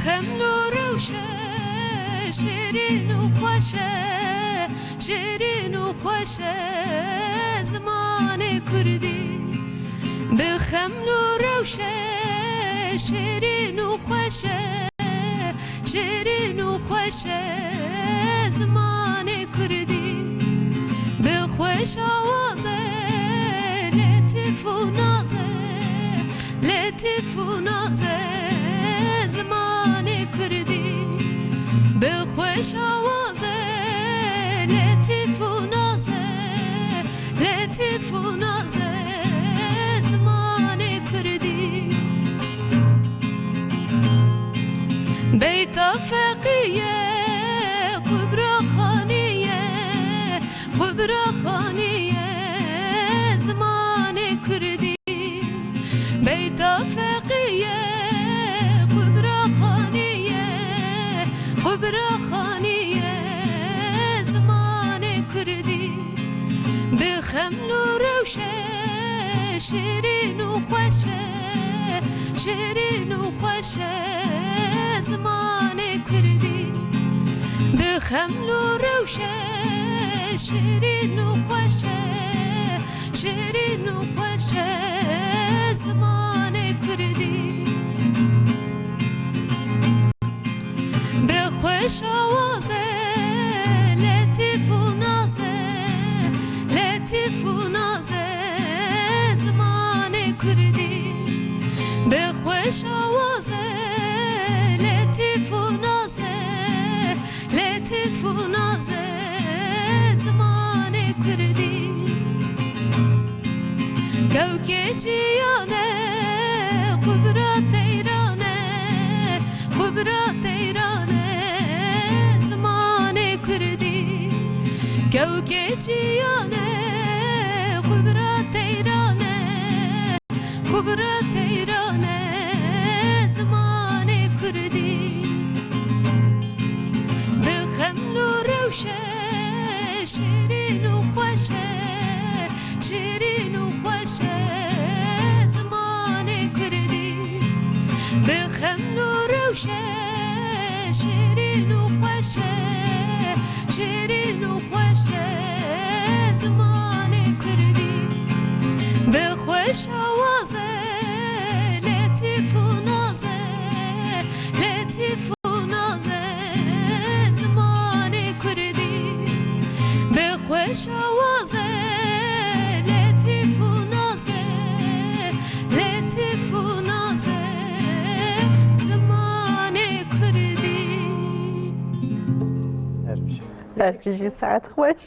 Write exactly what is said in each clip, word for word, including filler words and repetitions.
Xemlo rewşe, şêrîn û xweş e, şêrîn û xweş e zimanê kurdî. Bi xemlo rewşe, şêrîn û xweş e, şêrîn û xweş e zimanê kurdî. Bi xweş awaz e, letîf û naz e, letîf û naz e zimanê kurdî. Bi xweş awaz e, letîf û naz e, letîf û naz e zimanê kurdî. Beyta feqiye, qubra xaniye, qubra xaniye zimanê kurdî. Beyta feqiye, qubra xaniye, qubra xaniye zimanê kurdî. Bi xemlo rewşe, şêrîn û xweş e, şêrîn û xweş e zimanê kurdî. Bi xemlo rewşe, şêrîn û xweş e, şêrîn û xweş e zimanê kurdî. Bi xweş awaz e, letîf û naz e, letîf û naz e zimanê kurdî. Bi xweş awaz e, letîf û naz e, letîf û naz e zimanê kurdî. Kewkê çiyan e, qubra teyran e, qubra teyran e zimanê kurdî. Kewkê çiyan e, qubra teyran e, qubra teyran e zimanê kurdî. Bi xemlo rewşe, şêrîn û xweş e, şêrîn û xweş e zimanê kurdî. Bi xemlo rewşe, şêrîn û xweş e, şêrîn û xweş e zimanê kurdî. Bi xweş awaz e, letîf û naz e, letîf û naz e zimanê kurdî. Bi xweş awaz e, letîf û naz e, letîf û naz e zimanê kurdî. Her bir şey. Her bir şey, saet xweş.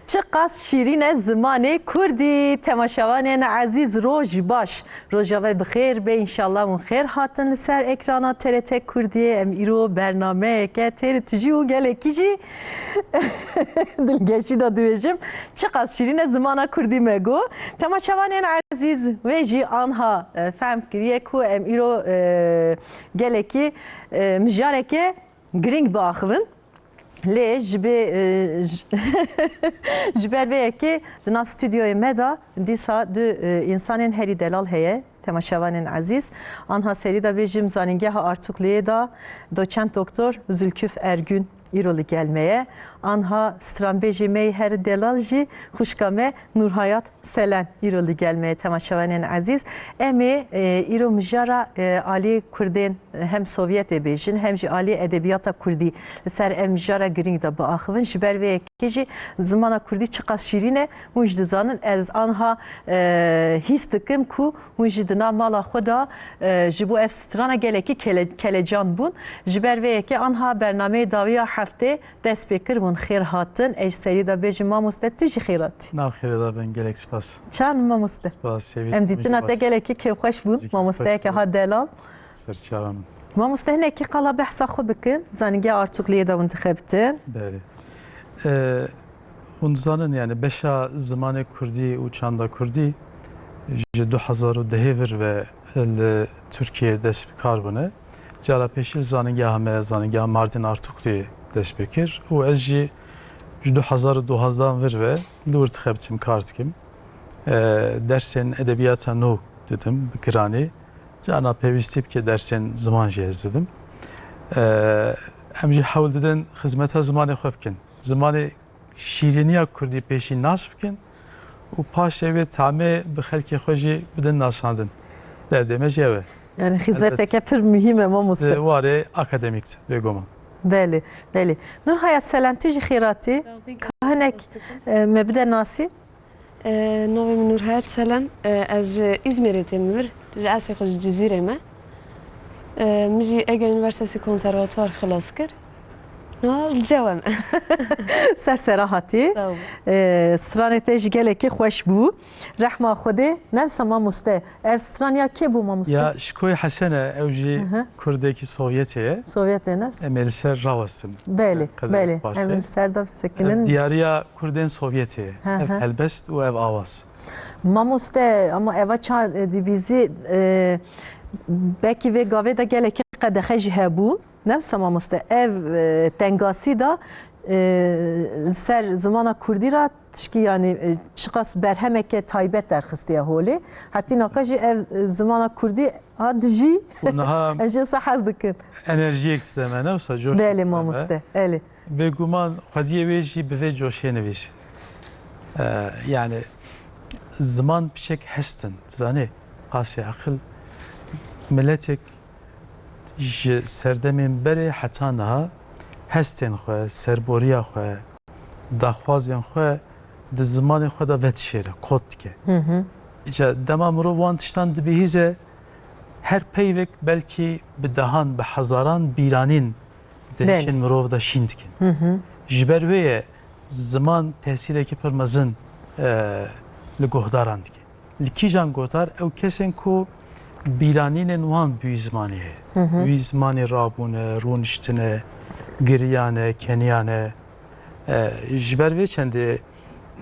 Çiqas şîrîn e zimanê kurdî. Temaşevanên ezîz, roj baş. Roja we bi xêr be, înşallah hûn xêr hatin li ser ekrana T R T Kurdiyê. Em îro bernameyeke têr û tijî û gelekî jî dilgeşî de dibêjim. Çiqas şîrîn e zimana kurdî me got. Temaşevanên ezîz, wê jî anha, e, fehm kiriye ku em îro, e, gelekî, e, mijareke girîng biaxivin. Lê ji bê, e, ji, ji ber vê yekê di nav stûdyoyê me de dîsa du, e, însanên herî delal heye, temaşevanên ezîz. Anha serî de bêjim, Zanîngeha Artukliyê de doçent doktor Zülküf Ergün îro li gel me ye. Anha stranbêjê me yê herî delal jî xwişka me Nurhayat Selen îro li gel me ye, temaşevanên ezîz. Em ê, e, îro mijara, e, alî Kurdên, e, hem Sovyetê bêjin, hem jî alî edebiyata Kurdî li ser ev mijara girîng de biaxivin. Ji ber vê yekê jî zimana Kurdî çiqas şîrîn e, hûn jî dizanin. Ez anha, e, hîs dikim ku hûn jî di nav mala xwe de, e, ji bo ev strana gelekî kele-, kelecan bûn. Ji ber vê yekê anha bernameyê dawiya heftê dest pê kir, hûn xêr hatin. Ez ji serî de bêjim, mamoste, tu jî xêr hatî. Nav xêrê de bin, gelek spas. Çawa mamoste? Spas, Sevî. Em dîtina te gelekî kêfxweş bûn. Mamosteyeke ha delal. Serçava min. Mamoste, hinekî qala behsa xwe bikin. Zanîngeha Artukliyê de hûn dixebitin. Belê. E, hûn dizanin, yani beşa zimanê kurdî û çanda kurdî ji du hezar û dehê vir ve li Tirkiyê dest bi kar bûne. Cara pêşî li zanîngeha me, zanîngeha Mardin Artuklu'yê dest pê kir û ez jî ji du hezar û duwazdeh vir ve li wir dixebitim, kar dikim. E, dersên edebiyata nû didim bi giranî. Carna pêwîstî bike dersên ziman jî ez didim. Ee, em jî hewl didin xizmeta zimanê xwe bikin. Zimanê şîrîniya kurdî pêşî nas bikin û paşê wê tamê bi xelkê xwe jî bidin nasandin. Derdê me jî ew e. Yani xizmeteke pir muhîm e mamoste. Di warê akademîk de bêguman. Belê, belê. Nurhayat, selam, tu jî xêr hatî. Sağ ol, Kahinek, e, me bide nasî. E, navê min Nurhayat Selam. E, ez ji Îzmîrê têm vir. Ji eslê xwe ji Cizîrê me. E, min jî Ege Üniversitesi Konservatuvar xilas kir. Niha li cewe me. Ser sera hatî. Sağ ol. E, stranê te jî gelekî xweş bû. Rehma Xwedê, ne wisa mamoste. Ev stran ya kê bû mamoste? Ya Şikoyê Hesen e, ew jî Hı hı. Kurdekî Sovyetê ye. Sovyetê ne wisa? Em ê li ser rawestin. Belê, Qederek belê. Paşê. Em ê li ser de bisekinin. Ev diyariya Kurdên Sovyetê ye. Hı Ev hı. helbest û ev awaz. Mamoste, ama eva ça, e, dibîzî, e, belkî vê gavê de gelekî qedexe jî hebû. Ne wisa mamoste, ev, e, tengasî de, e, li ser zimana kurdî re tişkî, yanî, e, çiqas berhemeke taybet derxistiye holê. Hetî naka jî ev, e, zimana kurdî ha dijî Û niha em jê wisa hez dikin. Enerjiyek dide me, ne wisa coşek Belê dide me. Mamoste, belê. Bêguman xwediyê wê jî bi vê coşê nivîsî. E, yani ziman piçek hestin, zanê, qasê aqil miletek ji serdemên berê heta niha hestên xwe, serboriya xwe, daxwazên xwe di zimanê xwe de vedişêre, kot dike. Hı hı. Îca dema mirov wan tiştan dibihîze, her peyvek belkî bi dehan, bi hezaran bîranîn di Belê. hişên mirov de şîn dikin. Hı hı. Ji ber wê ye ziman tesîrekî pir mezin, e, li guhdaran dike. Li kîjan gotar? Ew kesên ku bîranînên wan bi wî zimanî heye. Hı hı. Wî zimanî rabûne, rûniştine, giriyane, keniyane. E, ji ber vê çendê,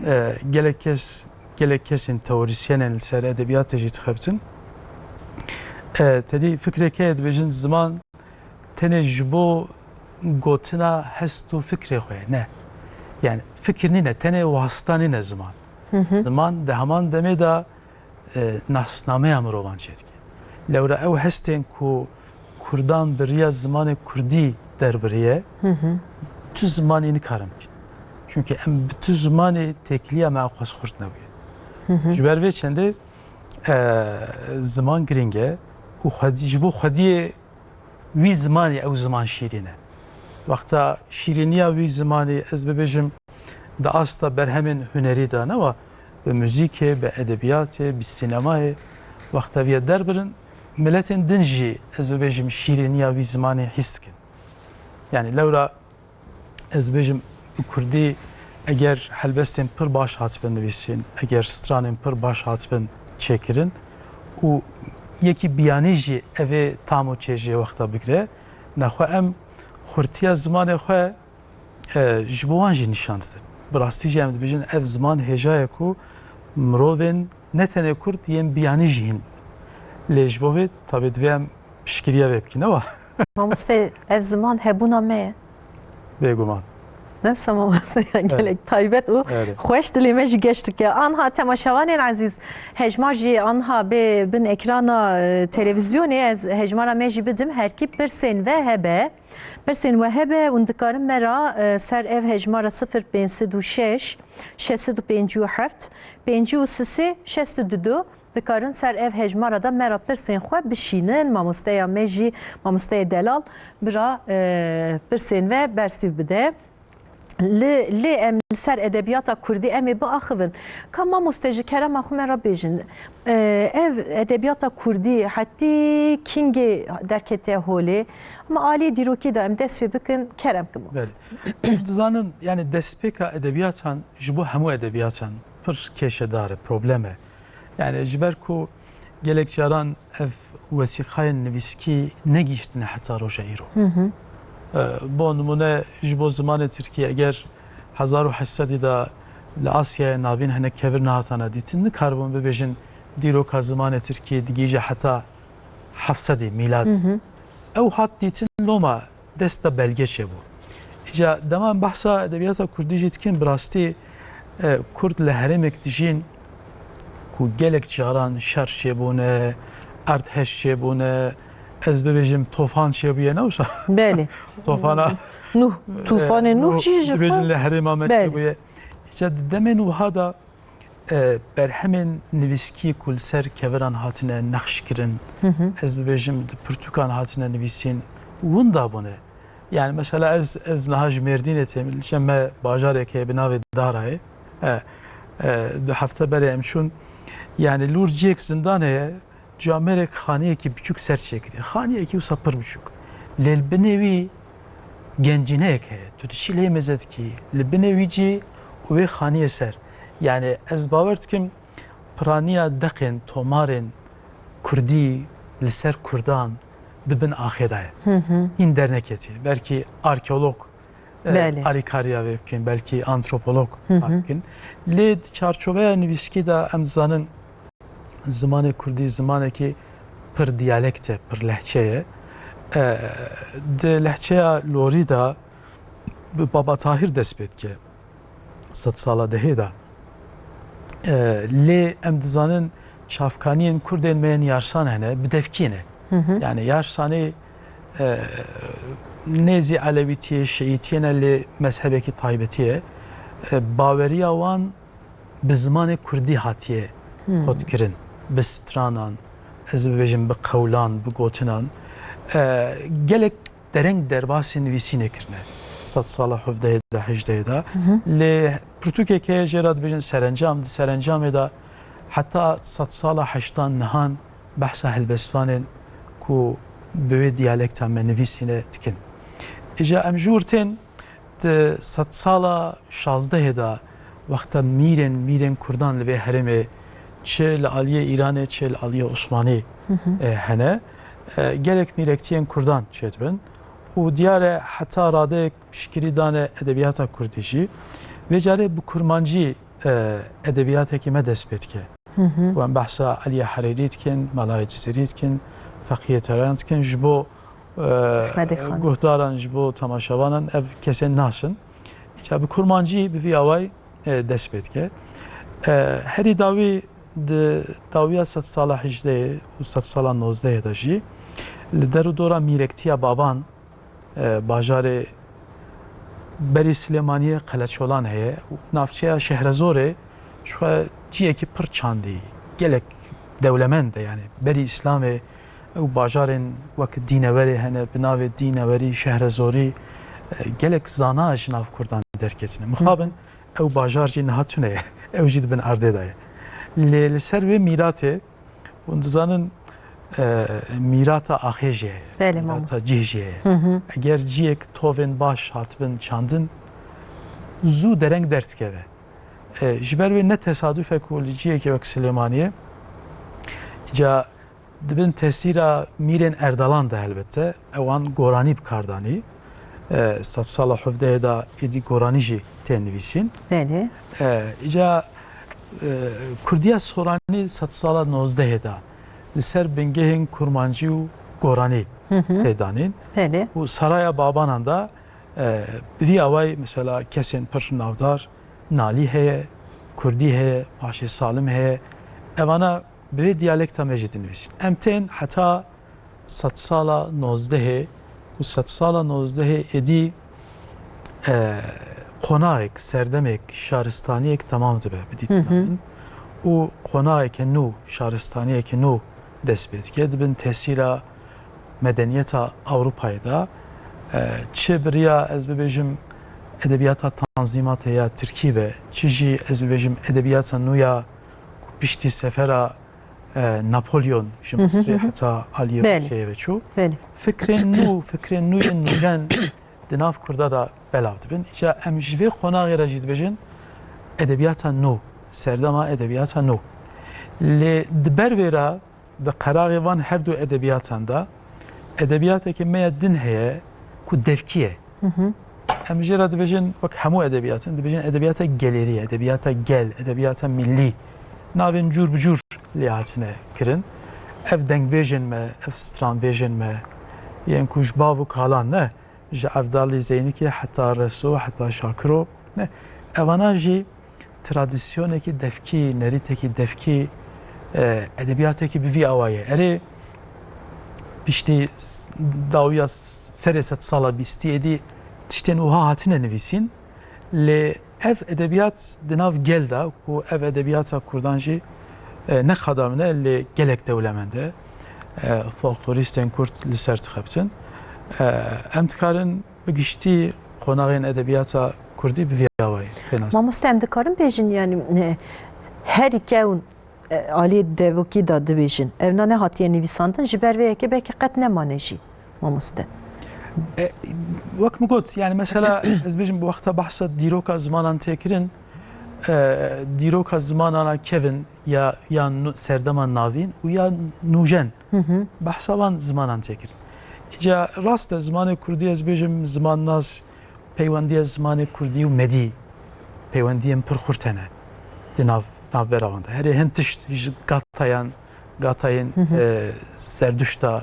e, gelek kes, gelek kesên teorîsyenên li ser edebiyatê jî dixebitin. E, tedî fikrek heye, dibêjin ziman tenê ji bo gotina hest û fikrê xwe ye. Ne. Yani fikir nîne, tenê wasta nîne ziman. Hı hı. Ziman di heman demê de, e, nasnameya mirovan çêdike. Lewra ew hestên ku Kurdan bi riya zimanê kurdî derbiriye, Hı hı. tu zimanî nikarin bikin. Çünkü em bi tu zimanê têkiliya me xwest xurt nebûye. Hı hı. Ji ber vê çendê, e, ziman girîng e û xwedî, ji bo xwediyê wî zimanî ew ziman şîrîn e. Wexta şîrîniya wî zimanî, ez bibêjim, di asta berhemên hunerî de, ne wa bi muzîkê, bi edebiyatê, bi sînemayê, wexta viya derbirin, miletên din jî, ez bibêjim, şîrîniya wî zimanî hîs dikin. Yani lewra ez bêjim, bi kurdî eger helbestên pir baş hatibin nivîsîn, eger stranên pir baş hatibin çêkirin û yekî biyanî jî evê tam û çêjê wexta bigire, nexwe em xurtiya zimanê xwe, e, ji bo wan jî nîşan didin. Bi rastî jî em dibêjin ev ziman hêja ye ku mirovên ne tenê kurd yên biyanî jî hîn. Lê ji bo vê tabi divê em piştgiriya vê bikî, ne wa? Mamoste, ev ziman hebûna me ye. Bêguman. Ne wisa mamoste, ya gelek taybet û Evet. xweş dilê me jî geş dike. Anha temaşevanên ezîz, hejmar jî anha bê bin ekrana, e, televîzyonê, ez hejmara me jî bidim, herkî pirsên ve hebe. Pirsên we hebe hûn dikarin me ra, e, ser ev hejmara sifir pênc sed û şeş, şeş sed û pêncî û heft, pêncî û sisê, şeş sed û du. Dikarin ser ev hejmara de me ra pirsên xwe bişînin. Mamosteya me jî, mamosteya delal, bira, e, pirsên ve bersîv bide. Li, lê em li ser edebiyata kurdî em ê biaxivin. Ka mamoste, ji kerema xwe me re bêjin, e, ev edebiyata kurdî hetî kîngê derketiye holê? Ama alî dîrokî de em dest pê bikin, kerem ki mamoste. Belê. Dizanin, yani destpêka edebiyatan ji bo hemû edebiyatan pir kêşedar e, problem e. Yani ji ber ku gelek caran ev wesîqayên nivîskî negihîştine heta roja îro. Hı hı. E, bo nimûne ji bo zimanê tirkî eger hezar û heşt sedî de li Asyaya Navîn hinek kevir nehatana dîtin, nikaribûn bibêjin dîroka zimanê tirkî digihîje heta heft sedî mîlad. Hı hı. Ew hat dîtin loma dest de belge çêbû. Îca dema em behsa edebiyata kurdî jî dikin, bi rastî, e, kurd li herêmek dijîn ku gelek caran şer çêbûne, erdhej çêbûne, ez bibêjim, tofan çêbûye, ne wisa? Belê. Tofana, Nuh, e, tufanê Nuh Nuh, jî ji dibêjin xwe. Li herêma me Belê. Çêbûye. Îca di demên wiha de, e, berhemên nivîskî ku li ser keviran hatine nexş kirin, Hı hı. ez bibêjim, di pirtûkan hatine nivîsîn, winda bûne. Yani mesela ez, ez niha ji Mêrdînê têm, li me bajarek heye bi navê Darayê. E, e, du hefte berê em çûn. Yani li wir cihek zindan heye, camêrek xaniyekî biçûk ser çêkiriye. Xaniyekî wisa pir biçûk. Lê li binê wî gencîneyek heye. Tu diçî lê mêze dikî. Li binê wî cî û wê xaniyê ser. Yani ez bawer dikim piraniya deqên, tomarên kurdî li ser kurdan di bin axê de ye. Hı hı. Hîn derneketiye. Belkî arkeolog, e, Belê. Alîkariya vê bikin, belkî antropolog Hı hı. bikin. Lê di çarçoveya nivîskî de em dizanin zimanê kurdî zimanekî pir diyalekt e, pir lehçe ye. E, di lehçeya lorî de bi Baba Tahir dest pê dike. Sedsala dehê de. E, lê em dizanin çavkaniyên kurdên me yên Yarsan hene, bi devkî ne. Hı hı. Yani Yarsanê, e, nêzî Elewîtiyê, Şiîtiyê ne, lê mezhebekî taybetî ye. E, baweriya wan bi zimanê kurdî hatiye Hmm. qotkirin, bi stranan, ez bibêjim bi qewlan, bi gotinan. E, gelek dereng derbasî nivîsînê kirine. Sedsala hevdehê de, hejdehê de. Hı hı. Lê pirtûkek heye jê re dibêjin serencam, di serencamê de heta sedsala heştan nihan behsa helbestvanên ku bi wê diyalekta me nivîsîne dikin. Îja em ji wir tên di sedsala şazdehê de wexta mîrên, mîrên kurdan li vê herêmê çi li aliyê Îranê, çi li aliyê Osmanî, Hı hı. e, hene, e, gelek mîrektiyên kurdan çêdibin û diyar e heta radeyek piştgirî dane edebiyata kurdî jî. Vê carê bi kurmancî, e, edebiyatekî me dest pê dike. Hı hı. Wan behsa Eliyê Herêrî dikin, Melayê Cizîrî dikin, Feqiyê Teran dikin, ji bo, e, Hemedê Xan. Guhdaran, ji bo temaşevanan ev kesên nasin. Îca bi kurmancî bi vî awayî, e, dest pê dike. E, herî dawî di dawiya sedsala hejdehê û sedsala nozdehê de jî li der û dora mîrektiya Baban, e, bajarê berî Silêmaniyê Qeleçolan heye û navçeya Şehrezorê ji xwe cihekî pir çandî, gelek dewlemend e, yani berî Îslamê ew bajarên wek Dînewerê hene, bi navê Dînewerî, Şehrezorî, e, gelek zana ji nav kurdan derketine. Mixabin Hı. ew bajar jî niha tune ye, ew jî di bin erdê de ye. Lê li ser wê mîratê Hûn dizanin, e, mîrata axê jî heye, Belê, mîrata mamoste. Cih jî heye. Hı hı. Eger ciyek tovên baş hatibin çandin, zû dereng derdikeve. E, ji ber wê ne tesaduf e ku li ciyekê wek Silêmaniyê, ca dibin tesîra mîrên Erdalan de helbete, ewan goranî bi kar danî. E, sedsala hevdehê de êdî goranî jî tê nivîsîn. Belê. E, îca, e, Kurdiya Soranî sedsala nozdehê de li ser bingehên kurmancî û goranî Hı hı. tê danîn. Belê. Û Saraya Babanan de, e, bi vî awayî mesela kesên pir navdar Nalî heye, Kurdî heye, Paşê Salim heye. Evana bi vê diyalekta me jî dinivîsîn. Em tên heta sedsala nozdehê û sedsala nozdehê êdî, e, qonaxek, serdemek, şaristaniyek temam dibe bi Hı hı. dîtina min. Û qonaxeke nû, şaristaniyeke nû dest pê dike. Di bin tesîra medeniyeta Ewropayê de, e, çi bi riya, ez bibêjim, edebiyata Tanzîmatê ya Tirkî be, çi jî, ez bibêjim, edebiyata nû ya ku piştî sefera, e, Napolyon ji Hı hı, Misirê hı hı. heta aliyê Belê. Rûsyayê ve çû. Belê. Fikrên nû, fikrên nû yên nûjen di nav Kurda de belav dibin. Îca em ji vê qonaxê re jî dibêjin edebiyata nû, serdema edebiyata nû. Lê di ber vê re di qeraxê van her du edebiyatan de edebiyatekî me ya din heye ku devkî ye. Hı hı. Em jê re dibêjin wek hemû edebiyatên, dibêjin edebiyata gelêrî, edebiyata gel, edebiyata millî. Navên cûr bi cûr lê hatine kirin. Ev dengbêjên me, ev stranbêjên me, yên ku ji bav û kalan ne, ji Evdalî Zeynikê heta Reso, heta Şakiro, ne, evana jî tradisyonekî devkî, nerîtekî devkî, e, edebiyatekî bi vî awayî ye. Erê, piştî s-, dawiya s-, serê sedsala bîstî êdî tiştên wiha hatine nivîsîn. Lê ev edebiyat di nav gel de, ku ev edebiyata kurdan jî, e, ne qada min e, lê gelek dewlemend e. E, folklorîstên kurd li ser dixebitin. E, em dikarin bi giştî qonaxên edebiyata kurdî bi vî awayî pê nas. Mamoste, em dikarin bêjin, yanî, e, herî kewn, e, aliyê devokî de dibêjin. Evna nehatiye nivîsandin, ji ber vê yekê belkî qet nemane jî, mamoste. E, wek min got, yani mesela ez bêjim, wexta behsa dîroka zimanan tê kirin, e, dîroka zimanana kevin ya, ya nu-, serdema navîn û ya nûjen. Hı hı. Behsa van zimanan tê kirin. Îca rast e, zimanê kurdî, ez bêjim, zimannas, peywendiya zimanê kurdî û medî peywendiyên pir xurt hene di nav, navbera wan de. Herê hin tişt ji gatayan, gatayên, Hı hı. e, Zerduşta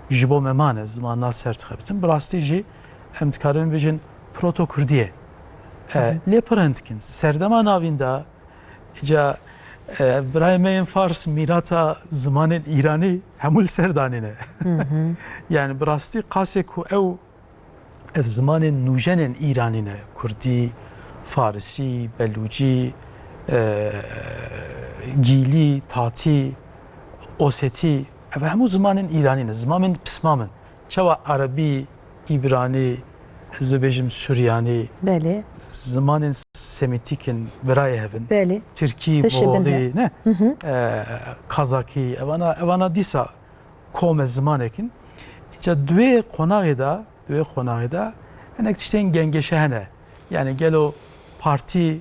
ji bo me mane, zimanna ser dixebitin. Bi rastî jî em dikarin bêjin proto-kurdî ye. E, Hı hı. Lê pir hin dikin. Serdema navîn de, îca, e, birayê me yên Fars mîrata zimanên Îranî hemû li ser danîne. Hı hı. Yani bi rastî qasê ku ew ev zimanên nûjenên Îranî ne. Kurdî, Farisî, Belûcî, e, Gîlî, Tatî, Osetî, ev hemû zimanên Îranî ne. Zimanên pismam in. Çawa Erebî, Îbranî, ez bibêjim Suryanî, Belê. Zimanên Semîtîk in, birayê hev in. Belê. Tirkî, Tişê bin Moxolî, he. Ne? Hı hı. E, Kazakî, evana, evana dîsa kom e, zimanek in. Îca di wê qonaxê de, di wê qonaxê de hinek tiştên gengeşe hene. Yani gelo partî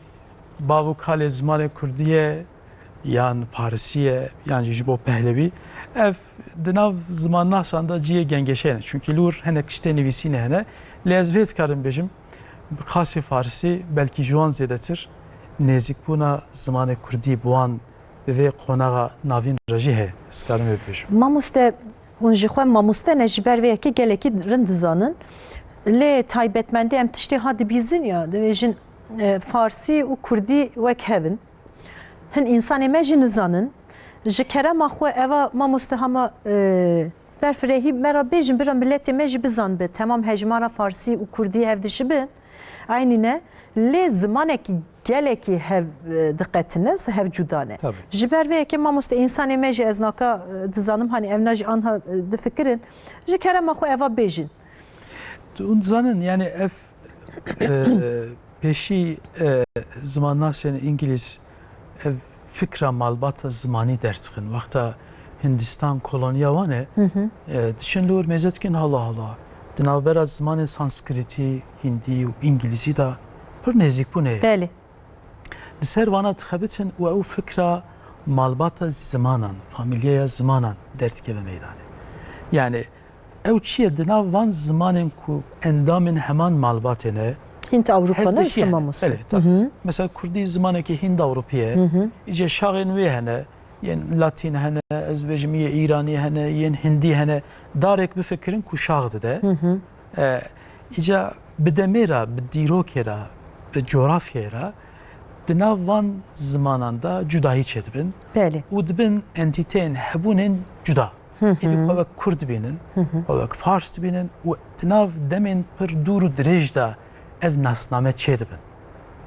bav û kalê zimanê kurdî ye, yan farisî ye, yan jî ji bo pehlewî. Ev di nav zimannasan de cihê gengeşe hene. Çünkü li wir hinek tiştê nivîsînê hene. Lê ez vê dikarim bêjim, bi qasê farisî belkî ji wan zêdetir nêzîkbûna zimanê kurdî bi wan bi vê qonaxa navîn re jî heye, ez karim vê bibêjim. Mamoste, hûn ji xwe mamoste ne, ji ber vê yekê gelekî rind dizanin. Lê taybetmendî em tiştê ha dibîzin ya, dibêjin, e, farsî û kurdî wek hev in. Hin însanê me jî nizanin. Ji kerema xwe eva mamoste hema, e, berfirehî me re bêjin, bira miletê me jî bizanbe. Temam hejmara farsî û kurdî hev dişibin. Eynî ne, lê zimanekî gelekî hev, e, diqetine, hev cuda ne. Tabii. Ji ber vê yekê mamoste însanê me jî ez naka, e, dizanim, hani evna jî anha, e, difikirin. Ji kerema xwe eva bêjin. Hûn dizanin, yani ev, e, pêşî, e, zimannasên îngilîz ev fikra malbata zimanî derdixin. Wexta Hindistan koloniya wan e, Hı hı. e, diçin li wir mêze dikin, hala hala. Di navbera zimanên sanskritî, hindî û îngilîzî de pir nêzîkbûnê ye. Belê. Li ser vana dixebitin û ew fikra malbata zimanan, famîlyaya zimanan derdikeve meydanê. Yani ew çi ye, di nav van zimanên ku endamên heman malbatê ne, Hint Ewropa hev ne, beşî hene. Mamoste? Belê, tabii. Hı hı. Mesela kurdî zimanekî Hind Ewropî ye. Hı hı. Îce şaxên wê hene, yên Latîn hene, ez bêjim yê Îranî hene, yên Hindî hene. Darek bifikirin ku şax dide. Hı hı. E, îca bi demê re, bi dîrokê re, bi coğrafyayê re di nav van zimanan de cudahî çêdibin. Belê. Û dibin entîteyên hebûnên cuda. Hı hı. Êdî xwe wek Kurd dibînin, Hı hı. xwe wek Fars dibînin û di nav demên pir dûr û dirêj de ev nasname çêdibin.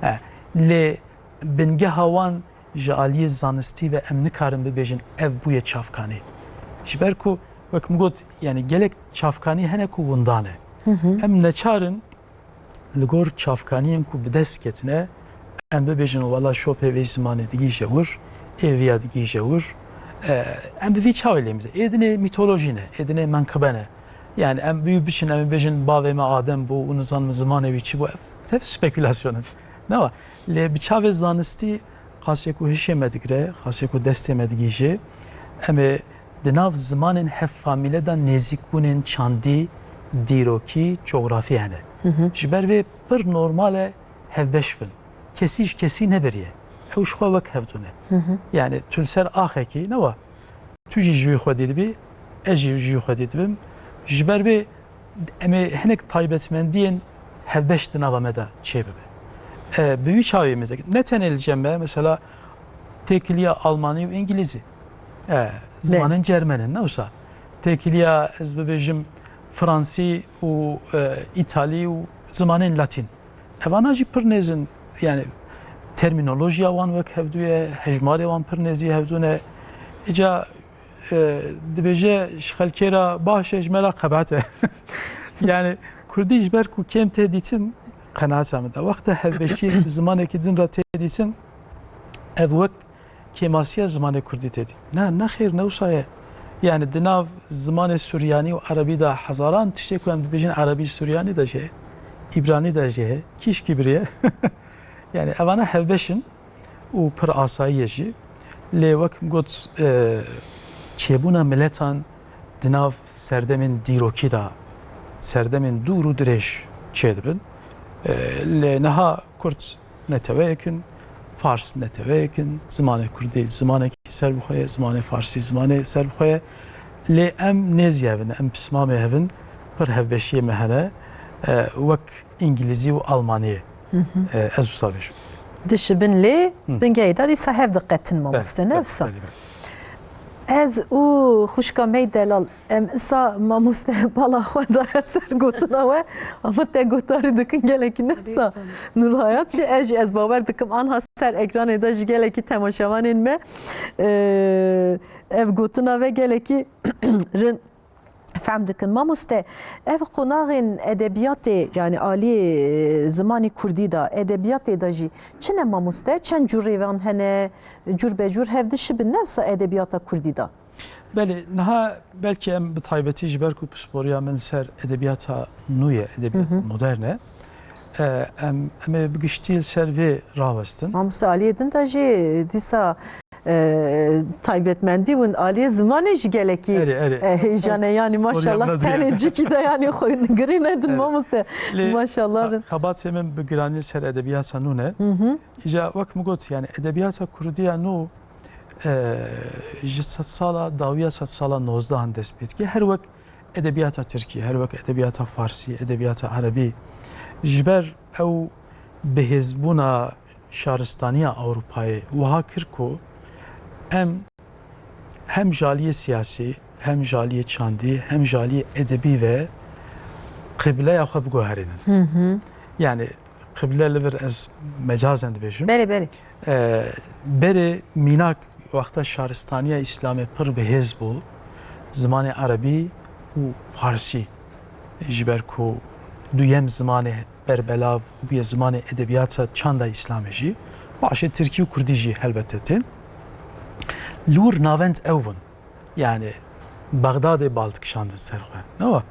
E, lê bingeha wan ji aliyê zanistî ve em nikarin bibêjin ev bûye çavkanî. Ji ber ku, wek min got, yani gelek çavkanî hene ku winda ne. Hı hı. Em neçar in li gor çavkaniyên ku bi dest ketine, em bibêjin, wela şopê vê zimanê digihîje wir, ê viya digihîje wir. E, em bi vî çavê lê mize. Ê dinê mîtolojî ne, ê dinê menqibe ne. Yani em bi wî biçin, em bibêjin, bavê me Adem bû û nizanim zimanê wî çi bû. Ev, tev spekülasyon e. Ne wa? Lê bi çavê zanistî qasê ku hişê me digire, qasê ku destê me digihîje, em ê di nav zimanên hevfamîle de nêzîkbûnên çandî, dîrokî, cografî hene. Hı hı. Ji ber vê pir normal e hevbeş bin. Kesî ji kesî nebiriye. Ew ji xwe wek hevdû ne. Hı hı. Yani tu li ser axekî, ne wa? Tu jî ji wî xwedî dibî, ez jî ji wî xwedî dibim. Ji ber vê em ê hinek taybetmendiyên hevbeş di nava me de çêbibe. E, bi wî çavê mêze, ne tenê li cem me, mesela têkiliya Almanî û Îngilîzî. E, zimanên Cermen in, ne wisa? têkiliya, ez bibêjim, fransî û, e, îtalî û zimanên latîn. Evana jî pir nêz in, yani termînolojiya wan wek hevdû ye, hejmarê wan pir nêzî hevdû ne. Îca, e, dibêje ji xelkê re baş e, ji me re qebat e. Yani kurdî ji ber ku kêm tê dîtin, qenaeta min de. Wexta hevbeşiyê bi zimanekî din re tê dîtin, ev wek kêmasiya zimanê kurdî tê dît. Na, nexêr, ne wisa ye. Yani di nav zimanê suryanî û erebî de hezaran tiştê ku em dibêjin erebî suryanî de jî heye, îbranî de jî heye, kîşkî birî ye. Yani evana hevbeş in û pir asayî ye jî. Lê wek min got, e, çêbûna miletan di nav serdemên dîrokî de, serdemên dûr û dirêj çêdibin. E, lê niha kurd neteweyek in, fars neteweyek in, zimanê kurdî zimanekî serbixwe ye, zimanê farsî zimanê serbixwe ye. Lê em nêzî hev in, em pismamê hev in, pir hevbeşiyê me hene, e, wek îngilîzî û almaniyê, e, ez wisa bêjim. Dişibin lê Hı. bingehê de dîsa hev diqetin, mamoste, ne wisa? Belê, belê. Ez û xwişka me yî delal, em isa mamoste bala xwe daye ser gotina we, ama te gotarî dikin gelekî, ne wisa? Nûrhayat jî, ez jî ez bawer dikim anha ser ekranê de ji gelekî temaşevanên me, e, ev gotina ve gelekî rind fehm dikin. Mamoste, ev qonaxên edebiyatê, yani aliyê, e, zimanê kurdî de, edebiyatê de jî çi ne mamoste? Çend cûr rêvan hene, cûr be cûr hev dişibin, ne wisa edebiyata kurdî de? Belê, niha belkî em bi taybetî ji ber ku pisporiya min ser edebiyata nû ye, edebiyata Hı hı. modern e, e, em, em ê bi giştî li ser vê rawestin. Mamoste, aliyê din de jî dîsa, e, taybetmendî bûn. Aliyê zimanê jî gelekî, Erê, erê. e, heycan e. Yani Pisporiya maşallah, min de tenê diye. Cikî de yani xwe girî nedin Erê. mamoste. Lê Maşallah. xa-, xebatê min bi giranî ser edebiyata nû ne. Hı hı. Îca wek min got, yani edebiyata kurdî ya nû, e, ji sedsala dawiya sedsala nozdehan dest pê dike. Her wek edebiyata tirkî, her wek edebiyata farsî, edebiyata erebî, ji ber ew bihêzbûna şaristaniya Ewropayê wiha kir ku em hem ji aliyê siyasî, hem ji aliyê çandî, hem ji aliyê edebî ve qibleya xwe biguherînin. Hı hı. Yani qible li vir ez mecazen dibêjim. Belê, belê. E, berê mînak wexta şaristaniya Îslamê pir bihêz bû, zimanê erebî û farsî, ji ber ku duyem zimanê berbelav bûye zimanê edebiyata çanda Îslamê jî, paşê tirkî û kurdî jî helbete tên. Li wir navend ew bûn. Yani Bexdadê bal dikişandin ser xwe. Newa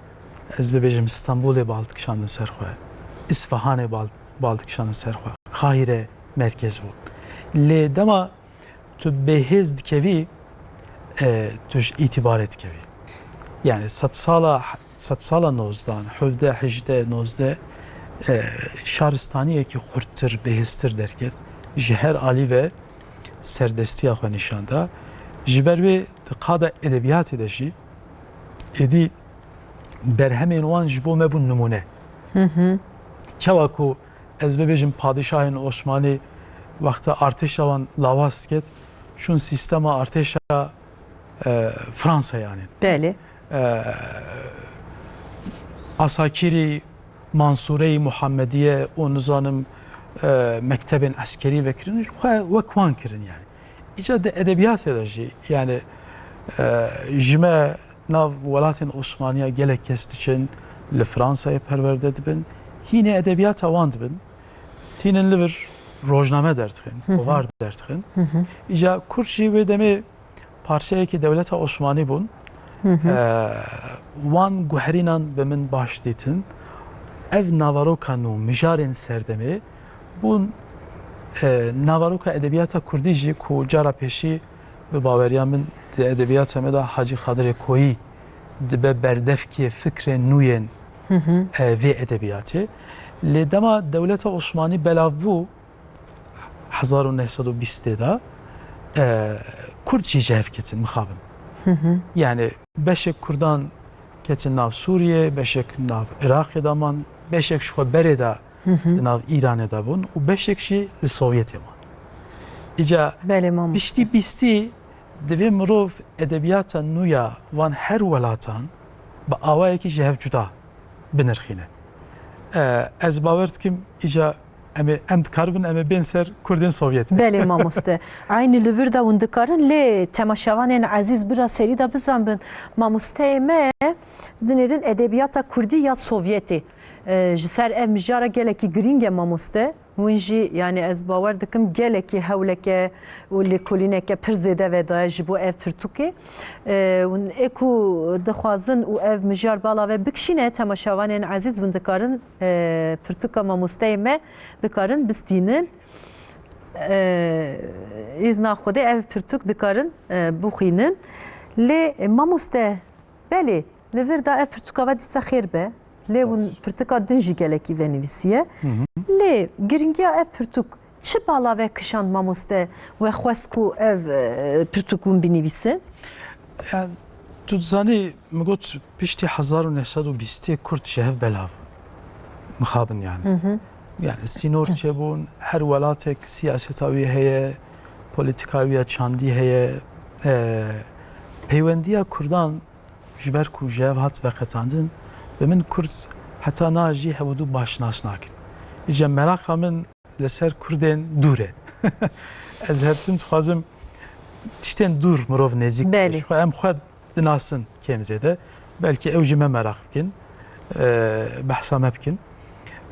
ez bibêjim Stenbolê bal dikişandin ser xwe. Îsfahanê bal, bal dikişandin ser xwe. Qahîre merkez bû. Lê dema tu bêhêz dikevî, e, tu ji îtîbarê dikevî. Yani sedsala, sedsala nozdan, hevdeh, hejdeh, nozdeh, e, şaristaniyekî xurttir, bêhêztir derket. Ji her alî ve serdestiya xwe nîşan da. Ji ber wê di qada edebiyatê de jî êdî berhemên wan ji bo me bûn nimûne. Hı hı. Çawa ku ez bibêjim padîşahên Osmanî wexta artêşa wan lawaz diket, çûn sîstema artêşa, e, Fransayê anîn. Belê. E, asakîrî Mansûreyî Muhammediye û nizanim, e, mektebên eskerî vekirin, xwe wek wan kirin yani. Îca di edebiyatê de jî yani, e, ji me nav welatên Osmaniya gelek kes diçin li Fransayê perwerde dibin. Hînê edebiyata wan dibin. Tînin li vir rojname derdixin, Hı hı. kovar derdixin. Hı hı. Îca kurd jî wê demê parçeyekî dewleta Osmanî bûn. Hı hı. Eee, wan guherînan bi min baş dîtin. Ev navaroka nû, mijarên serdemê bûn, eee, navaroka edebiyata kurdî jî ku cara pêşî bi baweriya min di edebiyata me de Hacî Xadirê Koyî dibe berdevkê fikrên nû yên, Hı hı. eee, vê edebiyatê. Lê dema dewleta Osmanî belav bû, hezar û neh sed û bîstê de, e, Kurd jî ji hev ketin, mixabin. Hı hı. Yani beşek Kurdan ketin nav Sûriyê, beşek nav Iraqê de man, beşek ji xwe berê de Hı hı. di nav Îranê de bûn û beşek jî li Sovyetê man. Îca Belê, mamoste. piştî bîstî Divê mirov edebiyata nû ya van her welatan bi awayekî ji hev cuda binirxîne. E, ez bawer dikim, îca em ê, em dikaribin, em ê bên ser Kurdên Sovyetê. Belê mamoste. Eynî li vir de hûn dikarin, lê temaşevanên ezîz bira serî de bizanbin, mamosteyê me dinêrin edebiyata Kurdî ya Sovyetê. E, ji ser ev mijara gelekî girîng e mamoste. Hûn jî, yanî ez bawer dikim gelekî hewleke û lêkolîneke pir zêde vedaye ji bo ev pirtûkê. E, hûn ê ku dixwazin û ev mijar bala ve bikişîne, temaşevanên ezîz hûn dikarin, e, pirtûka mamosteyê me dikarin bistînin. E, îzna Xwedê ev pirtûk dikarin, e, bixwînin. Lê, e, mamoste, belê, li vir de ev pirtûka ve dîsa xêr be. Lê hûn Spas. pirtûka din jî gelekî venivîsiye. Hı hı. Lê giringiya ev pirtûk çi bala ve kişand mamoste we xwest ku ev, e, pirtûk hûn binivîsin? Yani, tu dizanî, min got piştî hezar û neh sed û bîstê Kurd ji hev belav mixabin yani. Hı hı. Yani sînor çêbûn, her welatek siyaseta wî heye, polîtika wî ya çandî heye. E, peywendiya Kurdan ji ber ku ji hev hat veqetandin, bi min Kurd heta na jî hev û du baş nas nakin. Îca meraqa min li ser Kurdên dûr e. Ez her tim dixwazim tiştên dûr mirov nêzîk bike. Belê. Ji xwe em xwe dinasin kêm zêde. Belkî ew jî me meraq bikin, e, behsa me bikin.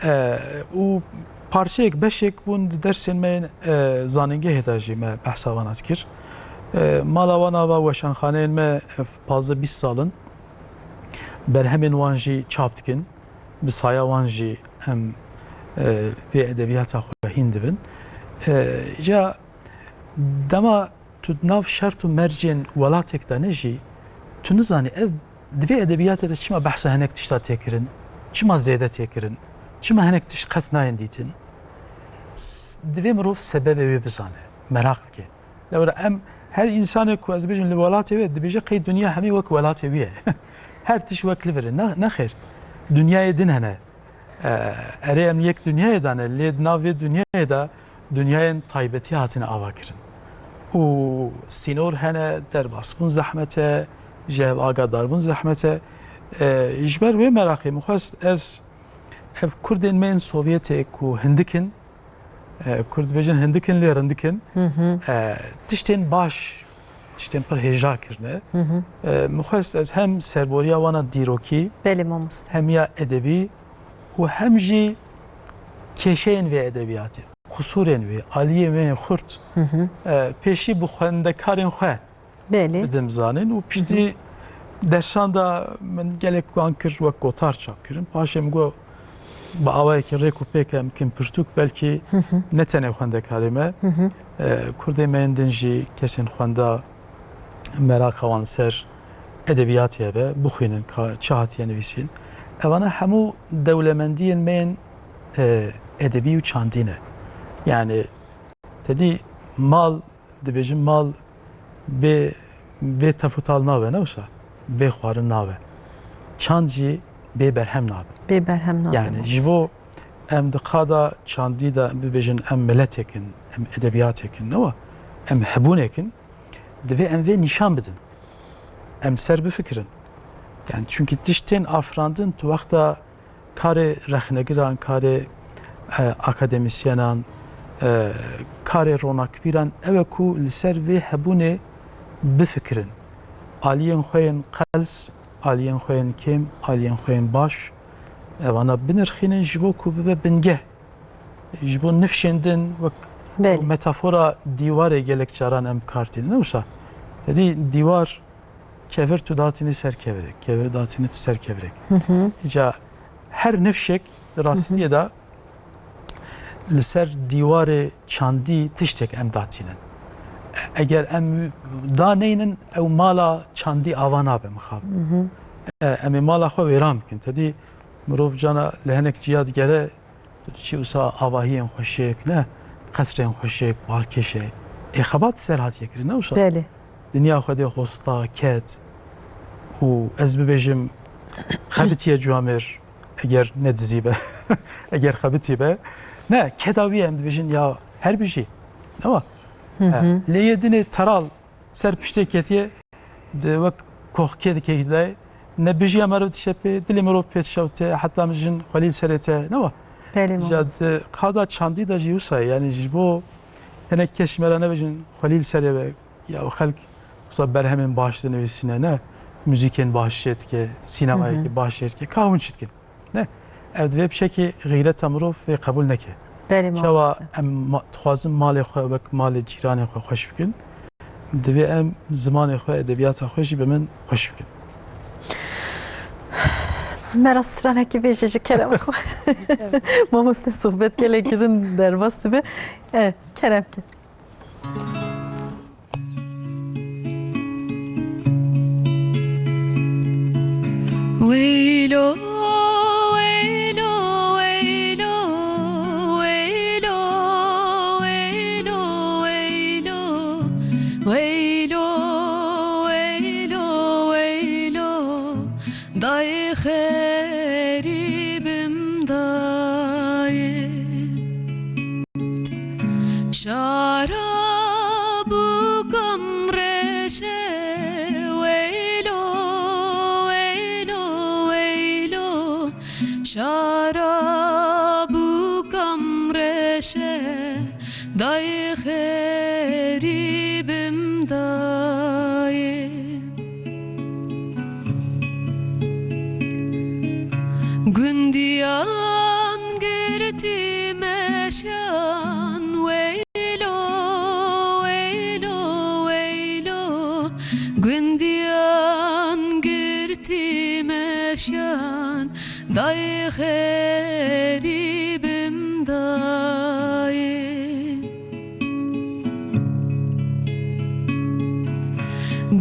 E, û parçeyek, beşek bûn di dersên me yên, e, zanîngehê de jî me behsa wana dikir. E, mala wan ava weşanxaneyên me ev pazdeh bîst sal in. Berhemên wan jî çap dikin. Bi saya wan jî em, e, vê edebiyata xwe hîn dibin. E, ca dema tu di nav şert û mercên welatek de ne jî, tu nizanî ev di vê edebiyatê de çima behsa hinek tişta tê kirin, çima zêde tê kirin, çima hinek tişt qet nayên dîtin. S-, divê mirov sebebê wê bizane, meraq bike. Lewra em her însanê ku ez dibêjim li welatê wê, dibêje qey dinya hemî wek welatê wî ye. Her tişt wek li vir e. Ne, nexêr. Dinyayê din hene. E, erê em yek dinyayê de ne, lê di nav vê dinyayê de dinyayên taybetî hatine avakirin. Û sînor hene, derbasbûn zehmet e, ji hev agadarbûn zehmet e. E, ji ber wê meraqê min xwest ez ev Kurdên me yên Sovyetê ku hindik in, e, Kurd dibêjin hindik in lê rindik in. Hı hı. E, tiştên baş, tiştên pir hêja kirine. Hı hı. E, min xwest ez hem serboriya wana dîrokî, Belê mamoste. hem ya edebî û hem jî kêşeyên vê edebiyatê, qusûrên wê, aliyên wê yên xurt, Hı hı. e, pêşî bi xwendekarên xwe Belê. bidim zanîn û Hı hı. piştî dersan de min gelek wan kir, wek gotar çap kirin. Paşê min got, bi awayekî rêk û pêk em bikin pirtûk, belkî Hı hı. ne tenê xwendekarê me, Hı hı. e, Kurdê me yên din jî kesên xwenda meraqa wan ser edebiyatê hebe, bixwînin ka çi hatiye nivîsîn. Evana hemû dewlemendiyên me yên, e, edebî û çandî ne. Yani, te dî mal, dibêjin mal bê, bê tef û tal nabe, ne wisa? Bê xwarin nabe. Çand jî bê berhem nabe. Bê berhem nabe Yani, mamoste. ji bo em di qada çandî de bibêjin em miletek in, em edebiyatek in, ne wa? Em hebûnek in, divê em vê nîşan bidin. Em ser bifikirin. Yani, çünkü tiştên afirandin tu wexta karê rexnegiran, karê, e, akademisyenan, e, karê ronakbîran ew e ku li ser vê hebûnê bifikirin. Aliyên xwe yên qels, aliyên xwe yên kêm, aliyên xwe yên baş, evana binirxînin ji bo ku bibe bingeh. Ji bo nifşên din wek Belê. metafora dîwarê gelek caran em bi kar tînin. Ne wisa? Te dî dîwar kevir tu datînî ser kevirek, kevir datînî tu ser kevirek. Hı hı. Îca her nifşek di Hı hı. rastiyê de li ser dîwarê çandî tiştek em datînin. Eger em daneynin, ew mala çandî ava nabe mixabin. Hı hı. E, em ê mala xwe wêran bikin. Te dî mirov cana li hinek ciya digere, tu diçî wisa avahiyên xweşik, ne, qesrên xweşik, balkêş e. Ê xebat ser hatiye kirin, ne wisa? Belê. Dinya xwe dê hosta, ket û ez bibêjim xebitiye ciwamêr, eger ne dizî be, eger xebitî be. Ne, keda wî ye, em dibêjin ya her bijî. Ne wa? Hı hı. E, lê yê dinê teral ser piştê ketiye, di wek koxkê dikeyî dayê. Ne bijiya merov dişepê, dilê mirov pê dişewte, heta min jin xwelî li serê te, ne wa? Belê, ja mamoste. Di qada çandî de jî wisa ye, yanî ji bo hinek kes ji me re nebêjin xwelî li serê be, ya xelk wisa berhemên baş dinivîsîne, ne muzîkên baş çêdike, sînemayekî Hı hı. baş çêdike, ka hûn çi dikin? Ne. Ev divê bi şekê xîreta mirov vê qebûl neke. Belê, Çawa mamoste. em ma-, dixwazin malê xwe wek malê cîranê xwe xweş bikin, divê em zimanê xwe, edebiyata xwe jî bi min xweş bikin. Me re stranekî bêje ji kerema xwe. Mamoste, sohbet gelek girin derbas dibe. E, kerem ke. Weylo, weylo, weylo, weylo, weylo, weylo, weylo, weylo, weylo, dayê xerîbim dayê. Şarab û kam reşe, weylo, weylo, weylo. Şarab û kam reşe, dayê xerîbim dayê. Gundiyan girtî meşyan, weylo, weylo, weylo. Gundiyan girtî meşyan, dayê xerîbim dayê.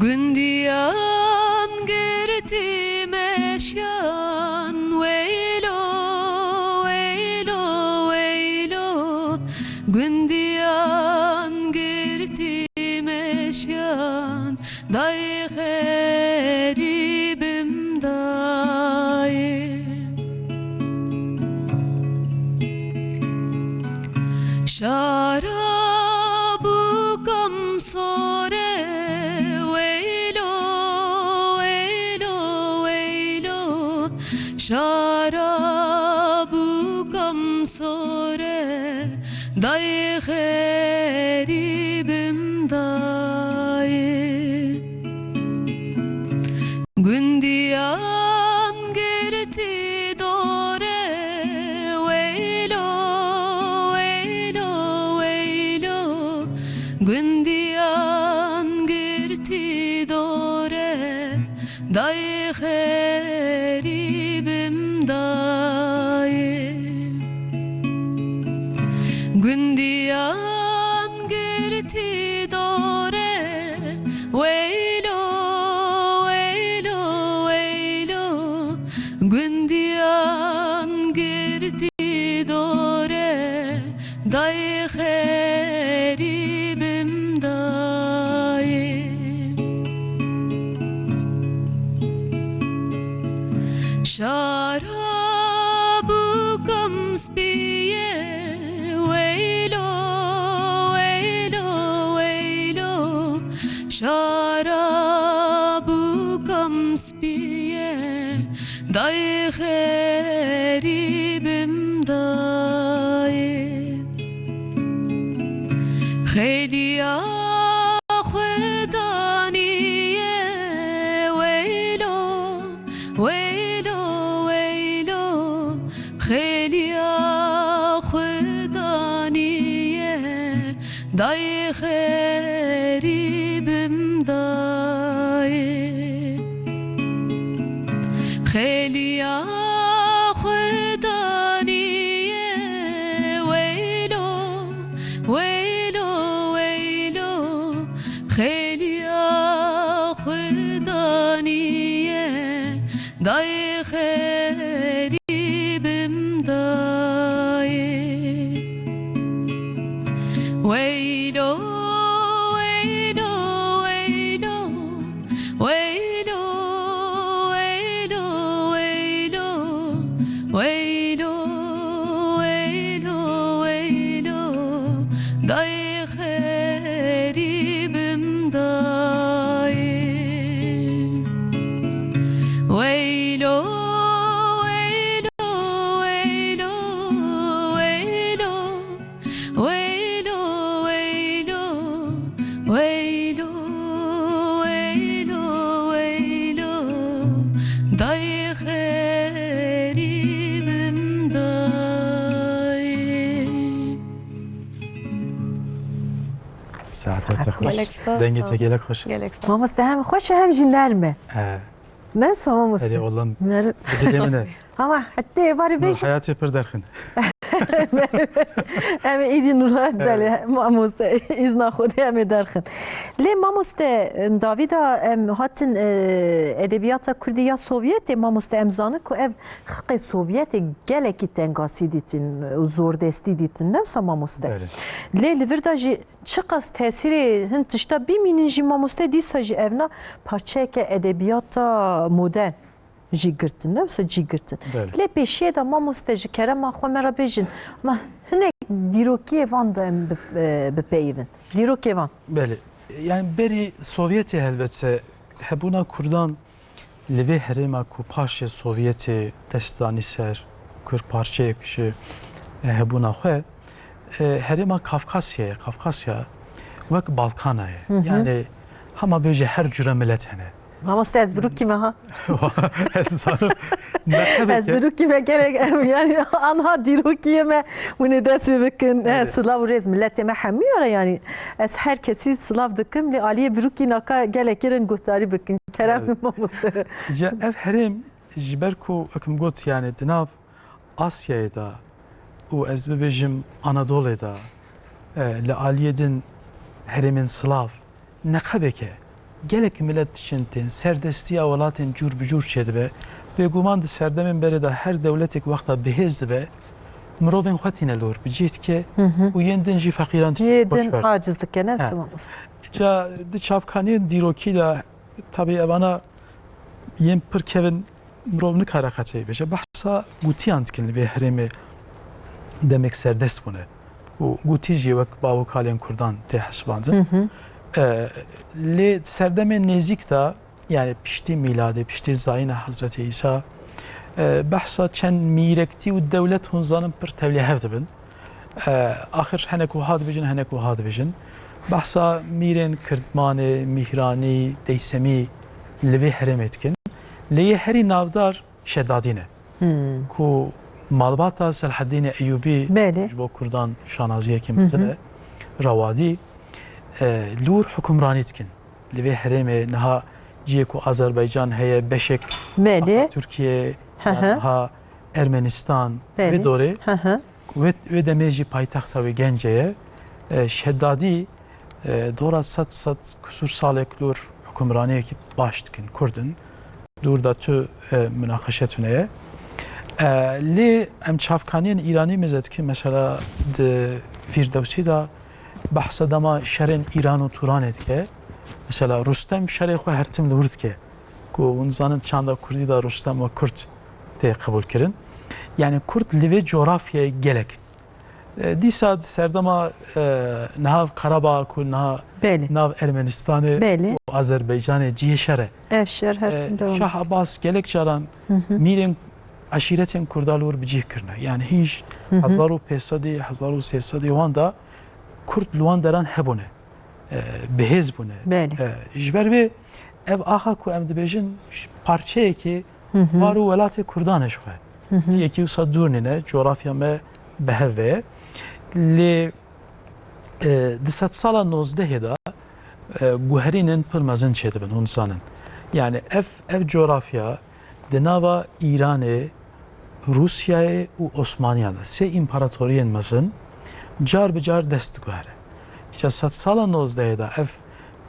Gundiyan girtî meşyan, weylo, weylo, weylo. Gundiyan girtî meşyan, dayê xerîbim dayê. Şarab û kam sore, weylo, weylo, weylo. Şarab û kam sore, dayê xerîbim dayê. Gundiyan girtî dore, weylo, weylo, weylo. Gundiyan girtî dore, dayê xerîbim dayê. Gundiyan girtî dore, weylo, weylo, weylo. Gundiyan girtî dore, dayê xerîbim dayê. Şarab û kam spî ye, weylo, weylo, weylo. Şarab û kam spî ye, dayê xerîbim dayê. Xêliya xwe daniye, weylo, weylo, weylo. Xêliya xwe daniye, dayê xerîbim dayê. Xêliya xwe daniye, weylo, weylo, weylo. Xêliya xwe daniye, dayê xerîbim dayê. Weylo, weylo, weylo. Weylo, weylo, weylo. Weylo, weylo, weylo. Dayê xerîbim da. Saeta te xweş. Gelek spas. Dengê te gelek xweş. Gelek spas. Mamoste hem xweş e hem jî nerm e. He. Ne sa mamoste? Erê oğlum. Nerm. Bi dilê min e. Ama hette var Nur beş. Hayatê pir derxin. Em ê îdî Nur Hayat belê mamoste. Îzna Xwedê em ê derxin. Lê mamoste Davîda em hatin e, edebiyata Kurdî ya Sovyetê mamoste em zanin ku ev xiqê Sovyetê gelekî tengasî dîtin û zordestî dîtin. Ne wisa mamoste? Belê. Lê li vir de jî çiqas tesîrê hin tişta bimînin jî mamoste dîsa jî evna parçeyeke edebiyata modern jî girtin, ne wisa cî girtin. Belê. Lê pêşiyê de mamoste ji kerema xwe me re bêjin, ma hinek dîrokiyê van de em bi- e, bipeyivin. Dîrokê van. Belê. Yani berî Sovyetê helbet hebûna Kurdan li vê herêma ku paşê Sovyetê dest danî ser, Kurd parçeyek ji hebûna xwe, e, herêma Kafkasyayê, Kafkasya wek Balkana ye. Yani hema bêje her cure milet hene. Mamoste ez birûkî me ha. Ez zanim. Merhebeke. Ez birûkî me gerek em yani anha dîrokiyê me hûn ê dest pê bikin. He, Evet. Silav û rêz miletê me hemû ya re yani. Ez her kesî silav dikim lê aliyê birûkî naka gelekî rin guhdarî bikin. Kerem Evet. mamoste. Îca ev herêm ji ber ku wek min got yani di nav Asyayê de û ez bibêjim Anadolê de e, li aliyê din herêmên Silav neqebeke gelek milet diçin tên, serdestiya welatên cûr bi cûr çêdibe. Bêguman di serdemên berê de her dewletek wexta bihêz dibe, mirovên xwe tîne li wir bi cih dike û yên din jî feqîran dike. Yê Boş din ver. aciz dike ne He. mamoste. Ca di çavkaniyên dîrokî de tabi evana yên pir kevin mirov nikare qetê bêje. Behsa gutiyan dikin li vê herêmê demek serdest bûne. Û gutî jî wek bav û kalên Kurdan tê hesibandin. E, lê serdemên nêzîk de, yani piştî mîladê, piştî zayîna Hezretê Îsa, e, behsa çend mîrektî û dewlet hûn zanin pir tevlî hev dibin. E, axir henek wiha dibêjin, henek wiha dibêjin. Behsa mîrên Kirdmanê, Mîhranî, Deysemî li vê herêmê dikin. Lê yê herî navdar Şedadî ne. Ku malbata Selahedînê Eyûbî Belê. ji bo Kurdan şanaziyekî mezin e, rewadî, e, li wir hukimranî dikin. Li vê herêmê niha cihê ku Azerbaycan heye, beşek Belê. Tirkiye, Hı hı. niha Ermenistan, Belê. vê dorê, Hı hı. wê, wê demê jî paytexta wê Gencê ye. E, Şedadî, e, dora sed, sed kusur salek li wir hukimraniyekî baş dikin, Kurd in. Dûr de tu, e, munaqeşe tune ye. E, lê em çavkaniyên Îranî mêze dikin, mesela di Fîrdewsî de behsa dema şerên Îran û Turanê dike. Mesela Rustem şerê xwe her tim li wir dike. Ku hûn zanin çanda Kurdî de Rustem wek Kurd tê qebûl kirin. Yani Kurd li vê coğrafyayê gelek. E, dîsa di serdema, e, niha Karabağ ku niha Belê. nav Ermenistanê Belê. û Azerbaycanê cihê şer e. Ev şer her E, tim devam. Şah Abbas gelek caran mîrên eşîretên Kurda li wir bi cih kirine. Yani hîn ji hezar û pênc sedî, hezar û sê sedî wan de Kurd li wan deran hebûne. E, bihêz bûne. Belê. E, ji ber vê ev axa ku em dibêjin ji parçeyekê war û welatê Kurdan e ji xwe. Yekî wisa dûr nîne, coğrafya me bi hev ve ye. Lê, e, di sedsala nozdehê de, e, guherînên pir mezin çêdibin, hûn dizanin. Yani ev, ev coğrafya di nava Îranê, Rûsyayê û Osmaniya de sê împaratoriyên mezin car bi car dest diguhere. Îca sedsala nozdehê de ev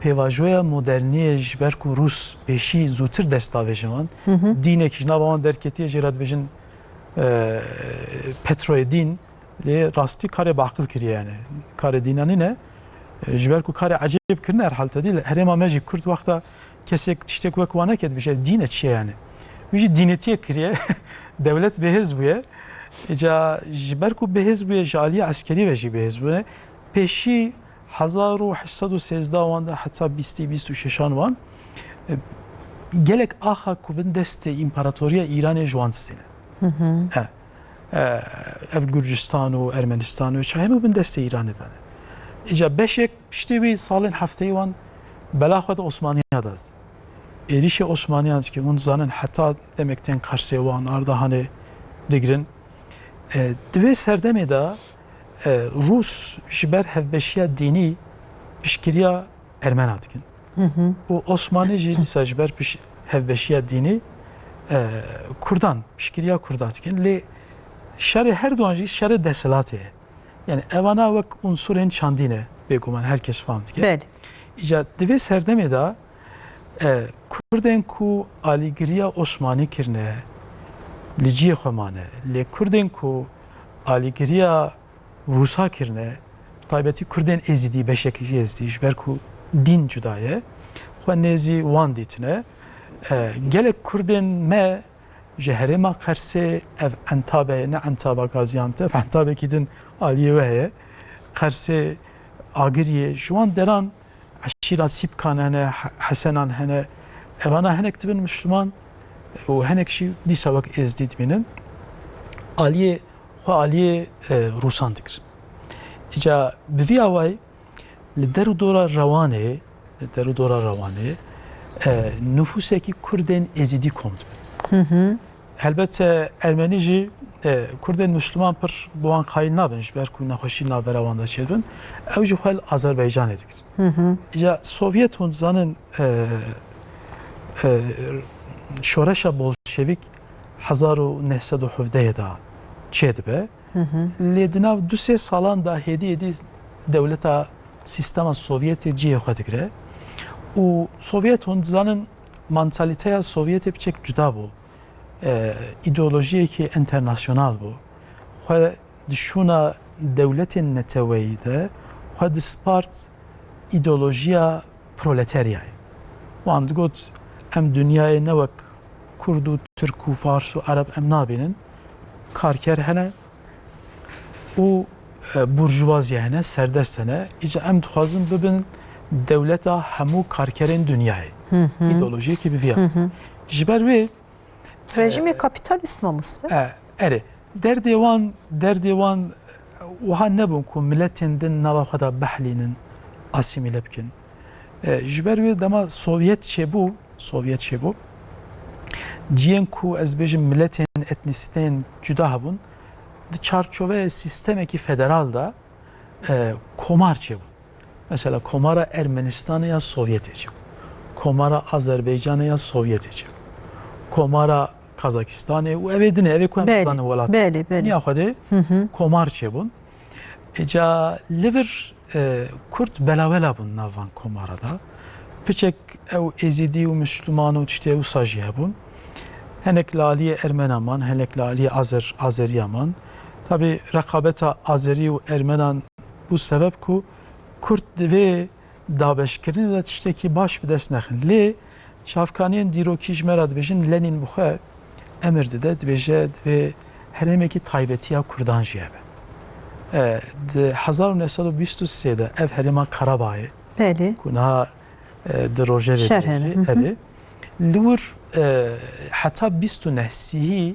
pêvajoya moderniyê ji ber ku Rûs pêşî zûtir dest davêjin wan, dînek ji nava wan derketiye jê re dibêjin, e, petroyê dîn, lê rastî karê bi aqil kiriye yani. Karê dîna nîne. E, ji ber ku karê ecêb kirine herhal te dî, herêma me jî Kurd wexta kesek tiştek wek wan neke dibêje, ev dîn e çi ye yani? Wî jî dînetiyek kiriye, dewlet bihêz bûye. Îca ji ber ku bihêz bûye, ji aliyê eskerî ve jî bihêz bûye. Pêşî hezar û heşt sed û sêzdeh wan de heta bîstî, bîst û şeşan wan, e, gelek axa ku bin destê împaratoriya Îranê ji wan dizîne. He. E, ev Gurcistan û Ermenistan û çi hemû bin destê Îranê de ne. Îca beşek piştî wî salên hefteyî wan bela xwe di Osmaniya de. Êrîşê Osmaniyan dike, hûn dizanin heta demek tên Qersê wan, Ardahanê digirin. E, di vê serdemê de, e, Rûs ji ber hevbeşiya dînî piştgiriya Ermena dikin. Û Osmanî jî dîsa ji ber piş-, hevbeşiya dînî, e, Kurdan, piştgiriya Kurda dikin. Lê şerê her duan jî şerê desthilatê ye. Yani evana wek unsurên çandî ne, bêguman her kes fam dike. Belê. Îca di vê serdemê de, e, Kurdên ku alîgiriya Osmanî kirine, li cihê xwe mane. Lê Kurdên ku alîgiriya Rûsa kirine, bi taybetî Kurdên Êzidî, beşek jî Êzidî, ji ber ku dîn cuda ye, xwe nêzî wan dîtine. E, gelek Kurdên me ji herêma Qersê, ev Entabe ye, ne Entaba Gaziantep, Entabekî din aliyê we heye. Qersê, Agiriyê, ji wan deran eşîra Sîpkan hene, He-, Hesenan hene. Evana hinek dibin Müslüman û hinek jî dîsa wek Êzdî dibînin. Aliyê xwe aliyê, e, Rûsan dikirin. Îca bi vî awayî li der û dora Rewanê, li der û dora Rewanê, e, nufûsekî Kurdên Êzidî kom dibin. Helbet, e, Ermenî jî, e, Kurdên Müslüman pir bi wan qayîl nabin, ji ber ku nexweşî navbera wan de çêdibin. Ew jî xwe li Azerbaycanê dikirin. Îca Sovyet hûn dizanin, e, e, şoreşa Bolşevîk hezar û neh sed û hevdeh de çêdibe. Lê di nav du sê salan de hêdî hêdî dewleta, sîstema Sovyetê cihê xwe digire. Û Sovyet hûn dizanin mantalîteya Sovyetê piçek cuda bû. E, îdeolojiyekî enternasyonal bû. Xwe di şûna dewletên neteweyî de xwe dispart îdeolojiya proleteryayê. Wan digot, em dinyayê ne wek Kurd û Tirk û Fars û Ereb em nabînin. Karker hene û, e, burjuvaziye hene, serdest hene. Îca em dixwazin bibin dewleta hemû karkerên dinyayê. Îdeolojiyekî bi vî ya. Ji ber wê Rejîmê kapîtalîst, mamoste. E, erê. Derdê wan, derdê wan, e, wiha nebûn ku miletên din nava xwe de behlînin, asîmîle bikin. E, ji ber wê dema Sovyet çêbû, Sovyet çêbû, cihên ku ez bêjim miletên, etnîsiteyên cuda hebûn, di çarçoveya sîstemekî federal de, e, komar çêbûn. Mesela Komara Ermenistanê ya Sovyetê çêbû. Komara Azerbaycanê ya Sovyetê çêbû. Komara Kazakistanê û evê dinê, evê ku em Belê, dizanin welat. belê, belê. Niya Xwedê Hı hı. komar çêbûn. Îca li vir, e, Kurd belawela bûn nav van komara da. Piçek ew Êzîdî û Misliman û tiştê wisa jî hebûn. Hinek li aliyê Ermena man, hinek li aliyê Azer-, Azeriya man. Tabî reqabeta Azerî û Ermenan bû sebeb ku Kurd di vê dabeşkirinê de tiştekî baş bi dest nexin. Lê çavkaniyên dîrokî ji me re dibêjin, Lenîn bi xwe emir dide, dibêje, divê herêmekî taybetî ya Kurdan jî hebe. E, di hezar û neh sed û bîst û sê de ev herêma Karabağê, Belê. ku niha, e, di rojevê Şer de hene. jî, Hı hı. erê, li wir, e, heta bîst û neh sîhî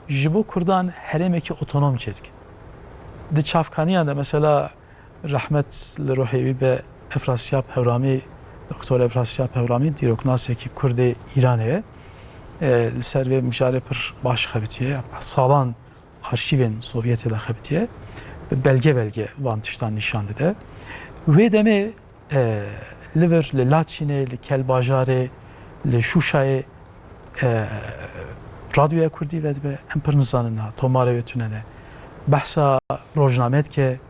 ji bo Kurdan herêmekî otonom çêdike. Di çavkaniyan de mesela rehmet li ruhê wî be Efrasiyab Hewramî, Doktor Efrasiyab Hewramî dîroknasekî Kurdê Îranê ye. E, li ser vê mijarê pir baş xebitiye. Salan arşîvên Sovyetê de xebitiye. Bi belge belge van tiştan nîşan dide. Wê demê E, li vir, li Laçînê, li Kelbajarê, li Şûşayê, e, radyoya kurdî vedibe, em pir nizanin niha, tomarê wê tune ne. Behsa rojname dike,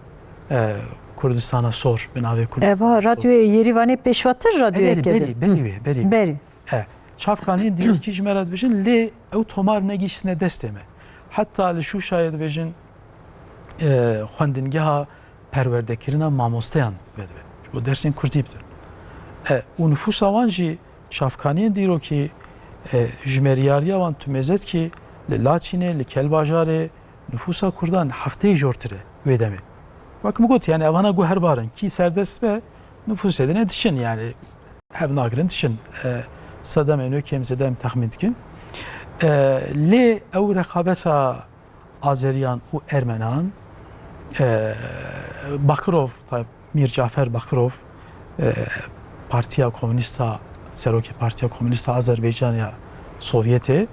e, Kurdistana Sor, bi navê Kurdistana Eva, Sor. Radyoya Yêrîvanê pêşvatir E, radyoyeke berî, din. berî, berî Hı. wê, berî wê. Berî. E, çavkaniyên dîrokî ji me re dibêjin, lê ew tomar negihîştine destê me. Heta li Şûşayê dibêjin, e, xwendingeha perwerdekirina mamosteyan vedibe. Ji bo dersên kurdî bidin. E, û nifûsa wan jî çavkaniyên dîrokî, e, jimeryariya wan tu mêze dikî, li Laçînê, li Kelbajarê nifûsa kurdan hefteyê jortir e wê demê. Wek min got, yani evana guherbar in. Kî serdest be, nifûsê din e diçin, yani hev nagirin diçin. E, sedemên wê kêm zêde em texmîn dikin. E, lê ew reqabeta Azeriyan û Ermenan, e, Bakirov, tabi Mîr Cafer Bakirov, e, Partiya Komûnîsta, serokê Partiya Komûnîsta Azerbaycan ya Sovyetê,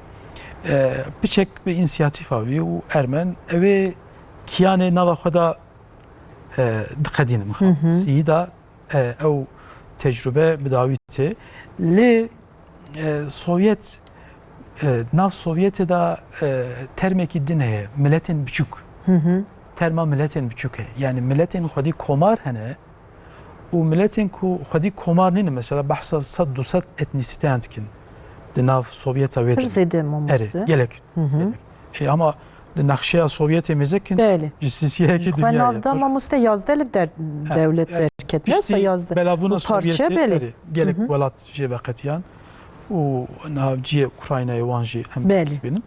e, piçek bi însiyatîfa wî û Ermen, ew ê kiyanê nava xwe de, e, diqedînin. Hı hı. Sî de e, ew tecrube bi dawî tê. Lê, e, Sovyet, e, nav Sovyetê de, e, termekî din heye, miletên biçûk. Terma miletên biçûk heye. Yani miletên xwedî komar hene û miletên ku xwedî komar nîne, mesela behsa sed du sed etnîsîteyan dikin di nav Sovyeta wê Pir de. Zêde mamoste. Erê, gelek. Gelek. E, ama di nexşeya Sovyetê mêze kin, Belê. Ji sîsiyekî Ji xwe dinyayê. Nav da mamoste yazdeh li der Ha, dewlet yani derket. Neyse piştî yazdeh. Belavbûna Bu parçe Sovyetê, belê. Erê, gelek welat jê veqetiyan û niha cihê Ukraynayê wan jî em Belê. Dest bînin.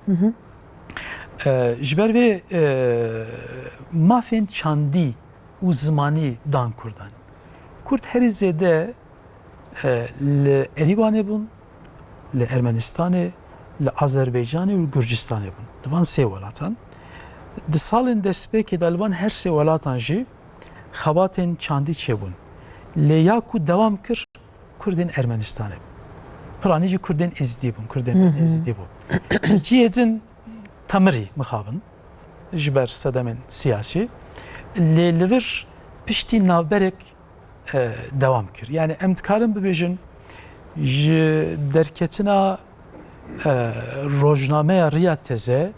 E, ji ber vê, e, mafên çandî û zimanî dan Kurdan. Kurd herî zêde, e, li Erîvanê bûn, li Ermenistanê, li Azerbaycanê û li Gurcistanê bûn. Li van sê welatan. Di salên destpêkê de li van her sê welatan jî xebatên çandî çêbûn. Lê ya ku dewam kir, Kurdên Ermenistanê bûn. Piranî jî Kurdên Êzidî bûn, Kurdên Hı hı. Êzidî bûn. Cihê din temirî mixabin ji ber sedemên siyasî. Lê li vir piştî navberek, e, dewam kir. Yani em dikarin bibêjin ji derketina, e, rojnameya Riya Teze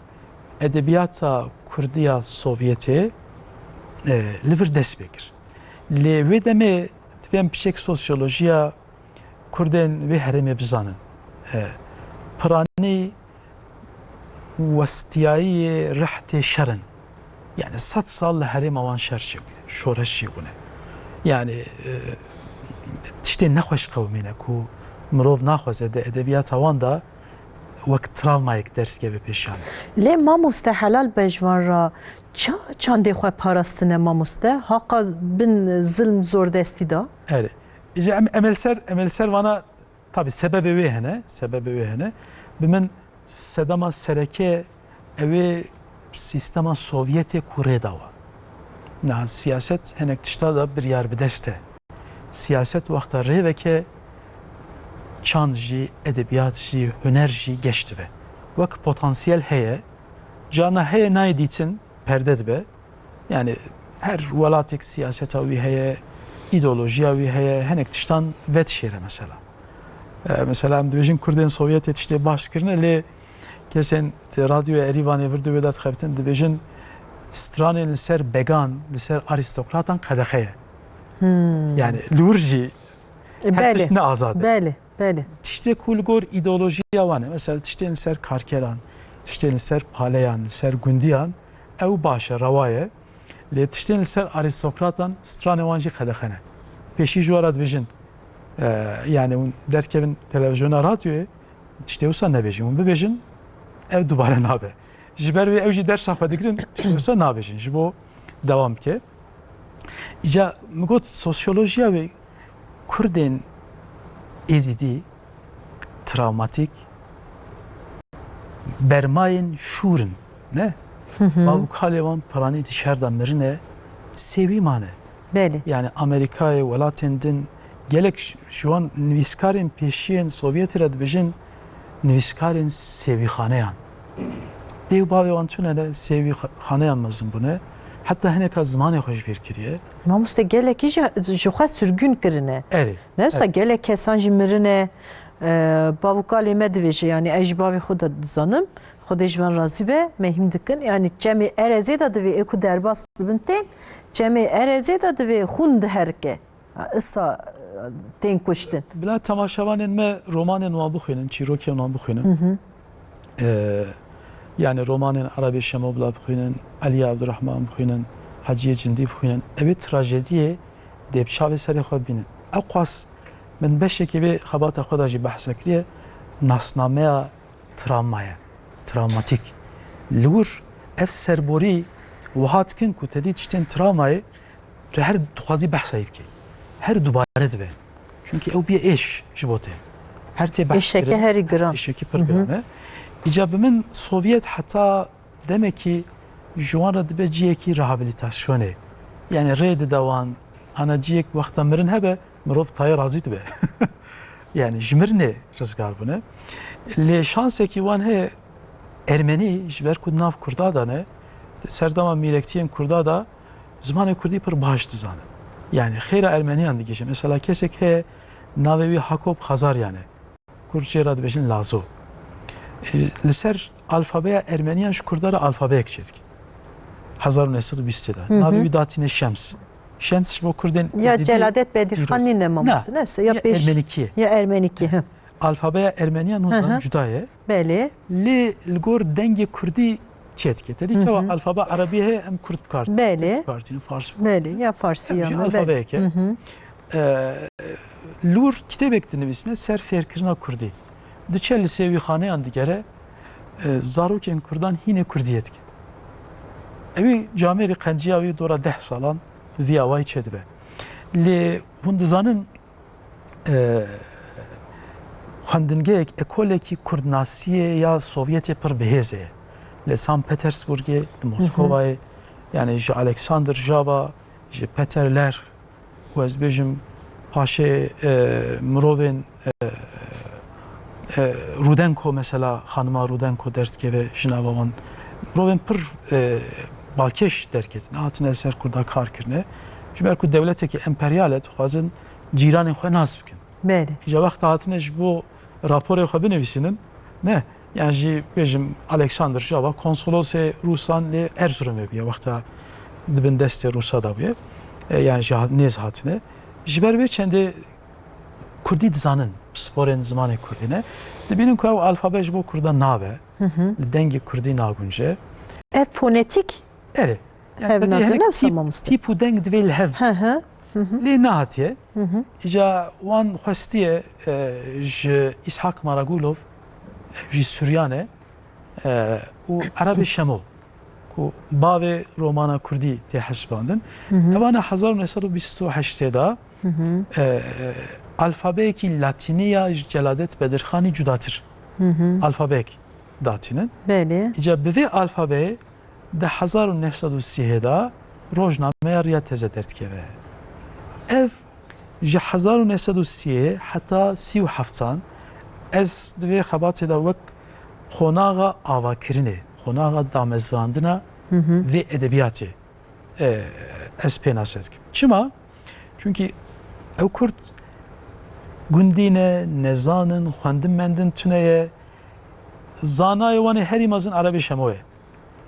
edebiyata Kurdiya Sovyetê, e, li vir dest pê kir. Lê wê demê divê em piçek sosyolojiya Kurdên wê herêmê bizanin. E, piranî westiyayiyê rehtê şer in. Yani sed sal li herêma wan şer çêbûye, şoreş çêbûne. Yani, e, tiştê nexweş qewimîne ku mirov naxwaze di edebiyata wan de wek travmayek ders keve pêşiyan. Lê mamoste helal be ji van re ça çandê xwe parastine mamoste? Haqa bin zilm zordestî de? Erê. Îca em, em li ser, em li ser vana, tabi sebebê wê hene, sebebê wê hene. Bi min sedema sereke ew ê sîstema Sovyetê ku rê dawa. Niha siyaset hinek tişta de biryar bi dest e. Siyaset wexta rê veke çand jî, edebiyat jî, huner jî geş dibe. Wek potansiyel heye, carna heye nayê dîtin, perde dibe. Yani her welatek siyaseta wî heye, îdeolojiya wî heye, hinek tiştan vedişêre mesela. E, mesela em dibêjin Kurdên Sovyetê tiştê baş kirine, lê kesên di radyoya Erîvanê vir di wê de dixebitin, dibêjin stranên li ser began, li ser arîstokratan qedexe ye. Hmm. Yani li wir jî E, her belê. Tişt ne azad e. Belê, belê. Tiştê ku li gor îdeolojiya wan e, mesela tiştên li ser karkeran, tiştên li ser paleyan, li ser gundiyan, ew baş e, rewa ye. Lê tiştên li ser arîstokratan stranê wan jî qedexe ne. Pêşî ji we re dibêjin, e, yani hûn derkevin televizyona radyoyê, tiştê wisa nebêjin. Hûn bibêjin, ev dubare nabe. Ji ber wê ew jî dersa xwe digirin, tiştê wisa nabêjin. Ji bo dewam bike. Îca min got sosyolojiya wê Kurdên Êzidî travmatîk bermayên şûr in, ne? Hı hı. Bav û kalê wan piranî di şer de mirine, sêwî mane. Belê. Yani Amerîkayê, welatên din, gelek ji, ji wan nivîskarên pêşiyên Sovyetê re dibêjin nivîskarên sêwîxaneyan. Dê û bavê wan tune ne, sêwîxaneyan mezin bûne. Heta hineka zimanê xwe ji bîr kiriye. Mamoste gelekî ji, ji xwe sirgûn kirine. Erê. Ne wisa Erê. Gelek kesan jî mirine. E, bav û kalê me dibêje, yani ez ji bavê xwe de dizanim. Xwedê ji van razî be, me hîm dikin. Yani çemê Erezê de divê ê ku derbas dibin tên, çemê Erezê de divê xûn diherike. Ha, isa, e, tên kuştin. Bila temaşevanên me romanên wan bixwînin, çîrokên wan bixwînin. Hı hı. E, yani romanên Erebê Şemo bila bixwînin, Elî Abdurrahman bixwînin, Heciyê Cindî bixwînin. Ew ê trajediyê dê bi çavê serê xwe bînin. Ew qas min beşekê vê xebata xwe de jî behsa kiriye, nasnameya travma ye, travmatîk. Li wir ev serborî wiha dikin ku te dî tiştên travmayê tu her dixwazî behsa wî bikî. Her dubare dibe. Çunkî ew bûye êş ji bo te. Her tê behs Êşeke kirin, herî giran. Êşekî pir Hı hı. Giran e. Îca bi min Sovyet heta demekî ji wan re dibe cihekî rehabilitasyonê. Yani rê dide wan, ana cihek wexta mirin hebe, mirov tayê razî dibe. Yani ji mirinê rizgar bûne. Lê şansekî wan heye, Ermenî ji ber ku di nav Kurda de ne, di serdema mîrektiyên Kurda de zimanê Kurdî pir baş dizanin. Yani xêra Ermeniyan digihîje. Mesela kesek heye navê wî Hakob Xazaryan e. Kurd jê re dibêjin Lazo. E, li ser alfabeya Ermeniyan ji Kurda re alfabeyek çêdike. Hezar û neh sed û bîstê de. Hı hı. Navê wî datîne Şems. Şems ji bo Kurdên Ya Êzidî Celadet Bedirxan îro- nîne mamoste, Na, ne? Ya ya pêş Ermenîkî ye. Ya Ermenîkî, he. Alfabeya Ermeniyan Hı hı. nizanim cuda ye. Belê. Lê li gor dengê Kurdî çêdike. Te dî Hı çawa hı. alfabe Erebî heye, em Kurd bi kar tînin, Belê. Tirk bi kar tînin, Fars bi kar Belê, tînin. Ya Farsî Em ya jî me, belê. alfabeyek e. Hı hı. E, Lûr kitêbek dinivîsine ser fêrkirina Kurdî. Diçe li sêwîxaneyan digere, e, zarokên Kurdan hînê Kurdiyê dikin. Ewî camêrî qenciya wî dora deh salan bi vî awayî çêdibe. Lê hûn dizanin, e, xwendingehek, ekolekî kurdnasiyê ya Sovyetê pir bihêz e. Li San Petersburgê, li Hı hı. Moskovayê, yani ji Alexander Jaba, ji Peter Lerch, û ez bêjim paşê, e, mirovên, e, e, Rudenko, mesela xanima Rudenko derdikeve ji nava wan. Mirovên pir, e, balkêş derketin. Hatine ser Kurda kar kirine. Ji ber ku dewletekî emperyal e, dixwazin cîranên xwe nas bikin. Belê. Îca wexta hatine ji bo raporê xwe binivîsînin, ne? Yan jî bêjim Alexander Jaba konsolosê Rûsan lê Erzurumê bûye, wexta di bin destê Rûsa de bûye. E, yan jî ha-, nêz hatine. Ji ber vê çendê Kurdî dizanin, pisporên zimanê Kurdî ne. Dibînin ku ew alfabe ji bo Kurda nabe, Hı hı. li dengê Kurdî nagunce. Ev fonetîk Erê. Yani Hev tevî nake hinek ne wisa tîp, mamoste? tîp û deng divê li hev. Hı hı. Hı hı. Lê nehatiye. Hı hı. Îca wan xwestiye, e, ji Îshak Maragulov, ev jî Suryan e, e, û Erebê Şemo, ku bavê romana Kurdî tê hesibandin. Hı hı. Evana hezar û neh sed û bîst û heştê de, Hı hı. e, alfabeyekî latînî ya ji Celadet Bedirxanî cudatir. Hı hı. Alfabeyek datînin. Belê. Îca bi vê alfabeyê di hezar û neh sed û sî de rojnameya Riya Teze derdikeve. Ev ji hezar û neh sed û sî heta sî û heftan ez di vê xebatê de wek qonaxa avakirinê, qonaxa damezrandina Hı hı. vê edebiyatê, e, ez pênase dikim. Çima? Çunkî ew Kurd gundî ne, nezan in, xwendin mendin tune ye. Zanayê wan ê herî mezin Erebê Şemo ye.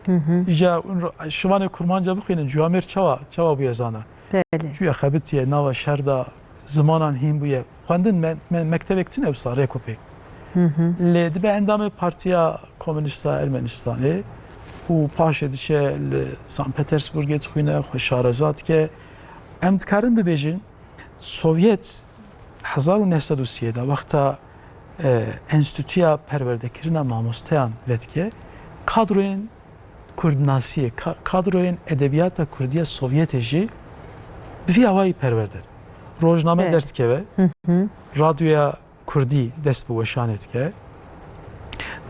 Hı hı. Îca hûn ro-, şivanê kurmanca bixwînin, Ciwamêr çawa, çawa bûye zana? Belê. Çûye xebitiye, nava şer de zimanan hîn bûye. Xwendin me, me, mektebek tune wisa rêk û pêk. Hı hı. Lê dibe endamê Partiya Komûnîst a Ermenistanê û paşê diçe li San Petersburgê dixwîne, xwe şareza dike. Em dikarin bibêjin, Sovyet hezar û neh sed û sî de wexta, e, Enstîtuya Perwerdekirina Mamosteyan vedike, kadroyên kurdnasiyê, ka-, kadroyên edebiyata kurdî ya Sovyetê jî bi vî awayî perwerde dibe. Rojname Evet. derdikeve, Hı hı. radyoya kurdî dest bi weşanê dike.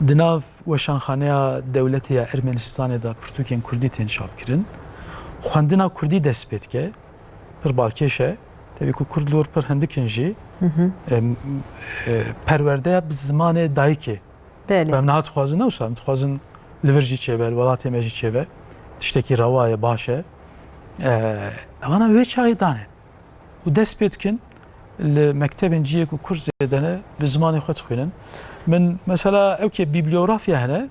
Di nav weşanxaneya dewletê ya Ermenistanê de pirtûkên kurdî tên çapkirin. Xwendina kurdî dest pê dike. Pir balkêş e. Tevî ku kurd li wir pir hindik in jî. Hı hı. Em, e, perwerdeya bi zimanê dayikê. Belê. Em niha dixwazin ne wisa, em dixwazin li vir jî çêbe, li welatê me jî çêbe. Tiştekî rewa ye, baş e. E, evana wê çaxê dane. Û dest pê dikin li mektebên cihê ku kurd zêde ne, bi zimanê xwe dixwînin. Min mesela ewkê bibliografya hene,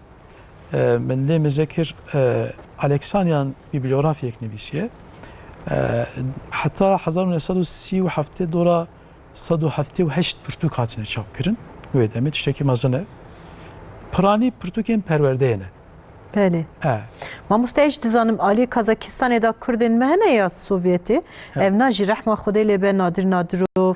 e, min lê mêze kir, e, Alexanian bibliografyek nivîsiye. E, heta hezar û neh sed û sî û heftê dora sed û heftê û heşt pirtûk hatine çapkirin. Wê demê tiştekî mezin e. Piranî pirtûkên perwerdeyê ne. Belê. E. Mamoste, ez dizanim alî Kazakistanê de Kurdên me hene ya Sovyetê. E. Evna jî rehma Xwedê lê be Nadir Nadirov,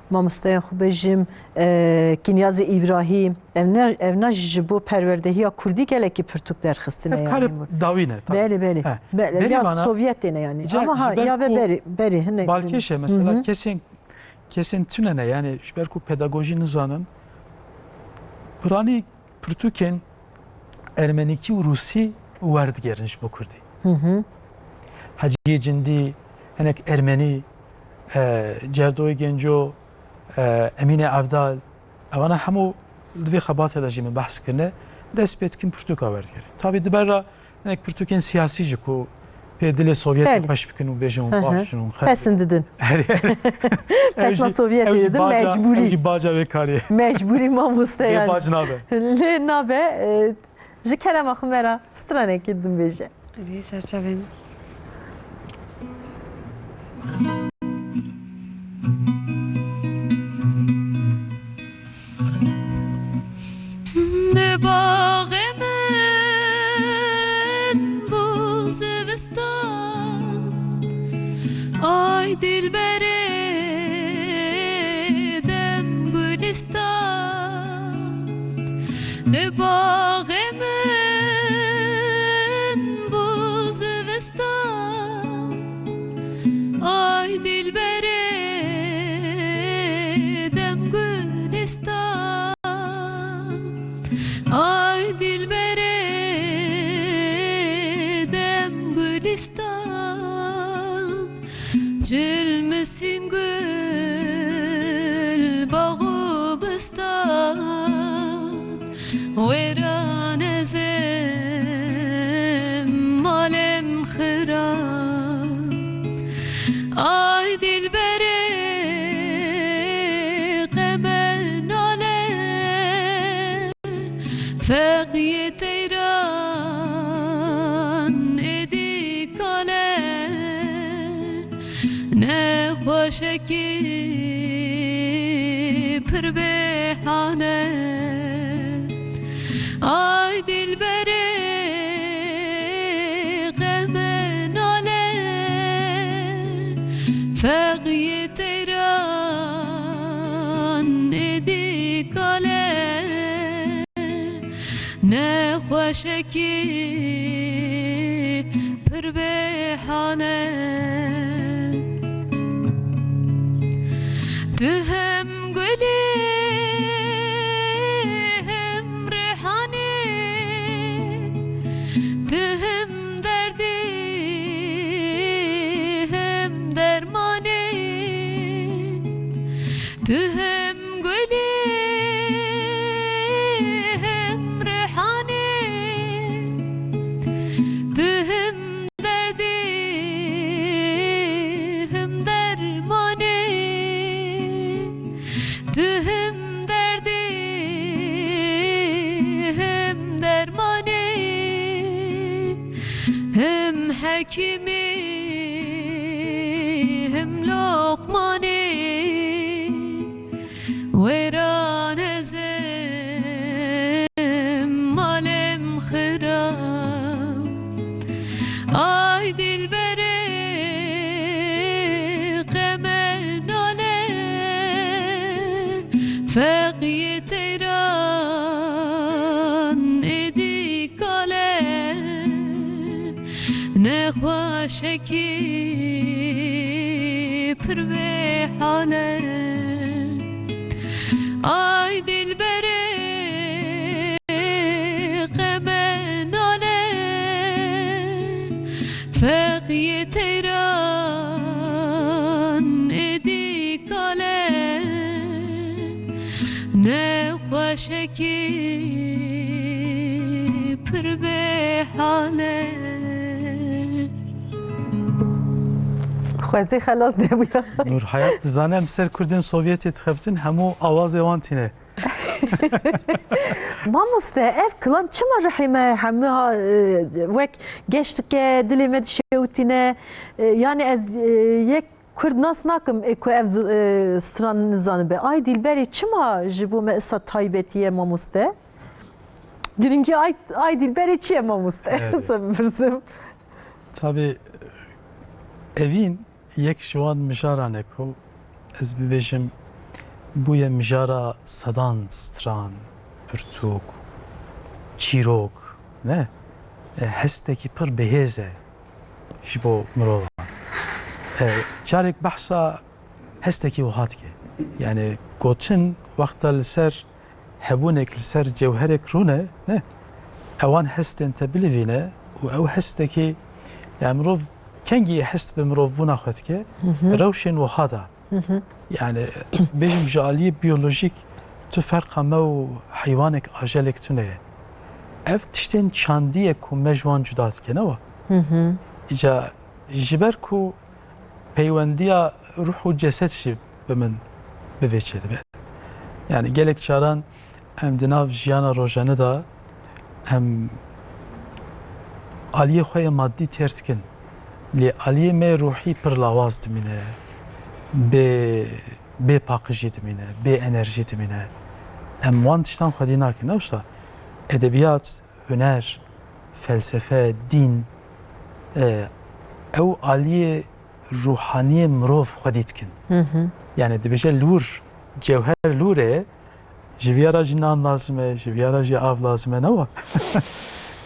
mamosteya xwe bêjim, e, Kinyazê Îbrahîm. Evna, evna jî ji bo perwerdehiya Kurdî gelekî pirtûk derxistine Ev yani. karê dawî ne, tabii. Belê, belê. E. Belê, Berî ya vana, Sovyetê ne yani. Ca-, Ama ha, ji ber ya ve ku berî, berî, hinek Balkêş e mesela, Hı hı. kesên, kesên tune ne yani, ji ber ku pedagojî nizanin. Piranî pirtûkên ermenîkî û rûsî werdigerin ji bo kurdî. Hı hı. Heciyê Cindî, hinek ermenî, e, Cerdoyê Genco, e, Emînê Evdal, evana hemû di vê xebatê de jî min behs kirine, dest pê dikin pirtûka werdigerin. Tabî di ber re hinek pirtûkên siyasî jî ku, pê dilê Sovyetê Belê. xweş bikin û bêjin hûn Hı hı. baş in, hûn xeş in. Pesindidin. Pesna Sovyetê didin, mecbûrî. Ew jî baca wê karê. Mecbûrî mamoste yani. Lê bac nabe. Lê nabe, e, ji kerema xwe me re stranekî din bêje. Erê, serçavên. Li baxê min bû zivistan, ay dilberê dem gulîstan. Li baxê min bû zivistan, ay dilberê dem gulîstan, ay dilberê dem gulîstan. Cilmisîn gul, bax û bistan, wêran ez ê malê min xiran. Ay dilberê, qe me nale, feqiyê teyran êdî kale. Nexweşekî pir bêhane. Ay dilberê, qe me nale, feqiyê teyran êdî kale. Nexweşekî pir bêhane. Tu hem gulî hem rêhanî, tu hem derdî hem dermanî. Tu hem gulî hem rêhanî, tu hem derdî hem dermanî, tu hem derdî hem dermanî. Hem hekîmî, hem loqmanî, wêran ez ê malê min xiran. Ay dilberê, qe me nale, feqiyê teyran êdî kale. Nexweşekî pir bêhale. Ay dilberê, qe me nale, feqiyê teyran êdî kale. Nexweşekî pir bêhale. Xwezî xelas nebûya. Nûrhayat, dizane em ser Kurdên Sovyetê dixebitin, hemû awazê wan tîne. Mamoste, ev kilam çima rihê me hemû ha, e, wek geş dike, dilê me dişewitîne? E, yani ez, e, yek Kurd nas nakim ê ku ev zi-, e, stran nizanibe. Ay dilberê çima ji bo me isa taybetî ye, mamoste? Girîngî ay, ay dilberê çi ye, mamoste? Evet. Size bipirsim. Tabii, evîn yek ji wan mijaran e ku ez bibêjim, bûye mijara sedan stran, pirtûk, çîrok, ne? E, hestekî pir bihêz e ji bo mirovan. E, carek behsa hestekî wiha dike. Yani gotin wexta li ser hebûnek, li ser cewherek rûne, ne? Ewan hestên te bilivîne û ew hestekî, yani mirov kengî hest bi mirovbûna xwe dike, Hı hı. rewşên wiha da. Hı hı. Yani, bêjim ji aliyê biyolojîk tu ferqa me û heywanek, ajelek tune ye. Ev tiştên çandî ye ku me ji wan cuda dike, ne wa? Hı hı. Îca ji ber ku peywendiya ruh û ceset jî bi min bi vê çê dibe. Yani gelek caran em di nav jiyana rojane de em aliyê xwe yê maddî têr dikin. Lê aliyê me ruhî pir lawaz dimîne. Bê, bê paqijî dimîne, bê enerjî dimîne. Em wan tiştan xwedî nakin. Ne wisa edebiyat, huner, felsefe, dîn, e, ew aliyê ruhaniyê mirov xwedî dikin. Hı hı. Yani dibêje lûr, cewher lûr e, ji viya re jî nan lazim e, ji viya re jî av lazim e, ne wa?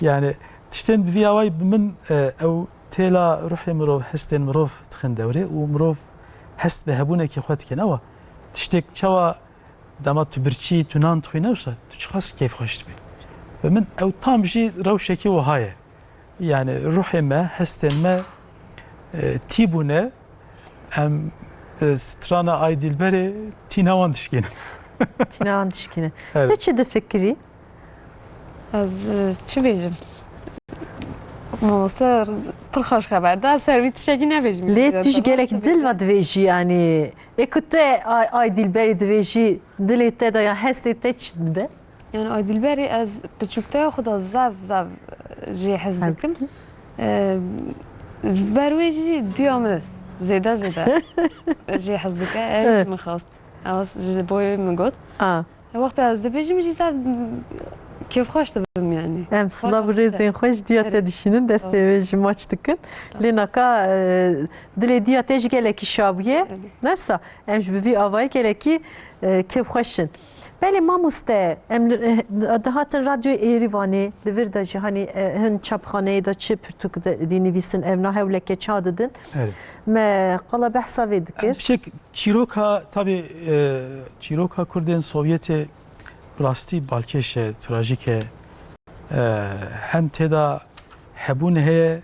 Yani tiştên bi vî awayî bi min, e, ew têla ruhê mirov, hestên mirov dixin dewrê û mirov hest bi hebûnekê xwe dike, ne wa? Tiştek çawa dema tu birçî, tu nan dixwî, ne wisa, tu çiqas kêfxweş dibî. Bi min ew tam jî rewşekî wiha ye. Yani ruhê me, hestên me, e, tî bûne, em, e, strana Ay Dilberê tîna wan dişkînin. Tîna wan dişkînin. Evet. Te çi difikirî? Ez, e, çi bêjim? Mamoste pir xweş xeber da, ser wî tiştekî nebêjim. Lê tu ji gelek dil ve divêjî, yani. Ê ku te Ay, Ay Dilberê divêjî, dilê te de ya hestê te çi dibe? Yani Ay Dilberê ez piçûkteya xwe de zaf, zaf jê hez dikim. Hez dikî? Ee, ber wê jî diya min zêde zêde jê hez dike. Ev jî min xwest. Ew ji bo wê min got. A. Wexta ez dibêjim jî zaf kêfxweş dibim yani. Em silav û rêzên xwe ji diya te dişînin, destê wê ji maç dikin. Lê naka, e, dilê diya te ji gelekî şa bûye. Evet. Nefsa, em ji bi vî avayî gelekî, e, kêfxweş in. Belê mamoste, em li, eh, dihatin radyoyê Êrîvanê, li vir de jî hanî, eh, hin çapxaneyê de çi pirtûk de, dî nivîsin, ev na hewleke ça didin. Evet. Me qala behsa vê dikir. Em pişek çîroka, tabî, eh, çîroka Kurdên Sovyetê bi rastî balkêş e, trajîk e. Eh, hem tê de hebûn heye,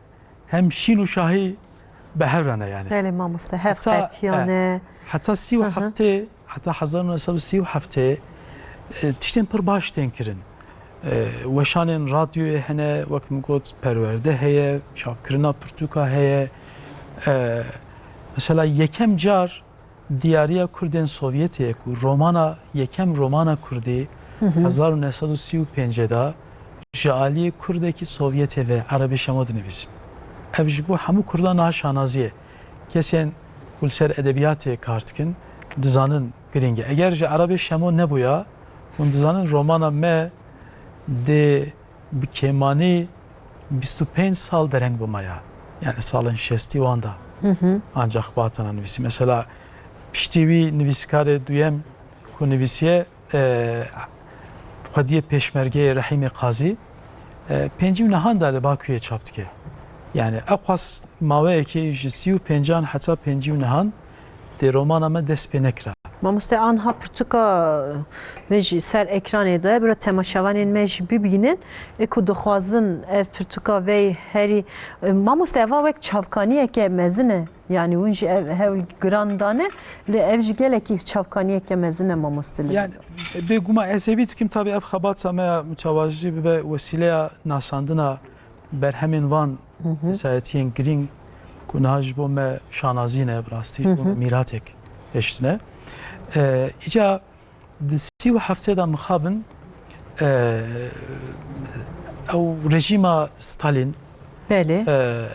hem şîn û şahî bi hev re ne yani. Belê mamoste, hev qetiyane. Heta, e, heta sî û heftê, heta hezar û neh sed û sî û heftê, e, tiştên pir baş tên kirin. E, weşanên radyoyê hene, wek min got, perwerde heye, çapkirina pirtûka heye. E, mesela yekem car Diyariya Kurdên Sovyetê ye ku romana, yekem romana kurdî, Hı hı. hezar û neh sed û sî û pêncê de ji aliyê kurdekî Sovyetê ve Erebê Şemo dinivîsin. Ev ji bo hemû kurdan niha şanazî ye. Kesên ku li ser edebiyatê kar dikin, dizanin girîng e. Eger ji Erebê Şemo nebûya, hûn dizanin romana me dê bi kêmanî bîst û pênc sal dereng bimaya. Yani salên şêstî wan da. Hı hı. Ancak hatana nivîsî. Mesela piştî wî nivîskarê duyem ku nivîsiye, e, xwediyê pêşmergeyê Rehîmê Qazî, e, pêncî û nehan da li Bakuyê çap dike. Yani eqas maweyekê ji sî û pêncan heta pêncî û nehan dê romana me dest pê nekira. Mamoste, anha pirtûka me jî ser ekranê de, bira temaşevanên me jî bibînin. Ê ku dixwazin ev pirtûka vey herî, e, mamoste, eva wek çavkaniyeke mezin e. Yani hûn jî ev hewl giran dane, lê ev jî gelekî çavkaniyeke mezin e mamoste li. Yani, e, bêguma ez hêvî dikim, tabi ev xebata me ya mutewazî bibe wesîleya nasandina berhemên van Hı hı. kesayetiyên girîng ku niha ji bo me şanazî ne, bi rastî ji bo Hı hı. me mîratek hiştine. E, îca di sî û heftê de mixabin, e, ew rejîma Stalin, Belê. e,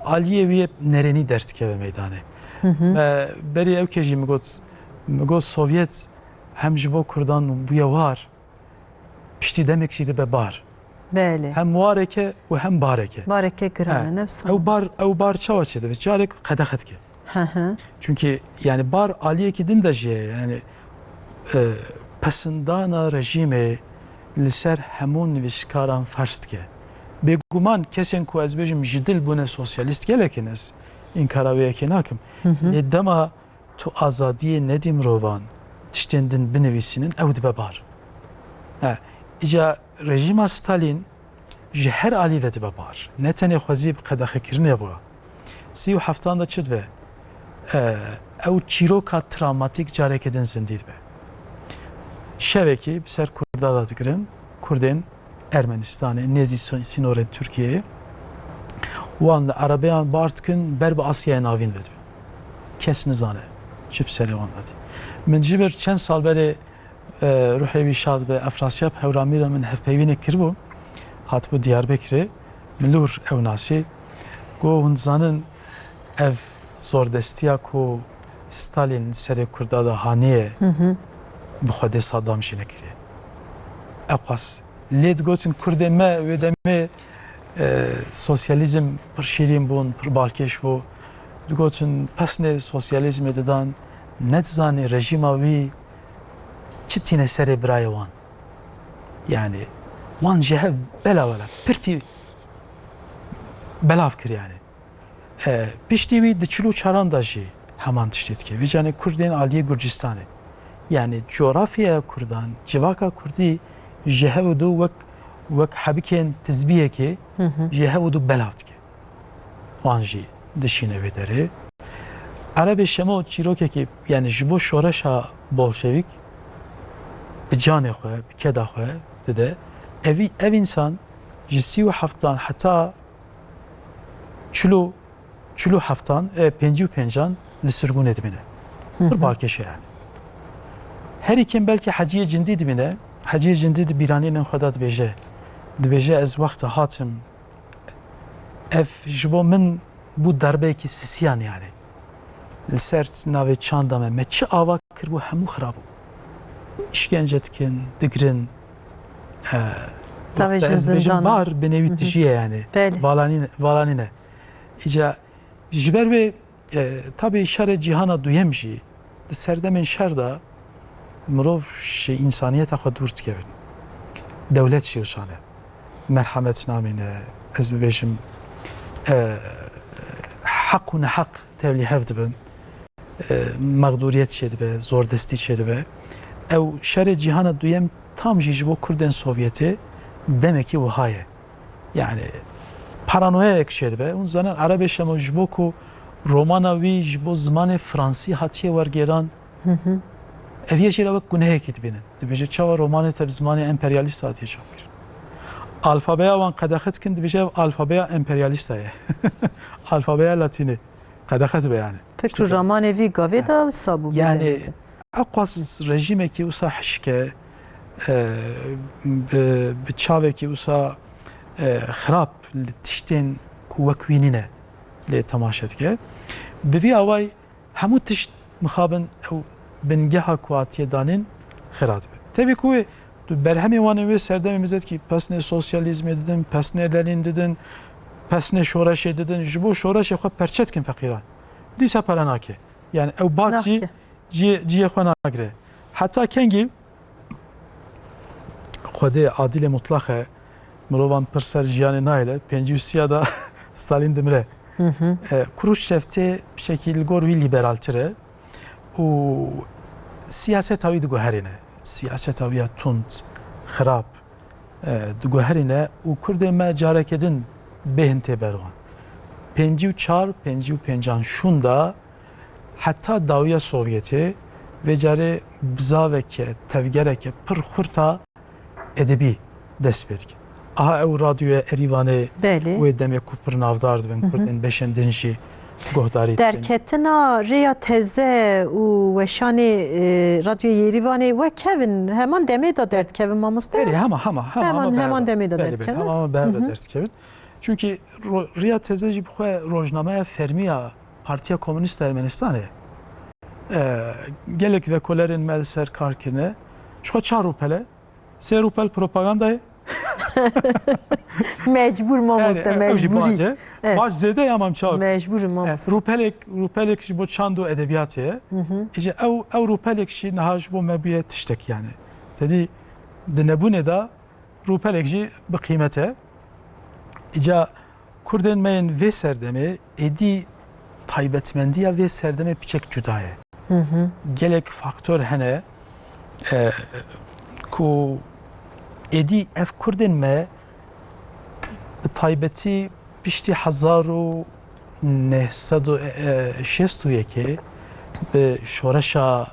aliyê wî yê nerênî derdikeve meydanê. Hı hı. Me berî ew kê jî min got, min got Sovyet hem ji bo Kurdan bûye war, piştî demek jî dibe bar. Belê. Hem wareke û hem bareke. Bareke giran e, He. ne wisa Ew bar, ew bar çawa çêdibe? Carek qedexe dike. Hı hı. Çünkü yani bar aliyekî din de jî ye, yani, e, pesindana rejîmê li ser hemû nivîskaran ferz dike. Bêguman kesên ku ez bêjim ji dil bûne sosyalîst gelek in, ez înkara wê yekê nakim. Hı hı. Lê dema tu azadiyê nedî mirovan tiştên din binivîsînin, ew dibe bar. He, îca rejîma Stalin ji her alî ve dibe bar. Ne tenê xwezî bi qedexekirinê bû. Sî û heftan de çi dibe? E, ew çîroka travmatîk careke din zindî dibe. Şevekî bi ser Kurda de digirin, Kurdên Ermenistanê, nêzî sî-, sînorên Tirkiyeyê. wan li erebeyan bar dikin, ber bi Asyaya Navîn ve dibin. Kes nizane çi bi serê wan ve tê. Min ji bir çend sal berê, e, ruhê wî şad be, Efrasyab Hewramî re min hevpeyvînek kiribû. Hatibû Diyarbekirê, min li wir ew nasî. Got, hûn dizanin ev zordestiya ku Stalin serê Kurda de haniye, Hı hı. bi Xwedê Saddam jî nekiriye. Eqas lê digotin Kurdê me wê demê, e, sosyalîzm pir şîrîn bûn, pir balkêş bû. Digotin pesnê sosyalîzmê didan, nedizanî rejîma wî çi tîne serê birayê wan. Yani wan ji hev bela bela, pirtî belav kir yani. E, piştî wî di çil û çaran de jî heman tiştê dike. Vê canê Kurdên aliyê Gurcistanê. Yani coğrafyaya Kurdan, civaka Kurdî ji hev û du wek, wek hebikên tizbiyekê Hı hı. ji hev û du belav dike. Wan jî dişîne vê derê. Erebê Şemo çîrokekî, yani ji bo şoreşa bolşevîk bi canê xwe, bi keda xwe dide. Evî, ev însan ji sî û heftan heta çil û, çil û heftan, e, pêncî û pêncan li sirgûnê dimîne. Hı Pir hı. balkêş e yani. Herî kêm belkî Heciyê Cindî dimîne. Heciyê Cindî di bîranînên xwe de dibêje. Dibêje, ez wexta hatim, ev ji bo min bû darbeyekî sisiyan yani. Li ser navê çanda me, me çi ava kiribû, hemû xirab bû. Îşkence dikin, digirin. E, Tavê wexta jin ez dibêjim zindana. bar, binêwî Hı hı. tijî ye yani. Belê. Valanîne, valanîne. Îca ji ber wê, e, tabî şerê cîhana duyem jî, di serdemên şer de mirov ji însaniyeta xwe dûr dikevin. Dewlet jî wisa ne. Merhemet namîne, ez bibêjim, e, heq û neheq tevlî hev dibin. E, mexdûriyet çêdibe, zordestî çêdibe. Ew şerê cîhana duyem tam jî ji bo Kurdên Sovyetê demekî wiha ye. Yani paranoyayek çêdibe. Hûn zanin Erebê Şemo ji bo ku romana wî ji bo zimanê fransî hatiye wergêran, Hı hı. ev yê jê re wek gunehekî dibînin. Dibêje, çawa romanê te bi zimanê emperyalîst hatiye çapkirin? Alfabeya wan qedexe dikin, dibêje, ev alfabeya emperyalîsta ye. Alfabeya latînî. Qedexe dibe yani. Pek İşte tu ramanê vî gavê de wisa bû Yani, bû. Eqas rejîmekî wisa hişk e, e, bi, bi çavekî wisa, e, xirab li tiştên ku wek wî nîne lê temaşe dike. Bi vî awayî hemû tişt mixabin ew bingeha ku hatiye danîn xira dibe. Tevî ku wê tu berhemê wan ê wê serdemê mizedkî pesnê sosyalîzmê didin, pesnê Lenîn didin, pesnê şoreşê didin, ji bo şoreşê xwe perçe dikin feqîran. Dîsa pere nake. Yani ew bak jî Nake. ciyê, ciyê xwe nagire. Heta kengî Xwedê adilê mutlaq e, mirovan pir ser jiyanê nayêle, pêncî û sî ya da Stalin dimire. Hı hı. E, Khrushchev tê pişekî li gor wî lîberaltir e û siyaseta wî diguherîne. Siyaseta wî ya tund, xirab, e, diguherîne û Kurdên me careke din bêhn tê ber wan. Pêncî û çar, pêncî û pêncan şûnda heta dawiya Sovyetê vê carê bizaveke, tevgereke pir xurt a edebî dest pê dike. Aha ew radyoya Erîvanê Belê. wê demê ku pir navdar dibin, Hı hı. Kurdên beşên din jî guhdarî dikin. Derketina Rêya Teze û weşanê, e, Radyoyê Yerîvanê wek kevin, heman demê de derdikevin mamoste? Erê, hema, hema, hema, Heman, hema heman beraber. demê de Belê, belê, derdikevin. hema, hema beraber Hı hı. derdikevin. Çünkü ro-, Rêya Teze jî bi xwe rojnameya fermî ya Partiya Komûnîst a Ermenistanê. E, gelek vekolerên me li ser kar kirine. Ji xwe çar rûpel e. Sê rûpel propaganda ye. Mecbur mamoste, Yani, ew jî mecburî. bac e. Evet. Bac zêde ye, ama çawa? Mecbur in E, mamoste. rûpelek, rûpelek ji bo çand û edebiyatê ye. Hı hı. Îca ew, ew rûpelek jî niha ji bo me bûye tiştek yani. Tedî di nebûnê de rûpelek jî bi qîmet e. Îca Kurdên me yên vê serdemê êdî taybetmendiya vê serdemê piçek cuda ye. Hı hı. Gelek faktor hene, e, ku êdî ev Kurdên me bi taybetî piştî hezar û neh sed û şêst û yekê bi şoreşa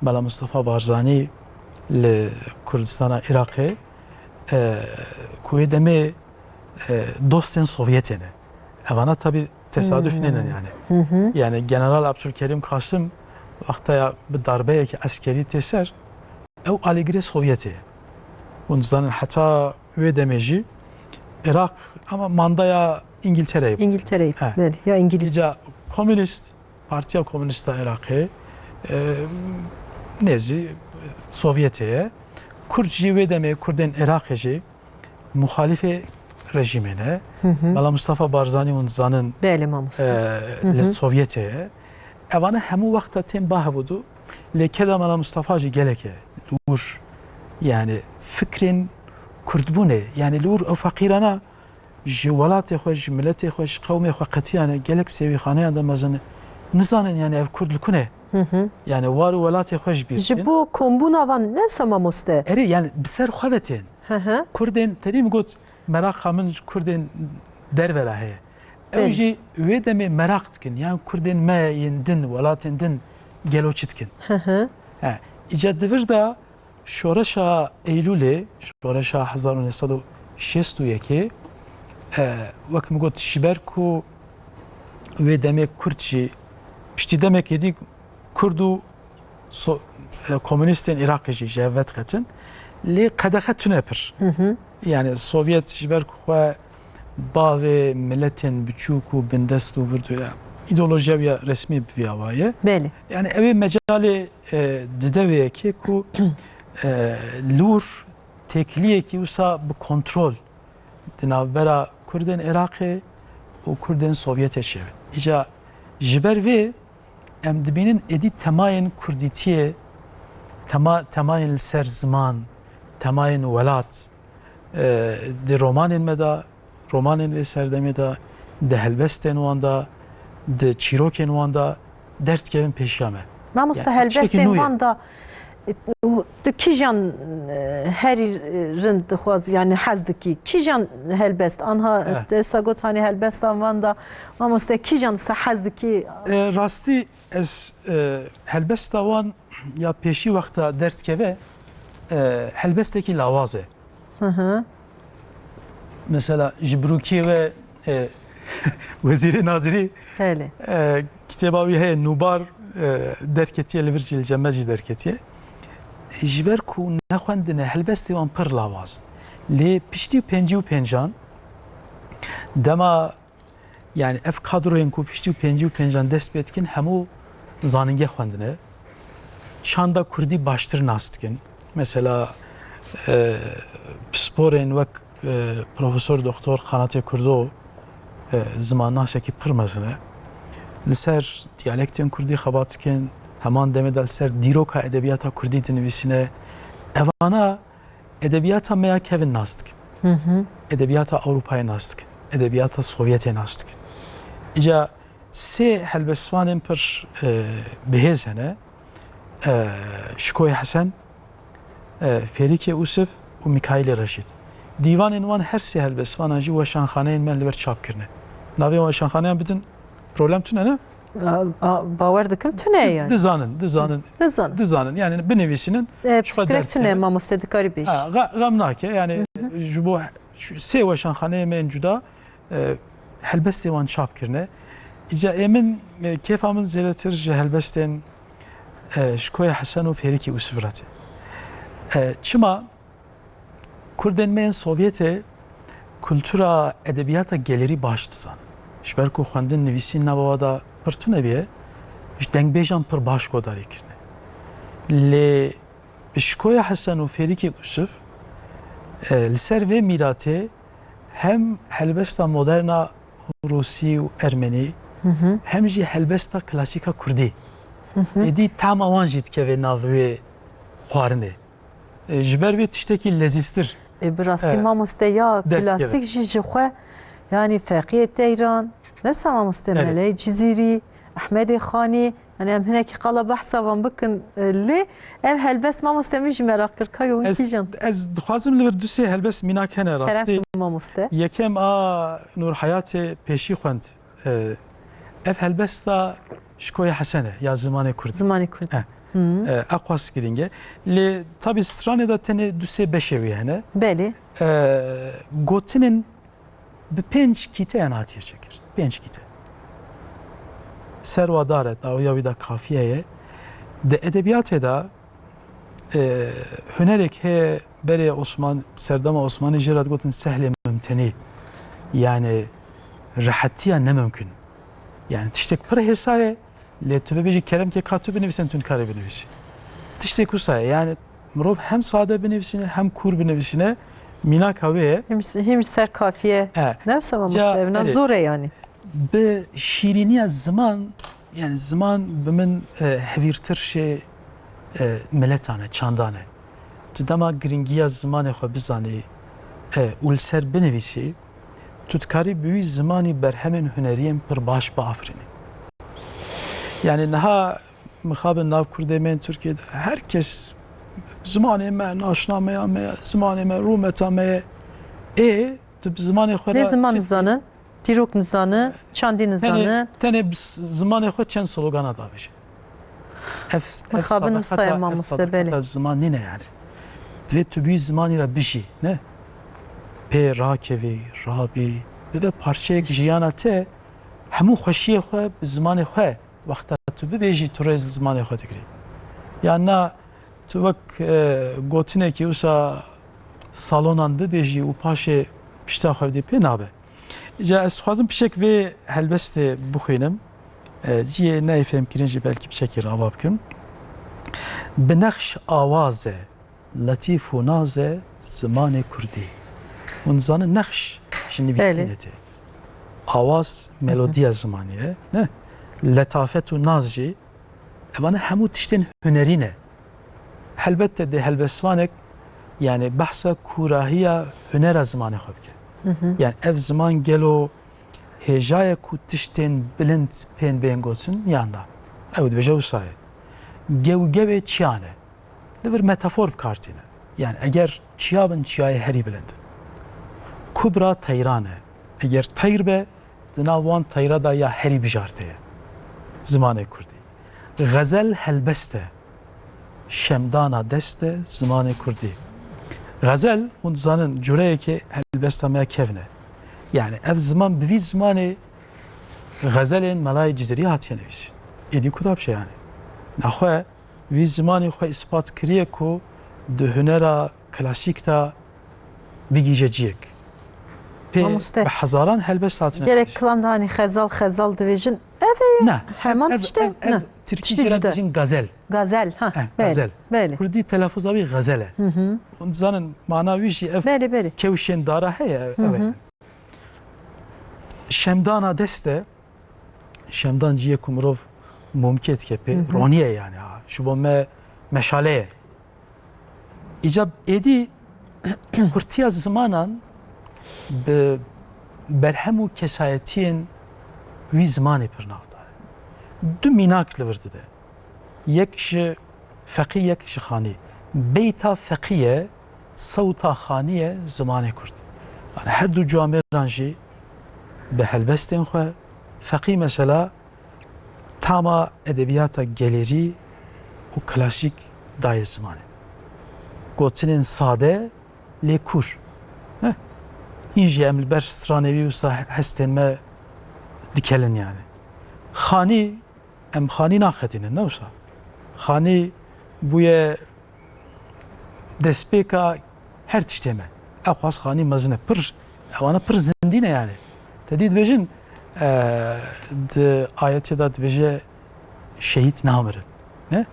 Mela Mustafa Barzanî li Kurdistana Iraqê, e, ku wê demê, e, dostên Sovyetê ne. Evana tabî tesaduf nênin yani. Yani General Abdülkerim Kasım wexta ya bi darbeyekî eskerî tê ser, ew alîgirê Sovyetê ye. Hûn dizanin heta wê demê jî Iraq ama mandaya Îngiltereyê bû. Îngiltereyê, He. belê, ya Îngilîz. Îca komünîst, Partiya Komünîst a Iraqê, e, nêzî Sovyetê ye. Kurd jî wê demê Kurdên Iraqê jî muxalîfê rejîmê ne. Mela Mustafa Barzanî hûn dizanin, Belê mamoste. e, li Sovyetê ye. Evane hemû wexta tên ba hevûdu, lê keda Mela Mustafa jî gelek e. Li wir, yani fikrên Kurdbûnê, yani li wir ew feqîrana ji welatê xwe, ji miletê xwe, ji qewmê xwe qetiyane gelek sêwîxaneyan de mezin e. Nizanin yani ev Kurd li ku ne? Yani war û welatê xwe ji bîr Ji dikin. bo kombûna van ne wisa mamoste? Erê yani bi ser xwe ve tên. Hı hı. Kurdên, tenê min got, meraqa min ji Kurdên derve re heye. Ew Belê. jî wê demê meraq dikin, yan Kurdên me yên din, welatên din gelo çi dikin? Hı hı. He, îca di vir de şoreşa Eylûlê, şoreşa hezar û neh sed û şêst û yekê, e, wek min got, ji ber ku wê demê Kurd jî, piştî demekê dî Kurd û so-, e, komûnîstên Iraqê jî ji hev vedixetin. Lê qedexe tune pir. Hı hı. Yani Sovyet ji ber ku xwe bavê miletên biçûk û bindest û vir, ya, îdeolojiya wî ya resmî bi vî awa ye. Belê. Yani ew ê mecalê, e, dide wê yekê ku, e, li wir têkiliyekî wisa bi kontrol di navbera Kurdên Iraqê û Kurdên Sovyetê çêbin. Îca ji ber vê em dibînin êdî temayên kurdîtiyê, tema-, temayên li ser ziman, temayên welat, e, di romanên me de, romanên vê serdemê de, di helbestên wan de, di çîrokên wan de derdikevin pêşiya me. Mamoste, Yani, tiştekî helbestên nû ye. wan de, e, tu kîjan, e, herî, e, rind dixwaz, yani hez dikî? Kîjan helbest? Anha Evet. te sa got, hani helbestan van de, mamoste, kîjan se hez dikî? E, rastî ez, e, helbesta wan ya pêşî wexta derdikeve, e, helbestekî lawaz e. Hı hı. Mesela ji birûkiyê ve, e, Wezîrê Nazirî, Belê. e, kitêba wî heye, Nûbar, e, derketiye, li vir jî li cem me jî derketiye. Ji ber ku nexwendine, helbestê wan pir lawaz in. Lê piştî pêncî û pêncan dema Yani ev kadroyên ku piştî û pêncî û pêncan dest pê dikin, hemû zanîngeh xwendine. Çanda kurdî baştir nas dikin. Mesela, e, pisporên wek, e, Profesor Doktor Xanatê Kurdo, e, zimannasekî pir mezin e. Li ser diyalektên kurdî xebat dikin, heman demê de li ser dîroka edebiyata kurdî dinivîsine. Evana edebiyata me ya kevin nas dikin. Hı hı. Edebiyata Ewropayê nas dikin. Edebiyata Sovyetê nas dikin. Îca sê helbestvanên pir, e, bihêz hene. E, Şikoyê Hesen, e, Fêrîkê Ûsiv û Mîkaîlê Reşîd. Dîvanên wan her sê helbestvanan jî weşanxaneyên me li vir çap kirine. Navê wan weşanxaneyan bidin, problem tune ne? A, a, bawer dikim tune ye Diz-, yani. Dizanin, dizanin. Dizanin. Dizanin. Yani binivîsînin, E, ji xwe pirsgirêk derdikin. tune ye, mamoste, dikarî bêjî. Ha, xe-, xem nake. Yani Hı hı. ji bo şu sê weşanxaneyê me yên cuda, e, helbestê wan çap kirine. Îca ê min, e, kêfa min zêdetir ji helbestên, e, Şikoyê Hesen û Fêrikê Ûsiv re tê. E, çima? Kurdên me yên Sovyetê kultura, edebiyata gelerî baş dizanin. Ji ber ku xwendin, nivîsîn nava wan de pir tune bûye, ji dengbêjan pir baş guhdarî kirine. Lê bi Şikoya Hesen û Fêrîkê Ûsiv, e, li ser vê mîratê hem helbesta moderna rûsî û ermenî, Hı hı. hem jî helbesta klasîka kurdî. Hı hı. Êdî tama wan jî dikeve nav wê xwarinê. E, ji ber wê tiştekî lezîztir, E, bi rastî e, mamoste ya derdiket. klasîk jî ji xwe, yanî Feqiyê Teyran, ne wisa mamoste Evet. Meleyê Cizîrî, Ehmedê Xanî, yanî em hinekî qala behsa van bikin, e, lê ev helbest mamoste min jî meraq kir, ka yo wî Ez, kîjan? ez dixwazim li vir du sê helbest mînak hene Şeref rastî. bi mamoste. Yekem a Nûrhayatê Pêşî xwend. E, ev helbesta Şikoyê Hesen e, ya zimanê kurdî. Zimanê kurdî. E, Hı. e, eqwas girîng e. Lê tabî stranê de tenê du sê beşê wî hene. Belê. E, gotinên bi pênc kîteyan hatiye çêkir. Pênc kîte. Serwa dar e, dawiya wî de kafiye ye. Di edebiyatê de, e, hunerek heye berê Osman, serdema Osmanî jê re digotin sehlê mumtenî. Yani rehetiya nemimkun. Yani tiştek pir hêsa ye, lê tu bibêjî kerem ke ka tu binivîsin, tu nikarî binivîsî. Tiştek wisa ye. Yani mirov hem sade binivîsîne, hem kûr binivîsîne, mînaka wê ye. Him, him ser kafiye. E, ne wisa mamoste, ca, evna erê. Zor e yani. Bi şîrîniya ziman, yani ziman bi min, e, hevîrtir şê, e, miletan e, çandan e. Tu dema giringiya zimanê xwe bizanî, e, û li ser binivîsî, tu dikarî bi wî zimanî berhemên huneriyên pir baş biafirînî. Yani niha mixabin nav Kurdê me yên Tirkiyê de her kes zimanê me, naşnameya me ye, zimanê me, rûmeta me ye. Ê, tu bi zimanê xwe Lê re ziman kesî nizanin, dîrok nizanin, çandî nizanin. Tenê, tenê bi s-, zimanê xwe çend slogana dabêje. Ev, ev Mixabin sadaqeta, wisa ye, ev mamoste, sadaqeta belê. Ziman nîne yani. Divê tu bi wî zimanî re bijî, ne? Pê rakevî, rabî, bibe parçeyek jiyana te, hemû xweşiyê xwe bi zimanê xwe, wexta tu bibêjî, tu rêz zimanê xwe digirî. Ya na, tu wek, e, gotinekî wisa salonan bibêjî û paşê pişta xwe bidî, pê nabe. Îca ez dixwazim piçek vê helbestê bixwînim. E, cihê neyê fêmkirin jî belkî piçekî rava bikim. Bi nexş awaz e, letîf û naz e zimanê kurdî. Hûn dizanin nexş ji nivîsînê Belê. Tê. Awaz, Hı hı. Melodiya zimanî ye, ne? Letafet û naz jî, evane hemû tiştên hunerî ne. Helbette dê helbestvanek, yani behsa kûrahiya hunera zimanê xwe bike. Hı hı. Yani ev ziman gelo hêja ye ku tiştên bilind pên bên gotin yan na? Ew dibêje wisa ye. Gewgewê çiyan e. Li vir metafor bi kar tîne. Yani eger çiya bin, çiyayê herî bilind in. Kubra teyran e. Eger teyr be, di nav wan teyra de ya herî bijarte ye. Zimanê kurdî. Xezel helbest e. Şemdana dest e zimanê kurdî. Xezel, hûn dizanin, cureyekê helbesta me ya kevn e. Yani ev ziman bi vî zimanê xezelên Melayê Cizirî hatiye nivîsîn. Êdî ku da biçe yani? Naxwe vî zimanî xwe îspat kiriye ku di hunera klasîk de bigihîje cihek. Pê Mamoste, bi hezaran helbest hatine gerek nivîsîn. Kilam de hanî xezal, xezal dibêjin. Ev e. Ne, heman ev, tişt e. Ev, ev, ne. Tirkî jê re dibêjin gazel. Gazel, ha, eh, belê, gazel. Belê. Kurdî telaffuza wî xezel e. Hı hı. Hûn dizanin mana wî jî ev Belê, belê. Kewşên dara heye, ev, Hı hı. Ev e. Şemdana dest e. Şemdan cihê ku mirov mûmkê dike pê, Hı hı. Ronî ye yani ha. Ji bo me meşale ye. Îca êdî xurtiya zimanan bi berhem û kesayetiyên wî zimanê pir navdar e. Du mînak li vir dide. Yek ji Feqî, yek ji Xanî. Beyta Feqî ye, sewta Xanî ye, zimanê kurdî. Yani her du camêran jî bi helbestên xwe, Feqî mesela tama edebiyata gelêrî û klasîk dayê zimanê. Gotinên sade lê kûr. Heh. Hîn jî em li ber stranê wî wisa hestên me dikelin yani. Xanî, em Xanî naxetînin, ne wisa? Xanî bûye destpêka her tiştê me. Ew xwest Xanî mezin e. Pir, ewana pir zindî ne yani. Te dî dibêjin, e, di ayetê de dibêje şehîd namirin. Ne?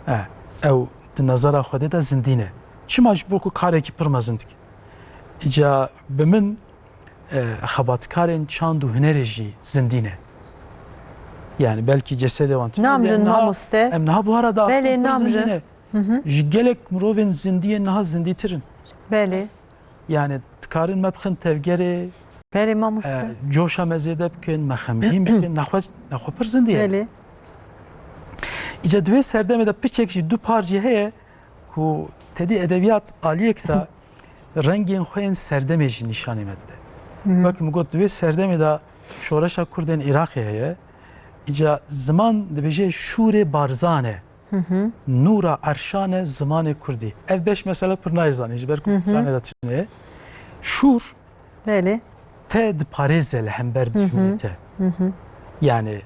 E, ew di nezera Xwedê de zindî ne. Çima? Ji bo ku karekî pir mezin dike. Îca bi min, e, xebatkarên çand û hunerê jî zindî ne. Yani belkî cesedê wan tune, Namrin em niha, mamoste. Em niha buhara da Belê, pir namrin. Zindî ne. Hı hı. Ji gelek mirovên zindiyên niha zindîtir in. Belê. Yani dikarin me bixin tevgerê, Belê mamoste. E, coşa me zêde bikin, me xemgîn bikin, nexwe, nexwe pir zindî ye. Belê. Îca di wê serdemê de piçek jî du par jî heye ku tedî edebiyat aliyek de rengên xwe yên serdemê jî nîşanî me dide. Hı hı. Wek min got, di wê serdemê de şoreşa Kurdên Iraqê heye. Îca ziman dibêje şûrê barzan e. Hı hı. Nûra erşan e zimanê kurdî. Ev beş mesela pir nayê zanîn, ji ber ku Hı hı. stranê de tune ye. Şûr Belê. te diparêze li hember dijminê te. Yani,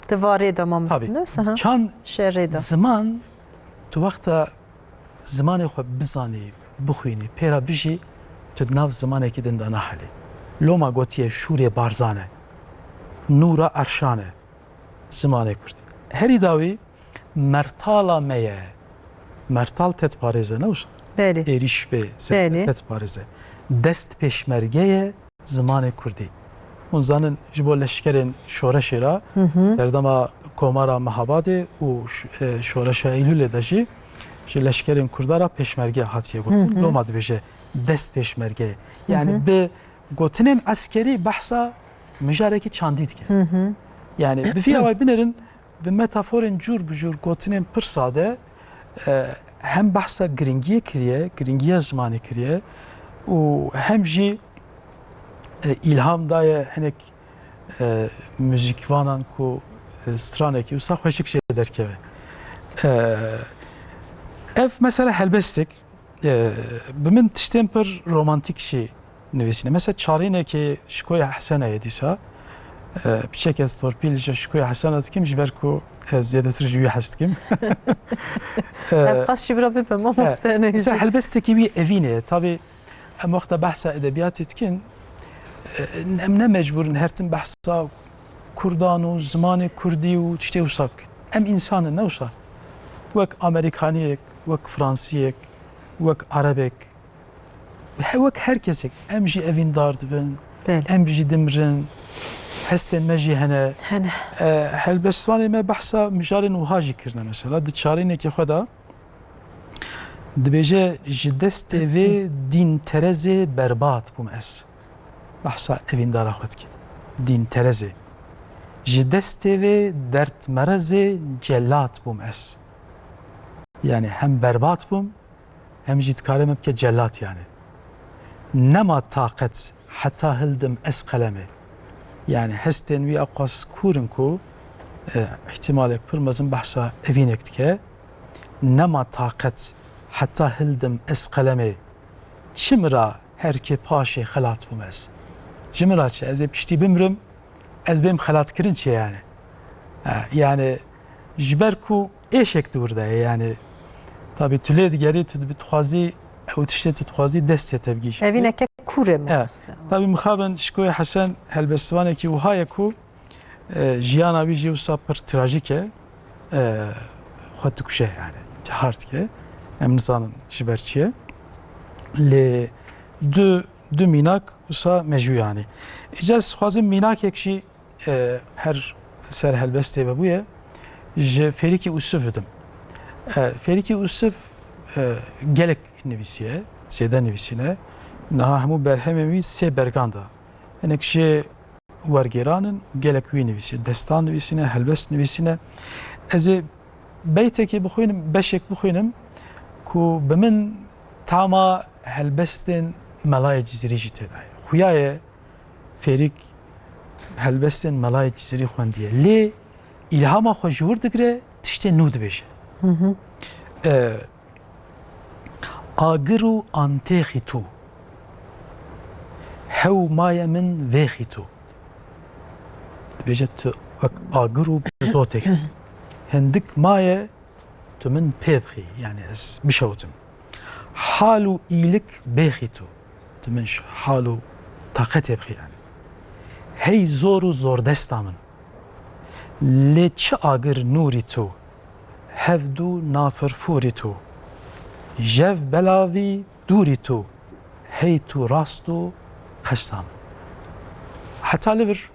Di varê de mamoste, tabii, ne wisa, ha? Çand Şerê de. Ziman, tu wexta zimanê xwe bizanî, bixwînî, pê re bijî, tu di nav zimanekî din de nahelî. Loma gotiye şûrê barzan e, nûra erşan e zimanê kurdî. Herî dawî mertala me ye. Mertal te diparêze, ne wisa? Belê. Êrîş bê, se- Belê. Te diparêze. Dest pêşmerge ye zimanê kurdî. Hûn zanin, ji bo leşkerên şoreşê re, serdema Komara Mehabadê û ş- e, şoreşa Eylûlê de jî ji leşkerên kurda re pêşmerge hatiye gotin. Loma dibêje dest pêşmerge ye. Yani bi gotinên eskerî behsa mijarekî çandî dike. Yani bi vî awayî binêrin, bi metaforên cûr bi cûr, gotinên pir sade, e, hem behsa giringiyê kiriye, giringiya zimanê kiriye û hem jî, e, îlham daye hinek, e, muzîkvanan ku, e, stranekî wisa xweşik jê derkeve. E, ev mesela helbestek, e, bi min tiştên pir romantîk jî nivîsîne. Mesela çarînekê Şikoya Hesena ye dîsa. E, piçek ez torpîl ji Şikoya Hesena dikim, ji ber ku ez zêdetir ji wî hez dikim. E, Ev qas jî bira bibe, mamoste, e, ne mesela jî. Helbestekî wî evîn e. Tabii, em wexta behsa edebiyatê dikin, e, em ne mecbûr in her tim behsa kurdan û zimanê kurdî û tiştê wisa bikin. Em însan in, ne wisa? Wek Amerîkaniyek, wek Fransiyek, wek Erebek, he, wek her kesek, em jî evîndar dibin, Belê. Em jî dimirin, hestên me jî hene. Hene. E, helbestvanê me behsa mijarên wiha jî kirine mesela. Di çarînekê xwe de dibêje, ji destê vê dînterezê berbat bûm ez. Behsa evîndara xwe dike. Dînterezê. Ji destê vê derdmerezê celat bûm ez. Yani hem berbat bûm, hem jî dikare me bike celat yani. Nema taqet heta hildim ez qelemê. Yani hestên wî eqas kûr in ku, e, îhtimalek pir mezin behsa evînek dike. Nema taqet heta hildim ez qelemê. Çi min ra her kê paşê xelat bûm ez. Ji min ra çi? Ez ê piştî bimrim, ez bêm xelatkirin çi yani? Ha, yani ji ber ku êşek di wir de ye yani. Tabî tu lê digerî, tu dixwazî, ew tiştê tu dixwazî destê te bigihîşî. Evîneke kûr e, mamoste. Tabî mixabin Şikoyê Hesen helbestvanekî wiha ye ku, e, jiyana wî jî wisa pir trajîk e. E, xwe dikuje yani. Intihar dike. Em nizanin ji ber çi ye. Lê du, du mînak wisa mejû yani. Îca ez dixwazim mînakek jî, e, her ser helbestê vebûye, ji Fêrîkî Ûsif bidim. E, Fêrîkî Ûsif, e, gelek nivîsiye, zêde nivîsîne. Niha hemû berhemên wî sê bergan de. Hinek jê wergêran in, gelek wî nivîsiye. Destan nivîsîne, helbest nivîsîne. Ez ê beytekê bixwînim, beşek bixwînim ku bi min tama helbestên Melayê Cizîrî jî tê de ye. Xuya ye Fêrîk helbestên Melayê Cizîrî xwendiye. Lê îlhama xwe ji wir digire, tiştê nû dibêje. E, Agir û antêxî tu. Hew maye min vêxî tu. Dibêje tu wek agir û zotek. Hindik maye tu min pê bixî, yani ez bişewtim. Hal û îlik bêxî tu. Tu min ji hal û taqetê bixî yani. Hey zor û zordesta min. Lê çi agir nûrî tu, hevdû nafirfûrî tu. Jev belavî dûrî tu, hey tu rast û qesta min. Heta li vir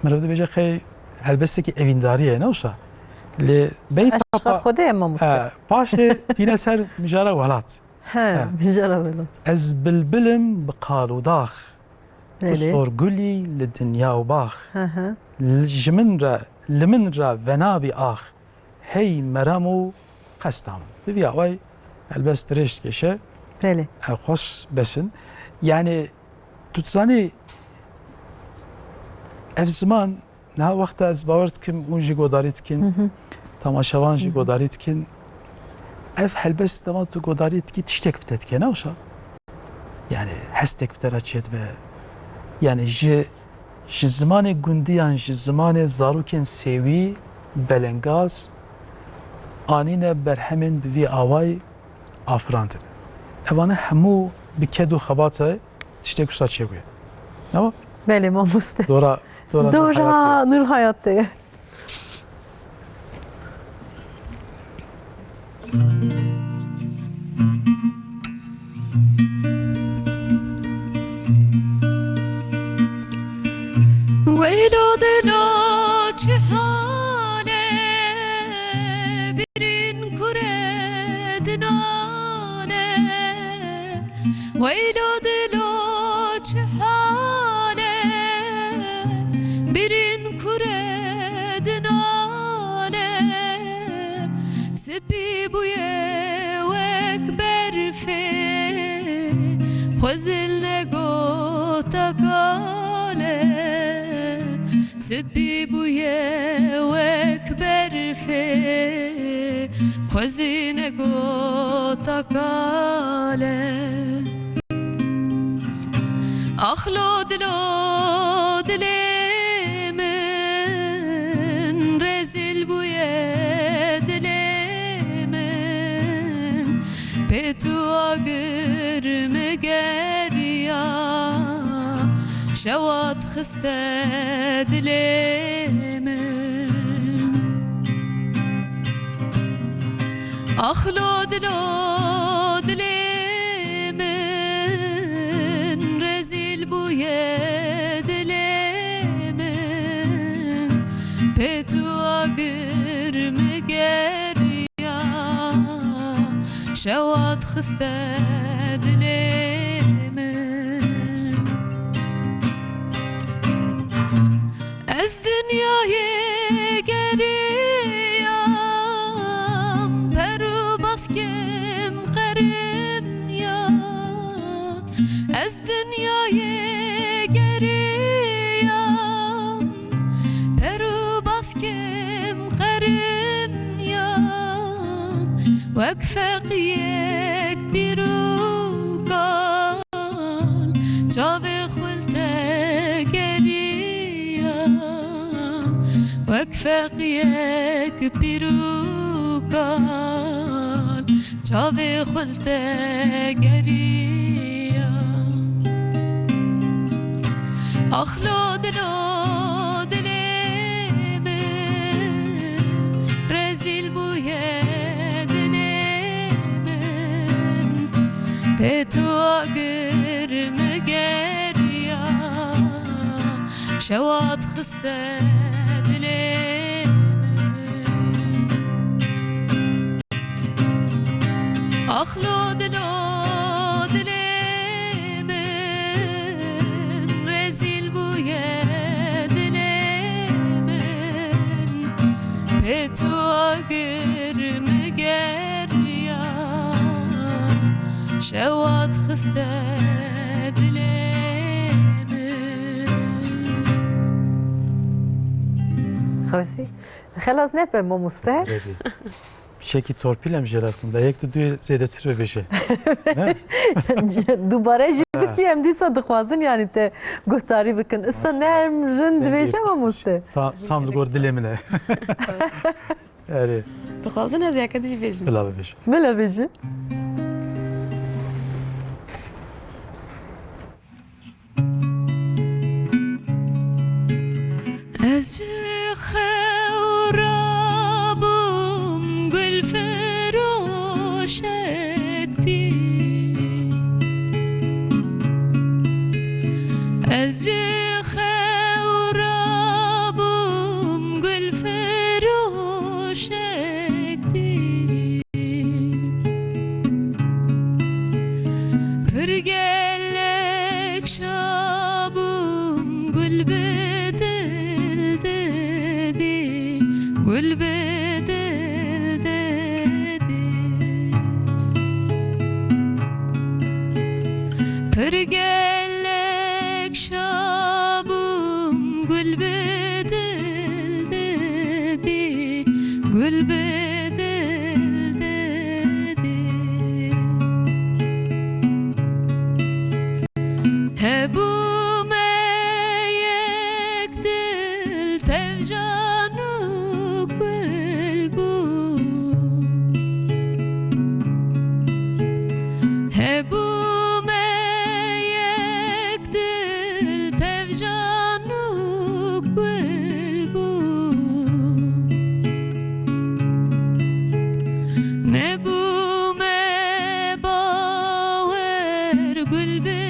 meriv dibêje qey helbestekî evîndarî ye, ne wisa? Lê beyta Eşqa pa- Xwedê ye, mamoste. He, paşê tîne ser mijara welat. He, mijara welat. Ez bilbilim bi qal û dax. Tu Belê. sorgulî li dinya û bax. Hı hı. Li, ji min re, li min re venabî ax. Hey merem û qesta min. Bi vî awayî helbest dirêj dikêşe. Belê. Ew xweş besin. Yani tu dizanî ev ziman, niha wexta ez bawer dikim hûn jî godarî dikin, temaşevan jî godarî dikin. Ev helbest dema tu godarî dikî tiştek bi te dike, ne wisa? Yani hestek bi te re çêdibe. Yani ji, ji zimanê gundî yan ji zimanê zarokên sêwî, belengaz, anîne berhemên bi vî awayî afirandin. Evane hemû bi ked û xebata tiştê ku sa çêbûye. Ama Belê mamoste. Dora, dora Nûr Dora Hayatê. Nûr Hayatê. Weylo dilo çi hale, birîn kure dinane. Weylo dilo çi hale, birîn kure dinane. Spî bûye wek berfê, xwezil negota kale. Spî bûye wek berfê, xwezî negota kale. Ax lo dilo dilê min, rezîl bûye dilê min. Pê tu agir min geriya, şewa dixiste dilê min. Ax lo dilo dilê min, rezîl bûye dilê min. Pê tu agir min geriya, şewa dixiste dilê min. Ez dinyayê geriyam, per û baskêm qerim ya. Ez dinyayê geriyam, per û baskêm qerim ya. Wek feqiyek pîr û kal, çavê xwe li te geriya. Wek feqiyek pîr û kal, çavê xwe li te geriya. Ax lo dilo dilê min, rezîl bûye dilê min. Pê tu agir min geriya, şewa dixiste dilê min. Ax lo dilo dilê min, rezîl bûye dilê min. Pê tu agir min geriya, şewa dixiste dilê min. Xewsî, xelas nebe mamoste. Belê. Şekî torpîl em jê re bikin. Be yek tu duyê zêdetir bibêje. Ne? Dubare jî Ha. bikî, em dîsa dixwazin, yani, te guhdarî bikin. Îsa Maşallah. nerm, rind Dengê dibêje, mamoste. Ta-, tam li gor dilê min e. Erê. Dixwazin ez yeke dî jî bêjim. Bila bibêje. Bila bêje. Ez ji xew rabûm gul firoşek dî. Ez ji xew rabûm gul firoşek dî. Pir gelek şa bûm, gul bi dil didî, gul bi dil didî. Pir gelek şa bûm, gul bi dil didî, gul bi dil didî. Hebûme Can û gul bû. Hebûme yek dil, tev can û gul bû. Nebûme bawer, gul bi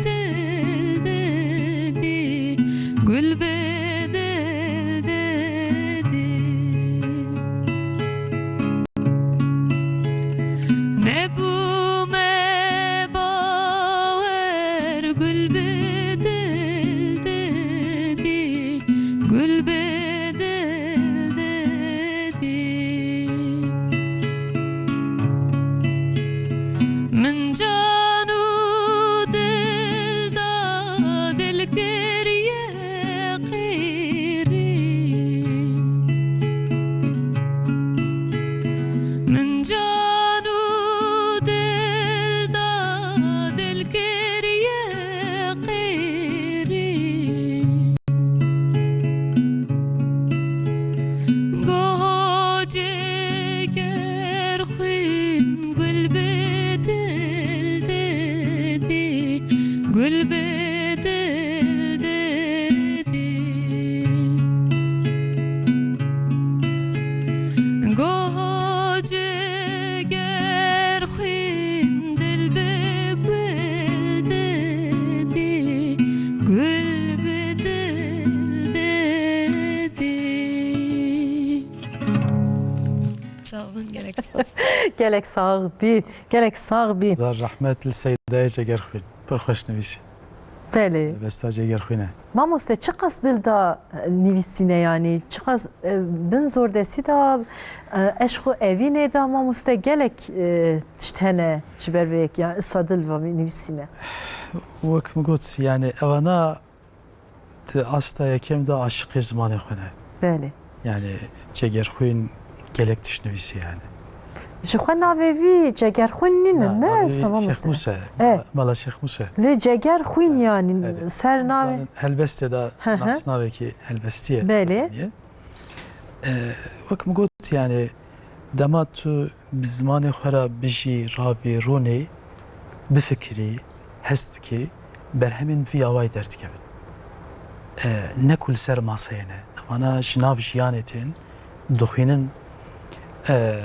dil dedî, gul bi dil dedî. Nebûme bawer, gul bi dil dedî, gul bi dil dedî. Min can û dil da, dil kiriye qîrîn. Min can û dil da, dil kiriye qîrîn. Goha ceger xwîn, gul bi dil dedî, gul bi dil dedî. Goha ceger xwîn, dil bi gul dedî, gul bi dil dedî. Sağ olun, gerek spas. Gelek sax bî, gelek sax bî. Zar rehmet li Seydayê Cegerxwîn. Pir xweş nivîsî. Belê. Helbesta Cegerxwîn e. Mamoste, çiqas dil da, e, nivîsîne, yanî çiqas, e, bin zordestî da, e, eşq û evînê da, mamoste, gelek, e, tişt hene ji ber vê yekê, ya isa dil va nivîsîne. Wek min got, yani evana di asta yekem de aşiqê zimanê xwe ne. Belê. Yani Cegerxwîn gelek tişt nivîsî yani. Ji xwe navê vî Cegerxwîn nîne, ne, navê wisa Şêx Mûse? E. Mala, Mala Şêx Mûse. Lê Cegerxwîn yani, erê, ser navê. Zanin helbestê de, hı hı, nasnavekî helbestî ye. Belê. E, wek min got, yani dema tu bi zimanê xwe re bijî, rabî, rûnî, bifikirî, hest bikî, berhemên vî awayî derdikevin. E, ne ku li ser maseyê ne. Evana ji nav jiyanê tên, dixwînin, e,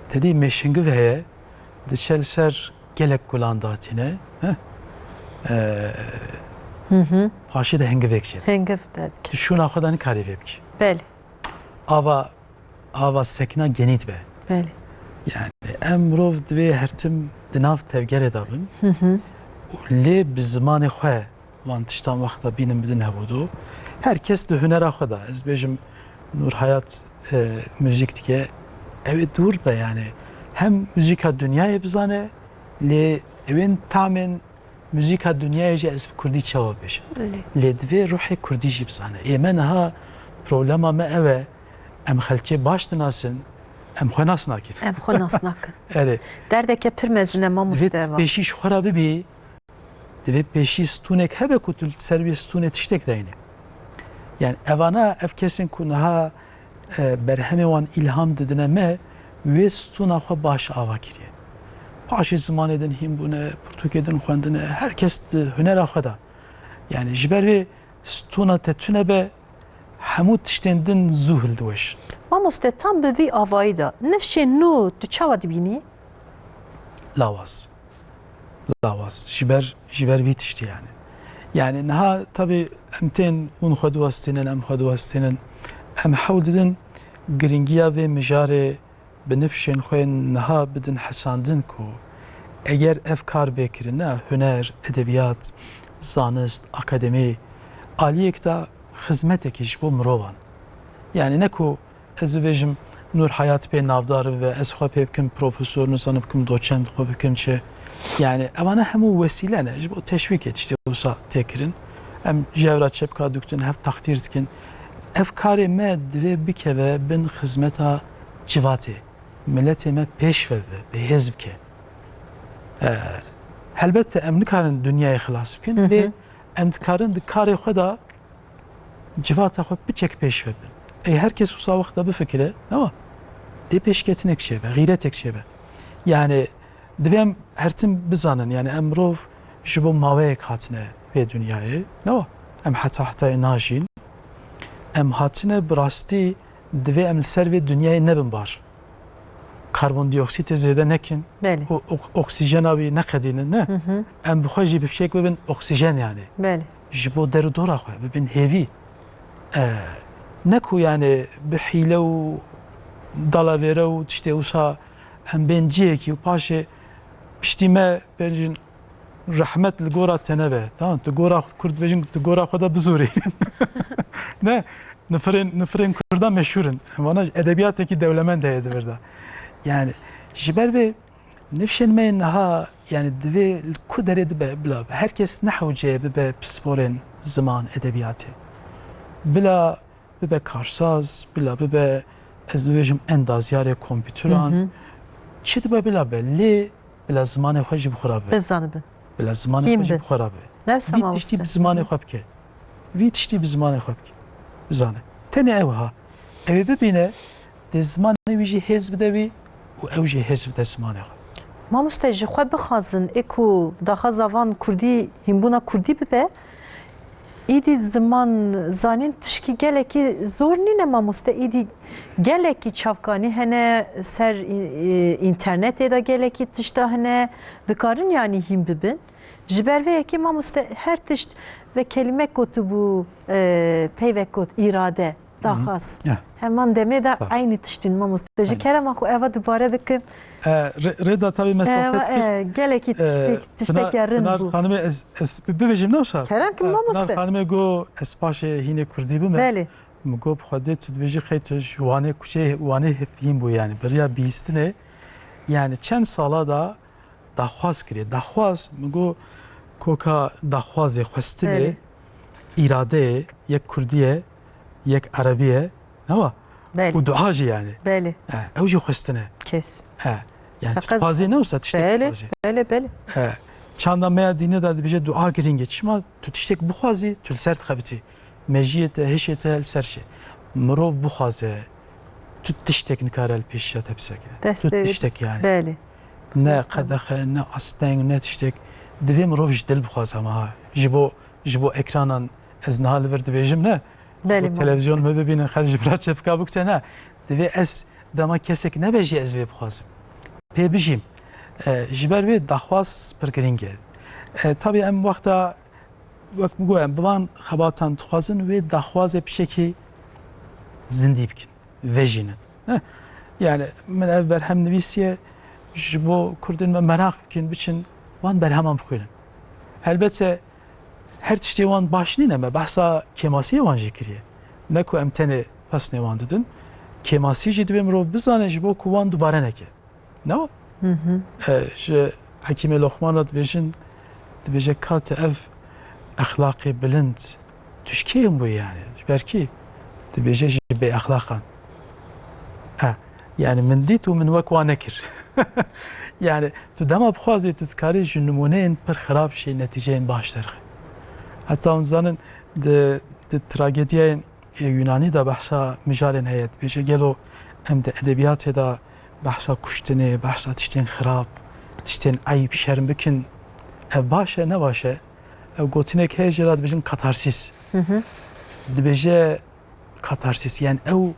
tedî mêşingiv heye, diçe li ser gelek gulan datîne, he? E, hı hı, paşê de hingivek jê. Hingiv derdikeve. Tu şûna xwe de nikarî vê bikî. Belê. Ava ava sekna genî dibe. Belê. Yani em mirov divê her tim di nav tevgerê de bin. Hı hı. Û lê bi zimanê xwe van tiştan wexta bînin bidin hevûdu. Her kes di hunera xwe de. Ez bêjim Nur Hayat, e, muzîk dike. Ew ê dûr de yani. Hem muzîka dinyayê bizane, lê ewên tamên muzîka dinyayê jî ez bi kurdî çawa bêjim? Belê. Lê divê ruhê kurdî jî bizane. Ê me niha problema me ew e, em xelkê baş dinasin, em xwe nas nakin. Em xwe nas nakin. Erê. Derdeke pir mezin e, mamoste. Divê pêşî ji xwe re bibî, divê pêşî stûnek hebe ku tu li ser wê stûnê tiştek dayînî. Yani evana, ev kesên ku niha e, berhemê wan îlham didine me, wê stûna xwe baş ava kiriye. Paşê zimanê din hîn bûne, pirtûkê din xwendine, her kes di hunera xwe de. Yani ji ber vê stûna te tune be, hemû tiştên din zû hildiweşin. Mamoste, tam bi vî avayî de, nifşên nû tu çawa dibînî? Lawaz. Lawaz. Ji ber, ji ber vî tiştî yani. Yani niha tabii em tên hûn xwe diwestînin, em xwe diwestînin. Em hewl didin giringiya vê mijarê bi nifşên xwe niha bidin hesandin ku eger ev kar bê kirine, huner, edebiyat, zanist, akademî, aliyek de xizmetekî ji bo mirovan. Yani ne ku ez bibêjim Nur Hayat pê navdar bibe, ez xwe pê bikim profesor, nizanim bikim doçent, xwe bikim çi. Yani evana hemû wesîle ne, ji bo teşwîkê tiştê wisa tê kirin. Em ji hev re çepka dikitin, hev takdîr dikin. Ev karê me divê bikeve bin xizmeta civatê. Miletê me pêş ve bibe, bihêz bike. E, helbette em nikarin dinyayê xilas bikin, hı hı, lê em dikarin di karê xwe de civata xwe piçek pêş ve bin. Ê her kes wisa wexta bifikire, newa dê pêşketinek çêbe, xîretek çêbe. Yani divê em her tim bizanin, yani em mirov ji bo maweyek hatine vê dinyayê, newa em heta hetayê najîn. Em hatine bi rastî divê em li ser vê dinyayê nebin bar. Karbondioksîtê zêde nekin. Belê. O, o, oksîjena wî neqedînin, ne? Hı hı. Em bi xwe jî bi fişek bibin oksîjen yani. Belê. Ji bo der û dora xwe bibin hêvî. E, ne ku yani bi hîle û dalavêre û tiştê wisa em bên cihekî û paşê piştî me bêjin rehmet li gora te nebe. Tamam, tu gora, Kurd dibêjin, tu gora xwe de bizûrî. Ne, nifirên, nifirên Kurda meşhûr in. Vana edebiyatekî dewlemend heye di vir de. Yani ji ber vê nifşên me yên niha, yani divê li ku derê dibe bila be. Her kes nehewce bibe pisporên ziman, edebiyatê. Bila bibe karsaz, bila bibe, ez dibêjim, endazyarê kompûteran. Hı hı. Çi dibe bila be, lê bila zimanê xwe jî bi xwe re bibe. Bizanibin. Bila zimanê Hîn xwe jî bi. Bi xwe re bibe. Nefsa Vî mamoste. Tiştî bi zimanê xwe bike. Vî tiştî bi zimanê xwe bike. Bizane. Tenê ew ha. Ew ê bibîne, dê zimanê wî jî hêz bide wî û ew jî hêz bide zimanê xwe. Mamoste, ji xwe bixwazin, ê ku daxwaza van kurdî, hînbûna kurdî bibe, Îdî ziman zanîn tişkî gelekî zor nîne mamoste. Îdî gelekî çavkanî hene, ser î-, î-, înternetê de gelekî tişta hene, dikarin yanî hîn bibin. Ji ber vê yekê mamoste her tişt ve kelîmek gotibû, e, peyvek got, îrade, daxwaz. Ya. Heman demê de Tabii. Eynî tiştîn mamoste. Ji Aynen. Kerema xwe eva dubare bikin. E, rê-, rêda tabii me E, sohbet kir. E, gelekî E, tiştek, tişteke Pinar, rind Pinar bû. Xanimê ez, ez bi-, bibêjim ne wisa? Kerem ki E, mamoste. Pinar Xanimê go ez paşê hînê kurdî bime. Belê. Min go bi Xwedê tu dibêjî xey tu ji Wanê kuçeyê Wanê hîn bû yani. Beriya bihîstinê yani çend sala da daxwaz kiriye. Daxwaz, min go koka daxwazê, xwestinê, Belê. Îradeyê, yek kurdî ye, yek erebî ye. Newa? Belê. Û dua jî yani. Belê. He, ew jî xwestin e. Kes. He. Yani tu Feqet dixwazî ne wisa tiştek Belê, dixwazî. Belê, belê. He. Çanda me ya dînê de dibêje dua girîng e. Çima tu tiştek bixwazî, tu li ser dixebitî. Mejiyê te, hişê te li ser şê. Mirov bixwaze, tu tiştek nikare li pêşiya te bisekine. Tu Destê tiştek yani. Belê. Ne Destê. Qedexe, ne asteng, ne tiştek. Divê mirov ji dil bixwaze ama ha. Ji bo, ji bo ekranan ez niha li vir dibêjim ne. Belê, Bo televizyon me bibînin, xelk ji bira çepika bikute ne. Divê ez dema kesek nebe jî ez vê bixwazim. Pê bijîm. E, ji ber vê daxwaz pir girîng e. E, tabii em wexta, wek min got, em bi van xebatan dixwazin wê daxwazê pişekî zindî bikin, vejînin. Ne? Yani min ev berhem nivîsiye ji bo kurdên me meraq bikin, biçin wan berheman bixwînin. Helbete her tiştê wan baş nîne, me behsa kêmasiyê wan jî kiriye. Ne ku em tenê pesnê wan didin. Kêmasî jî divê mirov bizane ji bo ku wan dubare neke. Ne? Hı hı. E, ji Hekîmê Loqman re dibêjin, dibêje, "Kate ev exlaqê bilind tu ji kê bûyî yani? Ji ber kî?" Dibêje, "Ji bêexlaqan." E, yani min dît û min wek wan nekir. Yani tu dema bixwazî, tu dikarî ji nimûneyên pir xirab jî netîceyên baş derxe. Heta hûn zanin di, di tragediyayên ê Yunanî de behsa mijarên heye. Dibêje, gelo em di edebiyatê de behsa kuştinê, behsa tiştên xirab, tiştên eyb, şerm bikin? Ev baş e, ne baş e? Ev gotinek heye jê re dibêjin katarsis. Hı hı. Dibêje katarsis, yani ew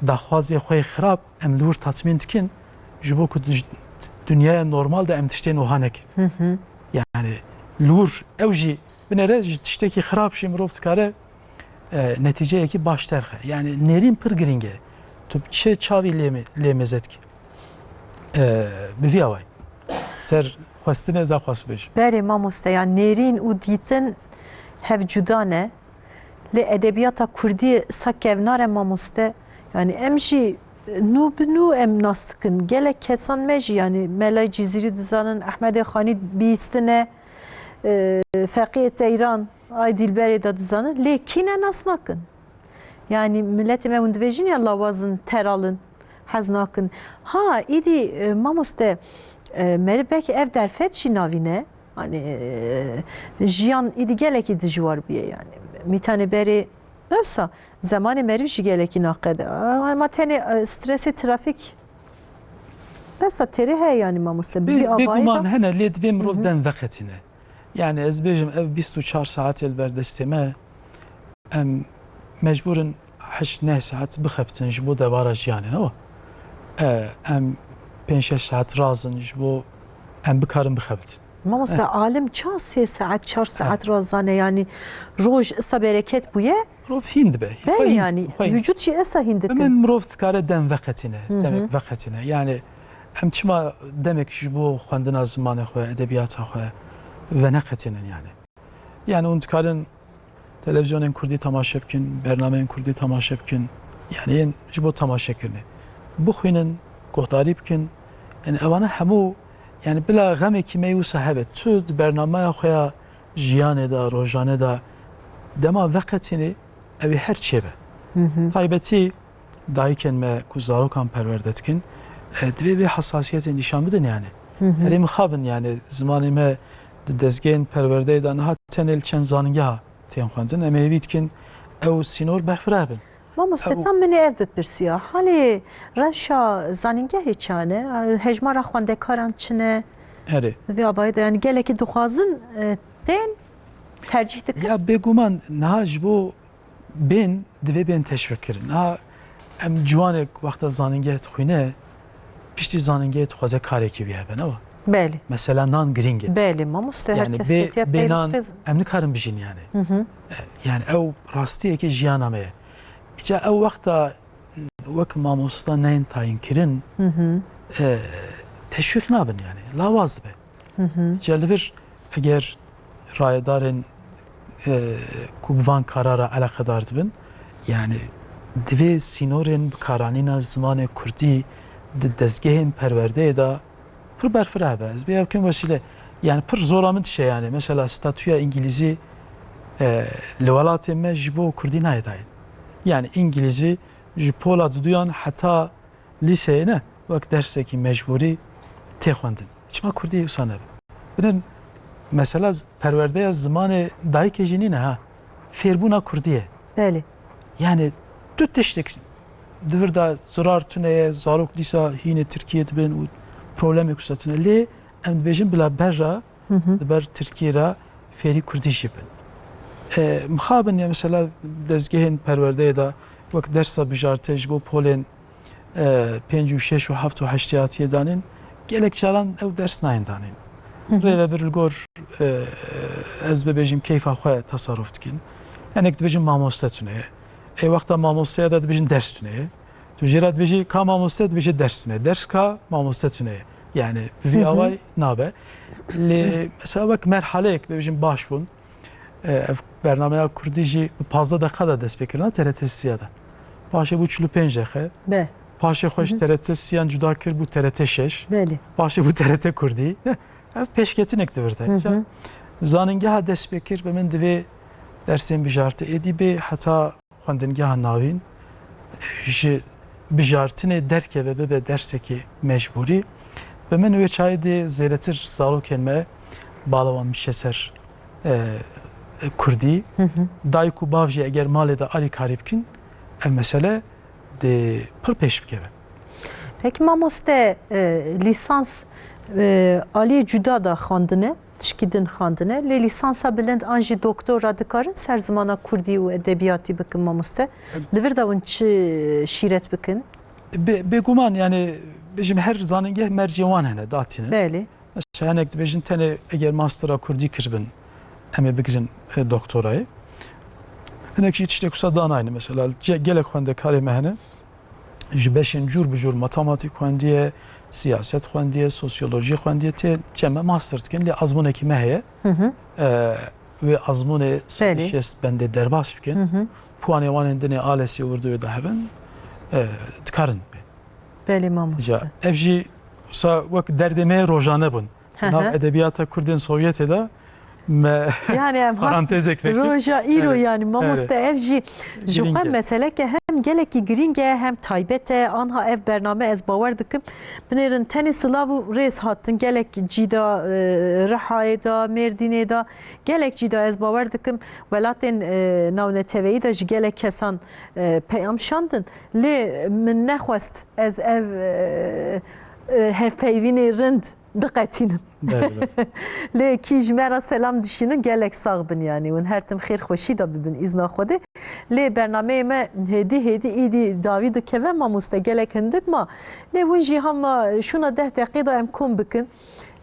daxwazê xwe yê xirab em li wir tatmîn dikin, ji bo ku di-, dinyaya normal de em tiştên wiha nekin. Hı hı. Yani li wir ew jî binêre ji tiştekî xirab jî mirov dikare e, netîceyekî baş derxe. Yani nêrîn pir girîng e. Tu bi çi çavî lê me-, lê mêze dikî? E, bi vî awayî. Ser xwestinê ez xwest bêjim. Berê mamoste, ya nêrîn û dîtin hev cuda ne. Lê edebiyata kurdî sa kevnar e mamoste. Yani em jî nû bi nû em nas dikin. Gelek kesan me jî, yani Melay Cizîrî dizanin, Ehmedê Xanî bihîstine, e, Feqiyê Teyran, Ay Dilberê de dizanin, lê kî ne nas nakin. Yani miletê me hûn dibêjin ya lawaz in, teral in, hez nakin. Ha, îdî, e, mamoste, e, meriv belkî ev derfet jî navîne. Hani, e, jiyan îdî gelekî dijwar bûye yani. Mîtanê berê Wisa zemanê meriv jî gelekî naqede. Ma tenê, e, stresê trafîk. Wisa têrê heye, yanî, mamoste, bi vî avayî de. Bêguman hene, lê divê mirov dem veqetîne. Yani ez bêjim, ev bîst û çar saetê li ber destê me, em mecbûr in heşt neh saet bixebitin ji bo debara jiyanê, ne wa? E, em pênc şeş saet razin ji bo em bikarin bixebitin. Mamoste, alim ça sê saet, çar saet razane, yani roj isa bereket bûye? Mirov hîn dibe. Belê, yani vücut jî isa hîn dikin. Min mirov dikare dem veqetîne, demek veqetîne. Yani em çima demek ji bo xwendina zimanê xwe, edebiyata xwe veneqetînin yani? Yani hûn dikarin televizyonên kurdî temaşe bikin, bernameyên kurdî temaşe bikin. Yani yên ji bo temaşekirinê. Bixwînin, guhdarî bikin. Yani evana hemû, yani bila xemekî me yê wisa hebe. Tu di bernameya xwe ya jiyanê de, rojane de dema veqetînî, ew ê her çê be. Taybetî dayikên me ku zarokan perwerde dikin, e, divê vê hesasiyetê nîşan bidin yani. Herê mixabin yani zimanê me di dezgehên perwerdeyê de niha tenê li çend zanîngeha tên xwendin. Em ê hêvî dikin ew sînor berfireh bin. Mamoste, tam min ê ev bipirsiya. Halê rewşa zanîngehê çi ne? Hejmara xwendekaran çi ne? Erê. Bi vî avayî de, yani gelekî dixwazin, e, tên tercîh dikin. Ya bêguman niha ji bo bên, divê bên teşwîqkirin. Niha em ciwanek wexta zanîngeh dixwîne, piştî zanîngehê dixwaze karekî wî hebe, ne wa? Belê. Mesela nan girîng e. Belê, mamoste, yani her kes bê, ketiye bê pey nan rizqê z- em nikarin bijîn yani. E, yani ew rastiyeke jiyana me ye. Îca ew wexta wek mamosta neyên tayînkirin, e, teşwîq nabin yani. Lawaz dibe. Îca li vir eger rayedarên, e, ku bi van kara re eleqedar dibin, yani divê sînorên bikaranîna zimanê kurdî di dezgehên perwerdeyê de pir berfireh be. Ez bê ew kim wesîle, yani pir zora min dişe yani. Mesela statûya îngilîzî, e, li welatê me ji bo kurdî nayê dayîn. Yani îngilîzî ji pola duduyan heta lîseyê ne, wek dersekî mecbûrî tê xwendin. Çima kurdî wisa nebe? Binin mesela z-, perwerdeya zimanê dayikê jî nîne ha. Fêrbûna kurdî ye. Belê. Yani tu tiştek di vir de zirar tune ye, zarok dîsa hînê Tirkiyê dibin û problemek wisa tune. Lê em dibêjin bila berra di ber Tirkiyê re fêrî kurdî jî bin. E, mixabin ya mesela dezgehên perwerdeyê de wek dersa bijartê ji bo polên, e, pênc û şeş û heft û heştê hatiye danîn, gelek caran ew ders nayên danîn. Rêvebir li gor, e, ez bibêjim keyfa xwe tesarruf dikin. Hinek dibêjin mamoste tune ye. Ê wexta mamosteya de dibêjin ders tune ye. Tu jê re dibêjî ka mamoste, dibêje ders tune. Ders ka mamoste tune ye. Yani bi vî awayî nabe. Lê mesela wek merhaleyek bibêjin baş bûn. E, ev bernameya kurdî jî bi pazdeh deqa de dest pê kirina T R T sîya de. Paşê bû çil û pênc deqe. Be. Paşê xwe ji T R T sîyan cuda kir, bû T R T şeş. Belê. Paşê bû T R T kurdî. Ev pêşketinek di vir de. Zanîngeha dest pê kir, bi min divê dersên bijartî êdî bê heta xwendingeha navîn ji bijartinê derkeve bibe dersekê mecbûrî. Bi min wê çayê dê zêdetir zarokên me bala wan biçe ser, e, kurdî. Dayik û bav jî eger malê de alîkarî bikin, ev mesele dê pir pêş bikeve. Peki mamoste, e, lîsans, e, aliyê cuda da xwendine? Tişkî din xwendine, lê lîsansa bilind an jî doktora dikarin ser zimana kurdî û edebiyatî bikin mamoste? Li vir de hûn çi şîret bikin? Bê-, bêguman, yani, bêjim her zanîngeh mercê wan hene, datînin. Belê. Mesela hinek dibêjin tenê eger mastera kurdî kiribin, em ê bigirin, e, doktorayê. Hinek jî tiştek wisa danayne. Mesela ce-, gelek xwendekarê me hene. Ji beşên cûr bi cûr matematîk xwendiye, siyaset xwendiye, sosyolojî xwendiye, tê cem me master dikin, lê azmûnekî me heye. E, wê azmûnê sed û şêst bendê derbas bikin. Puanê wan ên dinê alesê û Urduwê de hebin, e, dikarin bê. Belê mamoste. Ev jî wisa wek derdê me rojane bûn. Nav edebiyata Kurdên Sovyetê de Me Yani em hat parantezek vekim. Roja îro Evet. Yani mamoste Evet. ev jî ji Girîng xwe e. Meseleke hem gelekî girîng e hem taybet e. Anha ev bername ez bawer dikim binêrin tenê silav û rêz hatin gelek cîda e, Rihayê de, Mêrdînê de, gelek cîda ez bawer dikim welatên e, navneteweyî de ji gelek kesan e, peyam şandin. Lê min nexwest ez ev e, e, hevpeyvînê rind biqetînim. Belê, belê. Lê kî ji me re selam dişînin gelek sax bin yanî. Hûn her tim xêr xweşî de bibin îzna Xwedê. Lê bernameyê me hêdî hêdî îdî dawî dikeve mamoste gelek hindik ma. Lê hûn jî hema şûna deh deqê de em kom bikin.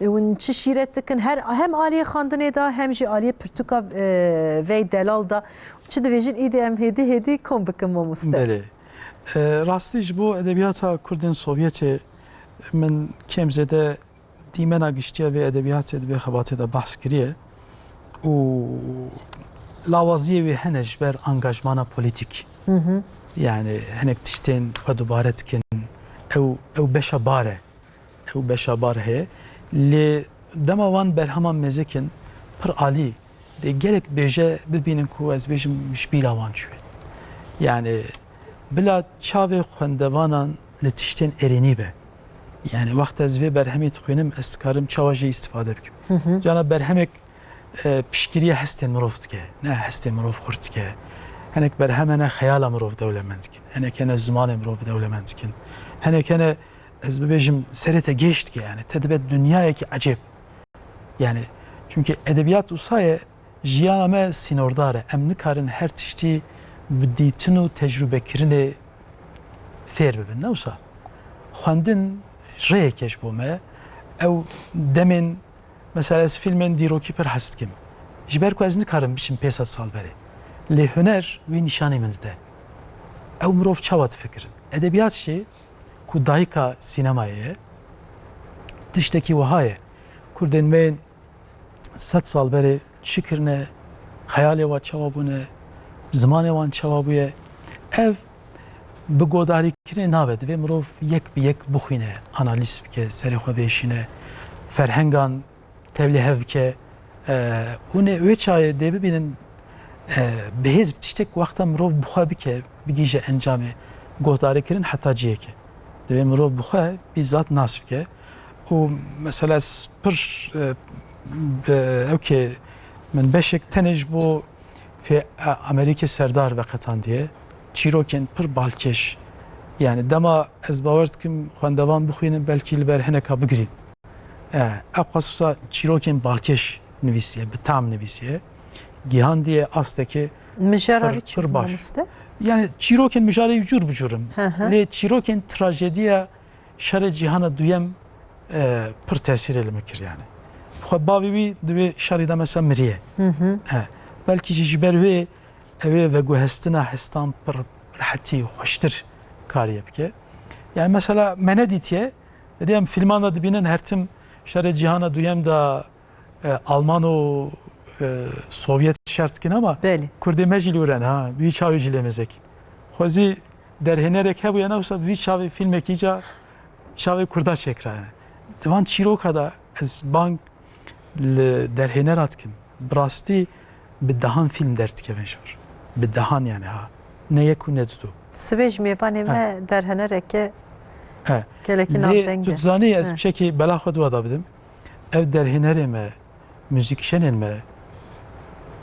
E, Hûn çi şîret dikin her hem aliyê xandinê de hem jî aliyê pirtûka e, vey delal de. Çi dibêjin îdî em hêdî hêdî kom bikin mamoste. Belê. E, rastî ji bo edebiyata Kurdên Sovyetê min kêm zêde dîmena giştiya vê edebiyatê di vê xebatê de behs kiriye û lawaziyê wê hene ji ber angajmana polîtîk. Hı hı. Yani hinek tiştên xwe dubare dikin. Ew, ew beşa bar e. Ew beşa bar heye. Lê dema wan berheman mêzekin pir alî dê gelek bêje bibînin ku ez bêjim ji bîra wan çûye. Yani bila çavê xwendevanan li tiştên erênî be. Yani wext ez vê berhemê dixwînim ez dikarim çawa jê îstifade bikim. Hı hı. Cana berhemek e, piştgiriya hestên mirov dike. Ne hestê mirov xurt dike. Hinek berhem hene xeyala mirov dewlemend dikin. Hinek hene zimanê mirov dewlemend dikin. Hinek hene ez bibêjim serê te gêş dike yani. Te dibe dinyayekî ecêb. Yani çünkü edebiyat wisa ye jiyana me sînordar e. Em nikarin her tiştî bi dîtin û tecrûbekirinê fêr bibin. Ne wisa? Xwendin rêyek e ji bo me. Ew demên, mesela ez fîlmên dîrokî pir hez dikim. Ji ber ku ez nikarim biçim pênc sed sal berê. Lê huner wî nîşanî min dide. Ew mirov çawa difikirin? Edebiyat jî ku dayika sînemayê ye, tiştekî wiha ye. Kurdên me yên sed sal berê çi kirine, xeyalê wan çawa bûne, zimanê wan çawa bûye. Ev bi godarîkirinê nabe, divê mirov yek bi yek bixwîne, analîz bike, serê xwe bêşîne, ferhengan tevlî hev bike. E, hûn ê wê çayê dê bibînin, e, bi hêz bi tiştek wexta mirov bi xwe bike, bigihîje encamê, guhdarîkirin heta cihê ke. Divê mirov bi xwe bîzat nas bike. Û mesela ez pir, e, bi, ew ke min beşek tenê ji bo fê, e, Amerîkê Serdar veqetandiye, çîrokên pir balkêş. Yani dema ez bawer dikim xwendevan bixwînin, belkî li ber hineka bigirîn. E, ew qas wisa çîrokên balkêş nivîsiye, bi tam nivîsiye. Gihandiye astekê Mijara pir, wî çi pir bû baş. Mamoste? Yani çîrokên mijarê cûr bi cûr in. Hı hı. Lê çîrokên trajediya Şerê Cîhana Duyem, e, pir tesîrê li min kir yani. Xwe bavê wî di wê şerî de mesela miriye. Hı hı. E, belkî jî ji ber wê ew ê veguhestina hestan pir rehetî, xweştir kariye bike. Yani mesela me nedîtiye, Êdî em fîlman de dibînin her tim Şerê Cîhana Duyem de, e, Alman û, e, Sovyet şer dikin ama Belê. Kurdê me jî li wir in, ha, bi vî çavê jî lê mêzek in. Xwezî derhênerek hebûye, ne wisa bi vî çavê fîlmekî ca çavê Kurda çêkirayene. Di van çîroka de ez bang li derhênera dikim. Bi rastî bi dehan fîlm derdikevin ji vir. Bi dehan yani ha. Ne yek û ne didu. Sibê ji mêvanê me derhenereke He. gelekî Lê navdeng tu e. dizanî ez He. bi şekî bela xwe di we de bidim. Ev derhênerê me, muzîkşenên me,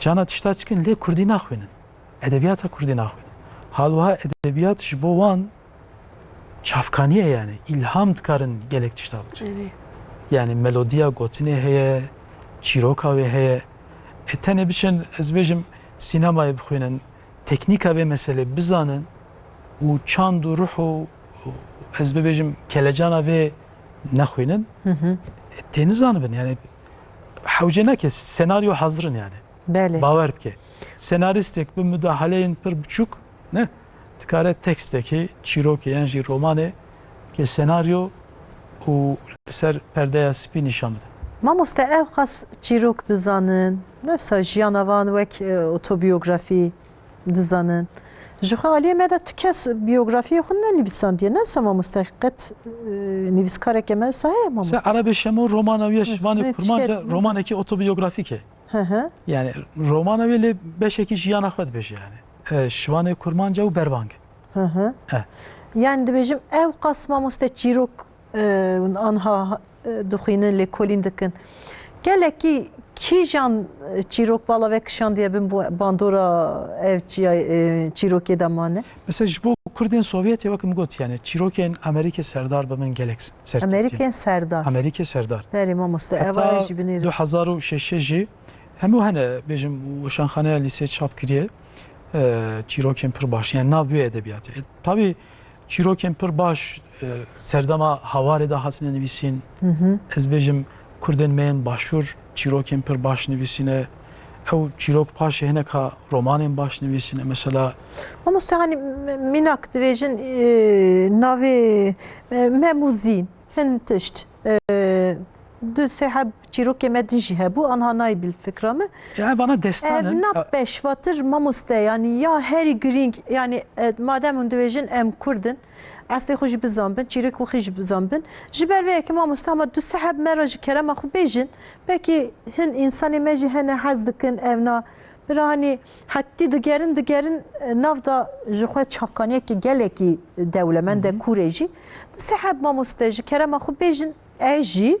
cana tişta çikin lê kurdî naxwînin. Edebiyata kurdî naxwînin. Hal wiha edebiyat ji bo wan çavkanî ye yani. Îlham dikarin gelek tişta bigirin. Erê. Yani melodiya gotinê heye, çîroka wê heye. E, tenê biçin, ez bêjim, sînemayê bixwînin, teknîka vê meselê bizanin û çand û ruh û, û ez bibêjim, kelecana vê nexwînin, Hı hı. e, tê nizanibin. Yani hewce nake, senaryo hazir in yani. Belê. Bawer bike. Senarîstek bi mudahaleyên pir biçûk, ne, dikare tekstekê, çîrokê yan jî romanê ke senaryo û li ser perdeya spî nîşan bide. Mamoste, ew qas çîrok dizanin, nefsa jiyana van wek, e, otobiyografî dizanin. Ji xwe aliyê me de tu kes biyografiyê xwe nenivîsandiye. Nefsa mamoste qet, e, nivîskareke me wisa heye mamoste? Se Erebê Şemo romana wî ye, Hı, şivanê ne, kurmanca çiket, ne? romanekî otobiyografîk e. Hı hı. Yani romana wê lê beşekî jiyana xwe dibêje yani. E, Şivanê Kurmanca û Berbang. Hı hı. E. Yani dibêjim ew qas mamoste çîrok e, anha e, dixwînin, lêkolîn dikin. Gelekî kîjan e, çîrok bala ve kişandiye bin bu bandora ev çiya, e, çîrokê de mane? Mesela ji bo Kurdên Sovyetê wek min got yani çîrokên Amerîkê Serdar bi min gelek serkeftin. Amerîkên Serdar. Amerîkê Serdar. Berê mamoste, eva ez jî binêrim. Heta du hezar û şeşê jî hemû hene bêjim weşanxaneya lîsê çap kiriye. E, çîrokên pir baş, yani nav wê edebiyatê. E, tabii çîrokên pir baş e, serdema Hawarê de hatine nivîsîn. Hı hı. Ez bêjim Kurdên me yên başûr çîrokên pir baş nivîsîne. Ew çîrok paşê hineka romanên baş nivîsîne. Mesela. Mamoste, hani mînak dibêjin e, navê e, Mem û Zîn, hin tişt. E, du sê heb çîrokê me din jî hebû, anha nayê bil fikra min. Ya vana destan in. Ev na pêşvatir mamoste, yanî ya herî girîng, yanî e, madem hûn dibêjin em Kurd in, eslê xwe jî bizanbin, çîrek xwe jî bizanbin. Ji ber vê yekê mamoste, hema du sê heb me re ji kerema xwe bêjin. Belkî hin însanê me jî hene hez dikin ev na. Bira hanî hetî digerin, digerin e, nav da ji xwe çavkaniyekî gelekî dewlemend e, Hı hı. Kûrê jî. Du sê heb mamoste ji kerema xwe bêjin, ez jî,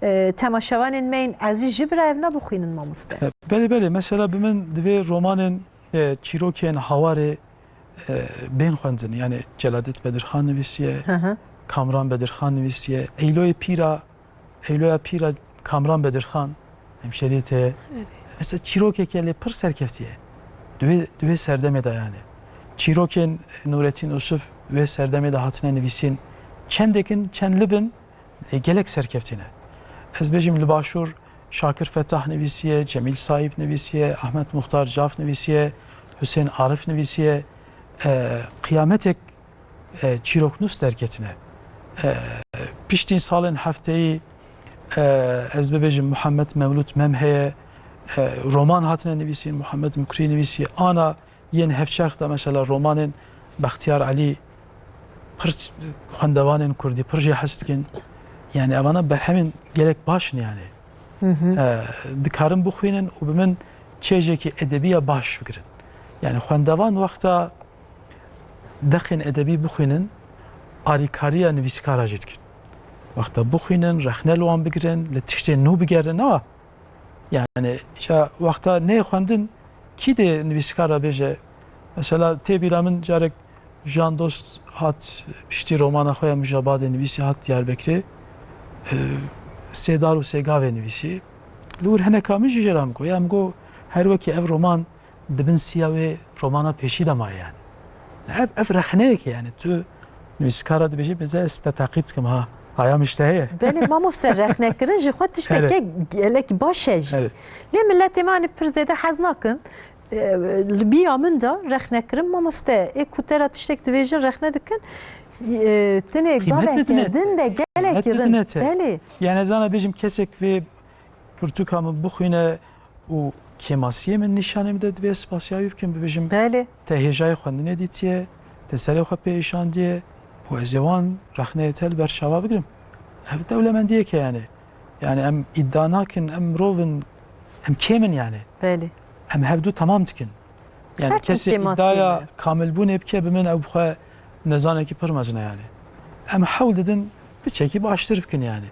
e, temaşevanên me yên ezîz jî bira ev na bixwînin mamoste. E, belê, belê. Mesela bi min divê romanên, e, çîrokên Hawarê, e, bên xwendin. Yani Celadet Bedirxan nivîsiye, Hı hı. Kamran Bedirxan nivîsiye, Eyloyê Pîra, Eyloya Pîra Kamran Bedirxan, hemşeriyê te ye. Evet. Mesela çîrokeke lê pir serkeftî ye. Di wê, di wê serdemê de yani. Çîrokên Nurettin Usuf wê serdemê de hatine nivîsîn. Çendekin, çend libin, lê gelek serkeftî ne. Ez bêjim li Başûr Şakir Fetah nivîsiye, Cemîl Saîb nivîsiye, Ahmet Muxtar Caf nivîsiye, Husên Arif nivîsiye. E, qiyametek e, çîroknûs derketine. E, piştî salên hefteyî, e, ez bibêjim Muhammed Mewlûd Mem heye, e, roman hatine nivîsîn, Muhammed Mukrî nivîsî, ana yên hevçerx de mesela romanên Bextiyar Elî pir xwendevanên kurdî pir jê hez dikin. Yani evana berhemên gelek baş in yani. Hı hı. E, dikarin bixwînin û bi min çêjekî edebiya baş bigirin. Yani xwendevan wexta deqên edebî bixwînin, arîkariya nivîskara jî dikin. Wexta bixwînin, rexne li wan bigirin, li tiştên nû bigerin, newa? Yani, îşa wexta neyê xwendin, kî dê nivîskara bêje? Mesela, tê bîra min carek Jan Dost hat, piştî romana xwe ya Mijabadê nivîsî hat Diyarbekirê, e, Sê dar û sê gavê nivîsî. Li wir hineka min jî jê re min got, ya min got, her wekî ev roman di bin siya wê romana pêşî de maye yani. Ev, ev rexneyek e yani. Tu nivîskara dibêjî, bêze ez te teqîb dikim ha. Haya min ji te heye. Belê mamoste, rexnekirin ji xwe tişteke Erê. gelek baş e jî. Erê. Lê miletê me hani pir zêde hez nakin. E, li biya min de rexnekirin mamoste. Ê ku te ra tiştek dibêjin rexne dikin. E, tenê Qîmet gavek nedine te. din de gelek Qîmet rin. nedine te. Belê. Yani ez ana bêjim kesek vê pirtûka min bixwîne û kêmasiyê min nîşanê min de, divê spasiya wî bikim, bibêjim, Belê. te hêjayê xwendinê dîtiye, te serê xwe pê îşandiye û ez ê wan rexneyê te li ber çava bigirim. Ev dewlemendiyek e yani. Yani em îdia nakin, em mirov in, em kêm in yani. Belê. Em hevdu temam dikin. Yani Her tim kesê kêmasiyê îdiaya me. kamilbûnê bike, bi min ew bi xwe nezanekî pir mezin e yani. Em hewl didin piçekî baştir bikin yani.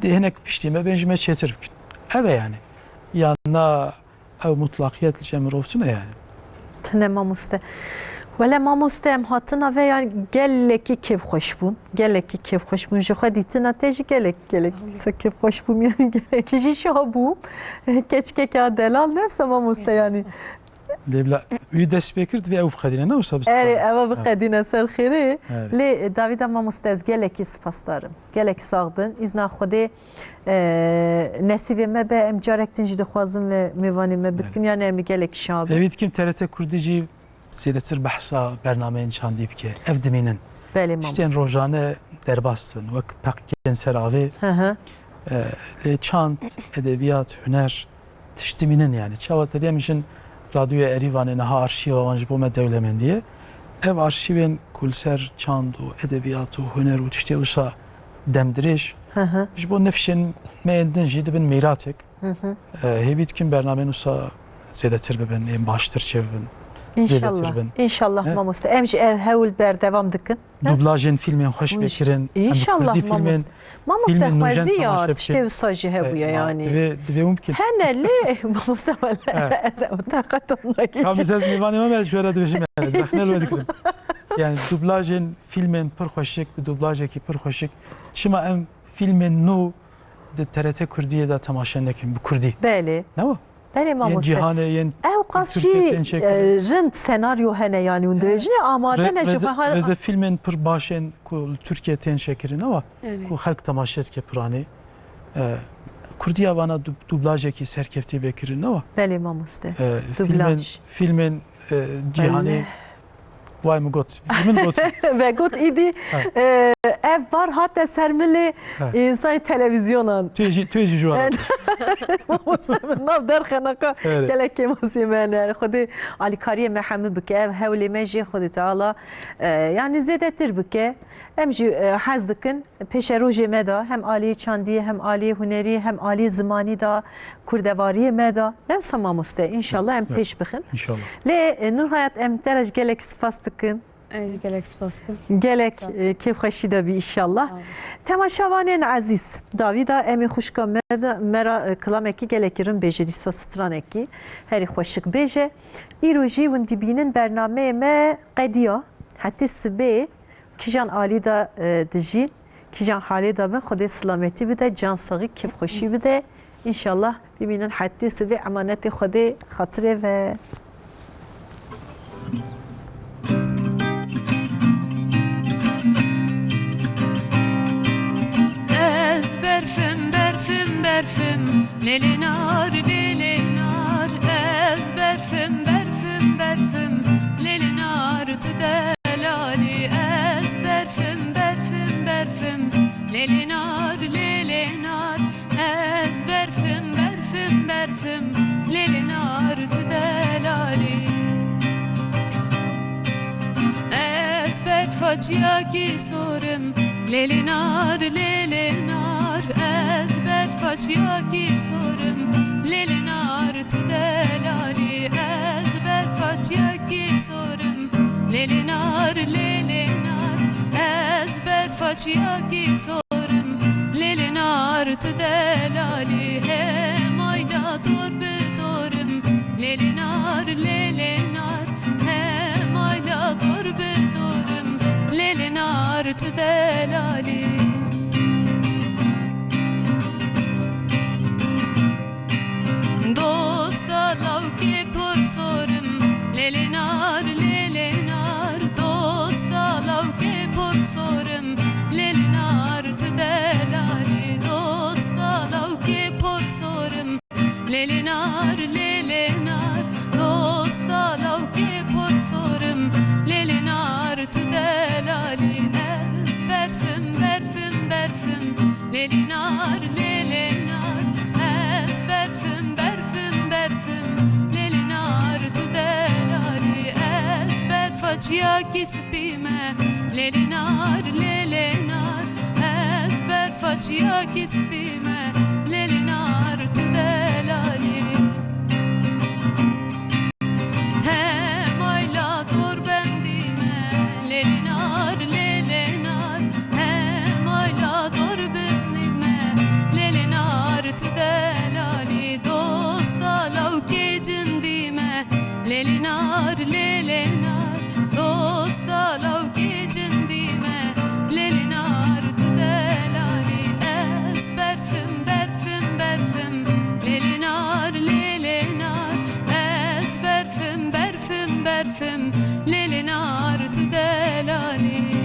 Dê hinek piştî me bên ji me çêtir bikin. Ev e yani. Ya na ew mutlaqiyet li cem mirov tune yani. Tune mamoste. Wele mamoste, em hatina ve yani gelekî kêfxweş bûn. Gelekî kêfxweş bûn. Ji xwe dîtina te jî gelek, gelek kêfxweş bûm yani gelekî jî şa bûm. Keçikeke delal ne wisa mamoste yani. Lê bila wî dest pê kir, divê ew biqedîne, ne wisa bi Erê, sixwe. ewa biqedîne ser xêrê. Erê. Lê Davîda mamoste, ez gelekî spasdar im. Gelekî sax bin. Îzna Xwedê, e, nesîbê me be, em carek din jî dixwazin ve mêvanê me Erê. bikin, yani em ê gelekî şa bin. Hêvî dikim T R T Kurdî jî zêdetir behsa bernameyên çandî bike. Ev dimînin. Belê Tiştên mamoste. rojane derbas dibin, wek peqikên ser avê. Hı hı. E, lê çand, edebiyat, huner, tişt dimînin yani. Çawa te diyem jin Radyoya Erîvanê niha arşîva wan ji bo me dewlemendiye. Ev arşîvên ku li ser çand û edebiyat û huner û tiştê wisa demdirêj, Hı hı. ji bo nifşên me yên din jî dibin mîratek. Hı hı. E, hêvî dikim bernameyên wisa zêdetir bibin, ên baştir çêbibin, zêdetir İnşallah. bin. İnşallah Ne? mamoste. Em jî ev hewl berdewam dikin. Dublajên fîlmên xweş Hûn jî- bê kirin. Em bi İnşallah kurdî fîlmên, mamoste. Mamoste fîlmên nûjen xwezî ya temaşe tiştê bikin. wisa jî hebuye E, yanî. Divê, divê hûn bikin. Hene lê mamoste wele Evet. ez ew taqet hûn Ka nakin. biz ez mêvanê me me ji we re dibêjim, ez rexne li we digirim. Yani dublajên fîlmên pir xweşik, bi dublajekî pir xweşik. Çima em fîlmên nû di T R T Kurdiyê de temaşe nekin bi kurdî? Belê. Ne wa? Belê Yên mamoste. cîhanê, yên Ew qas Tirkiye jî, tên çêkirin. e, rind senaryo hene, yanî hûn dibêjin, amade Re-, ne ji reze-, xwe ha- reze fîlmên pir baş ên ku li Tirkiye tên çêkirin, ne wa? Evet. Ku xelk temaşe dike piranê. E, Kurdiya vana dub-, dublajekî serkeftî bê kirin, ne wa? Belê mamoste. E, fîlmên, Dublaj. fîlmên, e, cîhanê Belê. Vay min got. Min got. Ve got îdî, Ha. e, ev bar hate ser min lê Ha. insanê televîzyonan. Tu yê jî, tu yê jî ji wan re. Mamoste min nav derxe naka Evet. gelek kêmasê me ne. Xwedê alîkariyê me hemû bike. Ev hewlê me jê Xwedê Teala, e, yani zêdetir bike. Em jî, e, hez dikin. Pêşerojê me de hem aliyê çandiyê, hem aliyê hunerî, hem aliyê zimanî de, kurdevariyê me de. Ne wisa mamoste, înşallah em Evet. pêş bixin. İnşallah. Lê, e, Nurhayat, em te re ji gelek spas dikin. Ez jî gelek spas dikim. Gelek, Sağ ol. e, kêfxweşî de bî înşallah. Sağ ol. Temaşevanên ezîz, dawî de em ê xwişka me de, me re, e, kilamekî gelekî rin bêje, dîsa stranekî herî xweşik bêje. Îro jî hûn dibînin bernameyê me qediya. Hetê sibê. Kîjan alî de, e, dijîn, kîjan halê de bin, Xwedê silametî bide, can saxî, kêfxweşî bide. Înşallah bimînin hetê sibê, emanetê Xwedê, xatirê ve. Ez berfim, berfim, berfim, lêlê nar, lêlê nar. Ez berfim, berfim, berfim, lêlê nar, tu delalî. Ez berfim, berfim, berfim, lêlê nar, lêlê nar. Ez berfim, berfim, berfim, lêlê nar, tu delalî. Ez berfa çiyakî sor im, lêlê nar, lêlê nar. Ez berfa çiyakî sor im, lêlê nar, tu delalî. Ez berfa çiyakî sor im, lêlê nar, lêlê nar. Ez berfa çiyakî sor im, lêlê nar, tu delalî. Hemayla dor bi dor im, lêlê nar, lêlê nar. Hemayla dor bi dor im, lêlê nar, tu delalî. Dosta lawkê por sor im, lêlê nar, lêlê nar. Dosta lawkê por sor im, lêlê nar, tu delalî. Dosta lawkê por sor im, lêlê nar, lêlê nar. Dosta lawkê por sor im, lêlê nar, tu delalî. Ez berfim, berfim, berfim, lêlê nar, lêlê nar. Ez berfim, berfim, berfim, lêlê nar, tu delalî. Ez berfa çiyakî spî me, lêlê nar, lêlê nar. Ez berfa çiyakî spî me, lêlê nar, tu delalî. Hemayla dor bendî me, lêlê nar, lêlê nar. Hemayla dor bendî me, lêlê nar, tu delalî. Dosta lawkê cindî me, lêlê nar, lêlê nar. Dosta lawkê cindî me, lêlê nar, tu delalî. Ez berfim, berfim, berfim, lêlê nar, lêlê nar. Ez berfim, berfim, berfim, lêlê nar, tu delalî.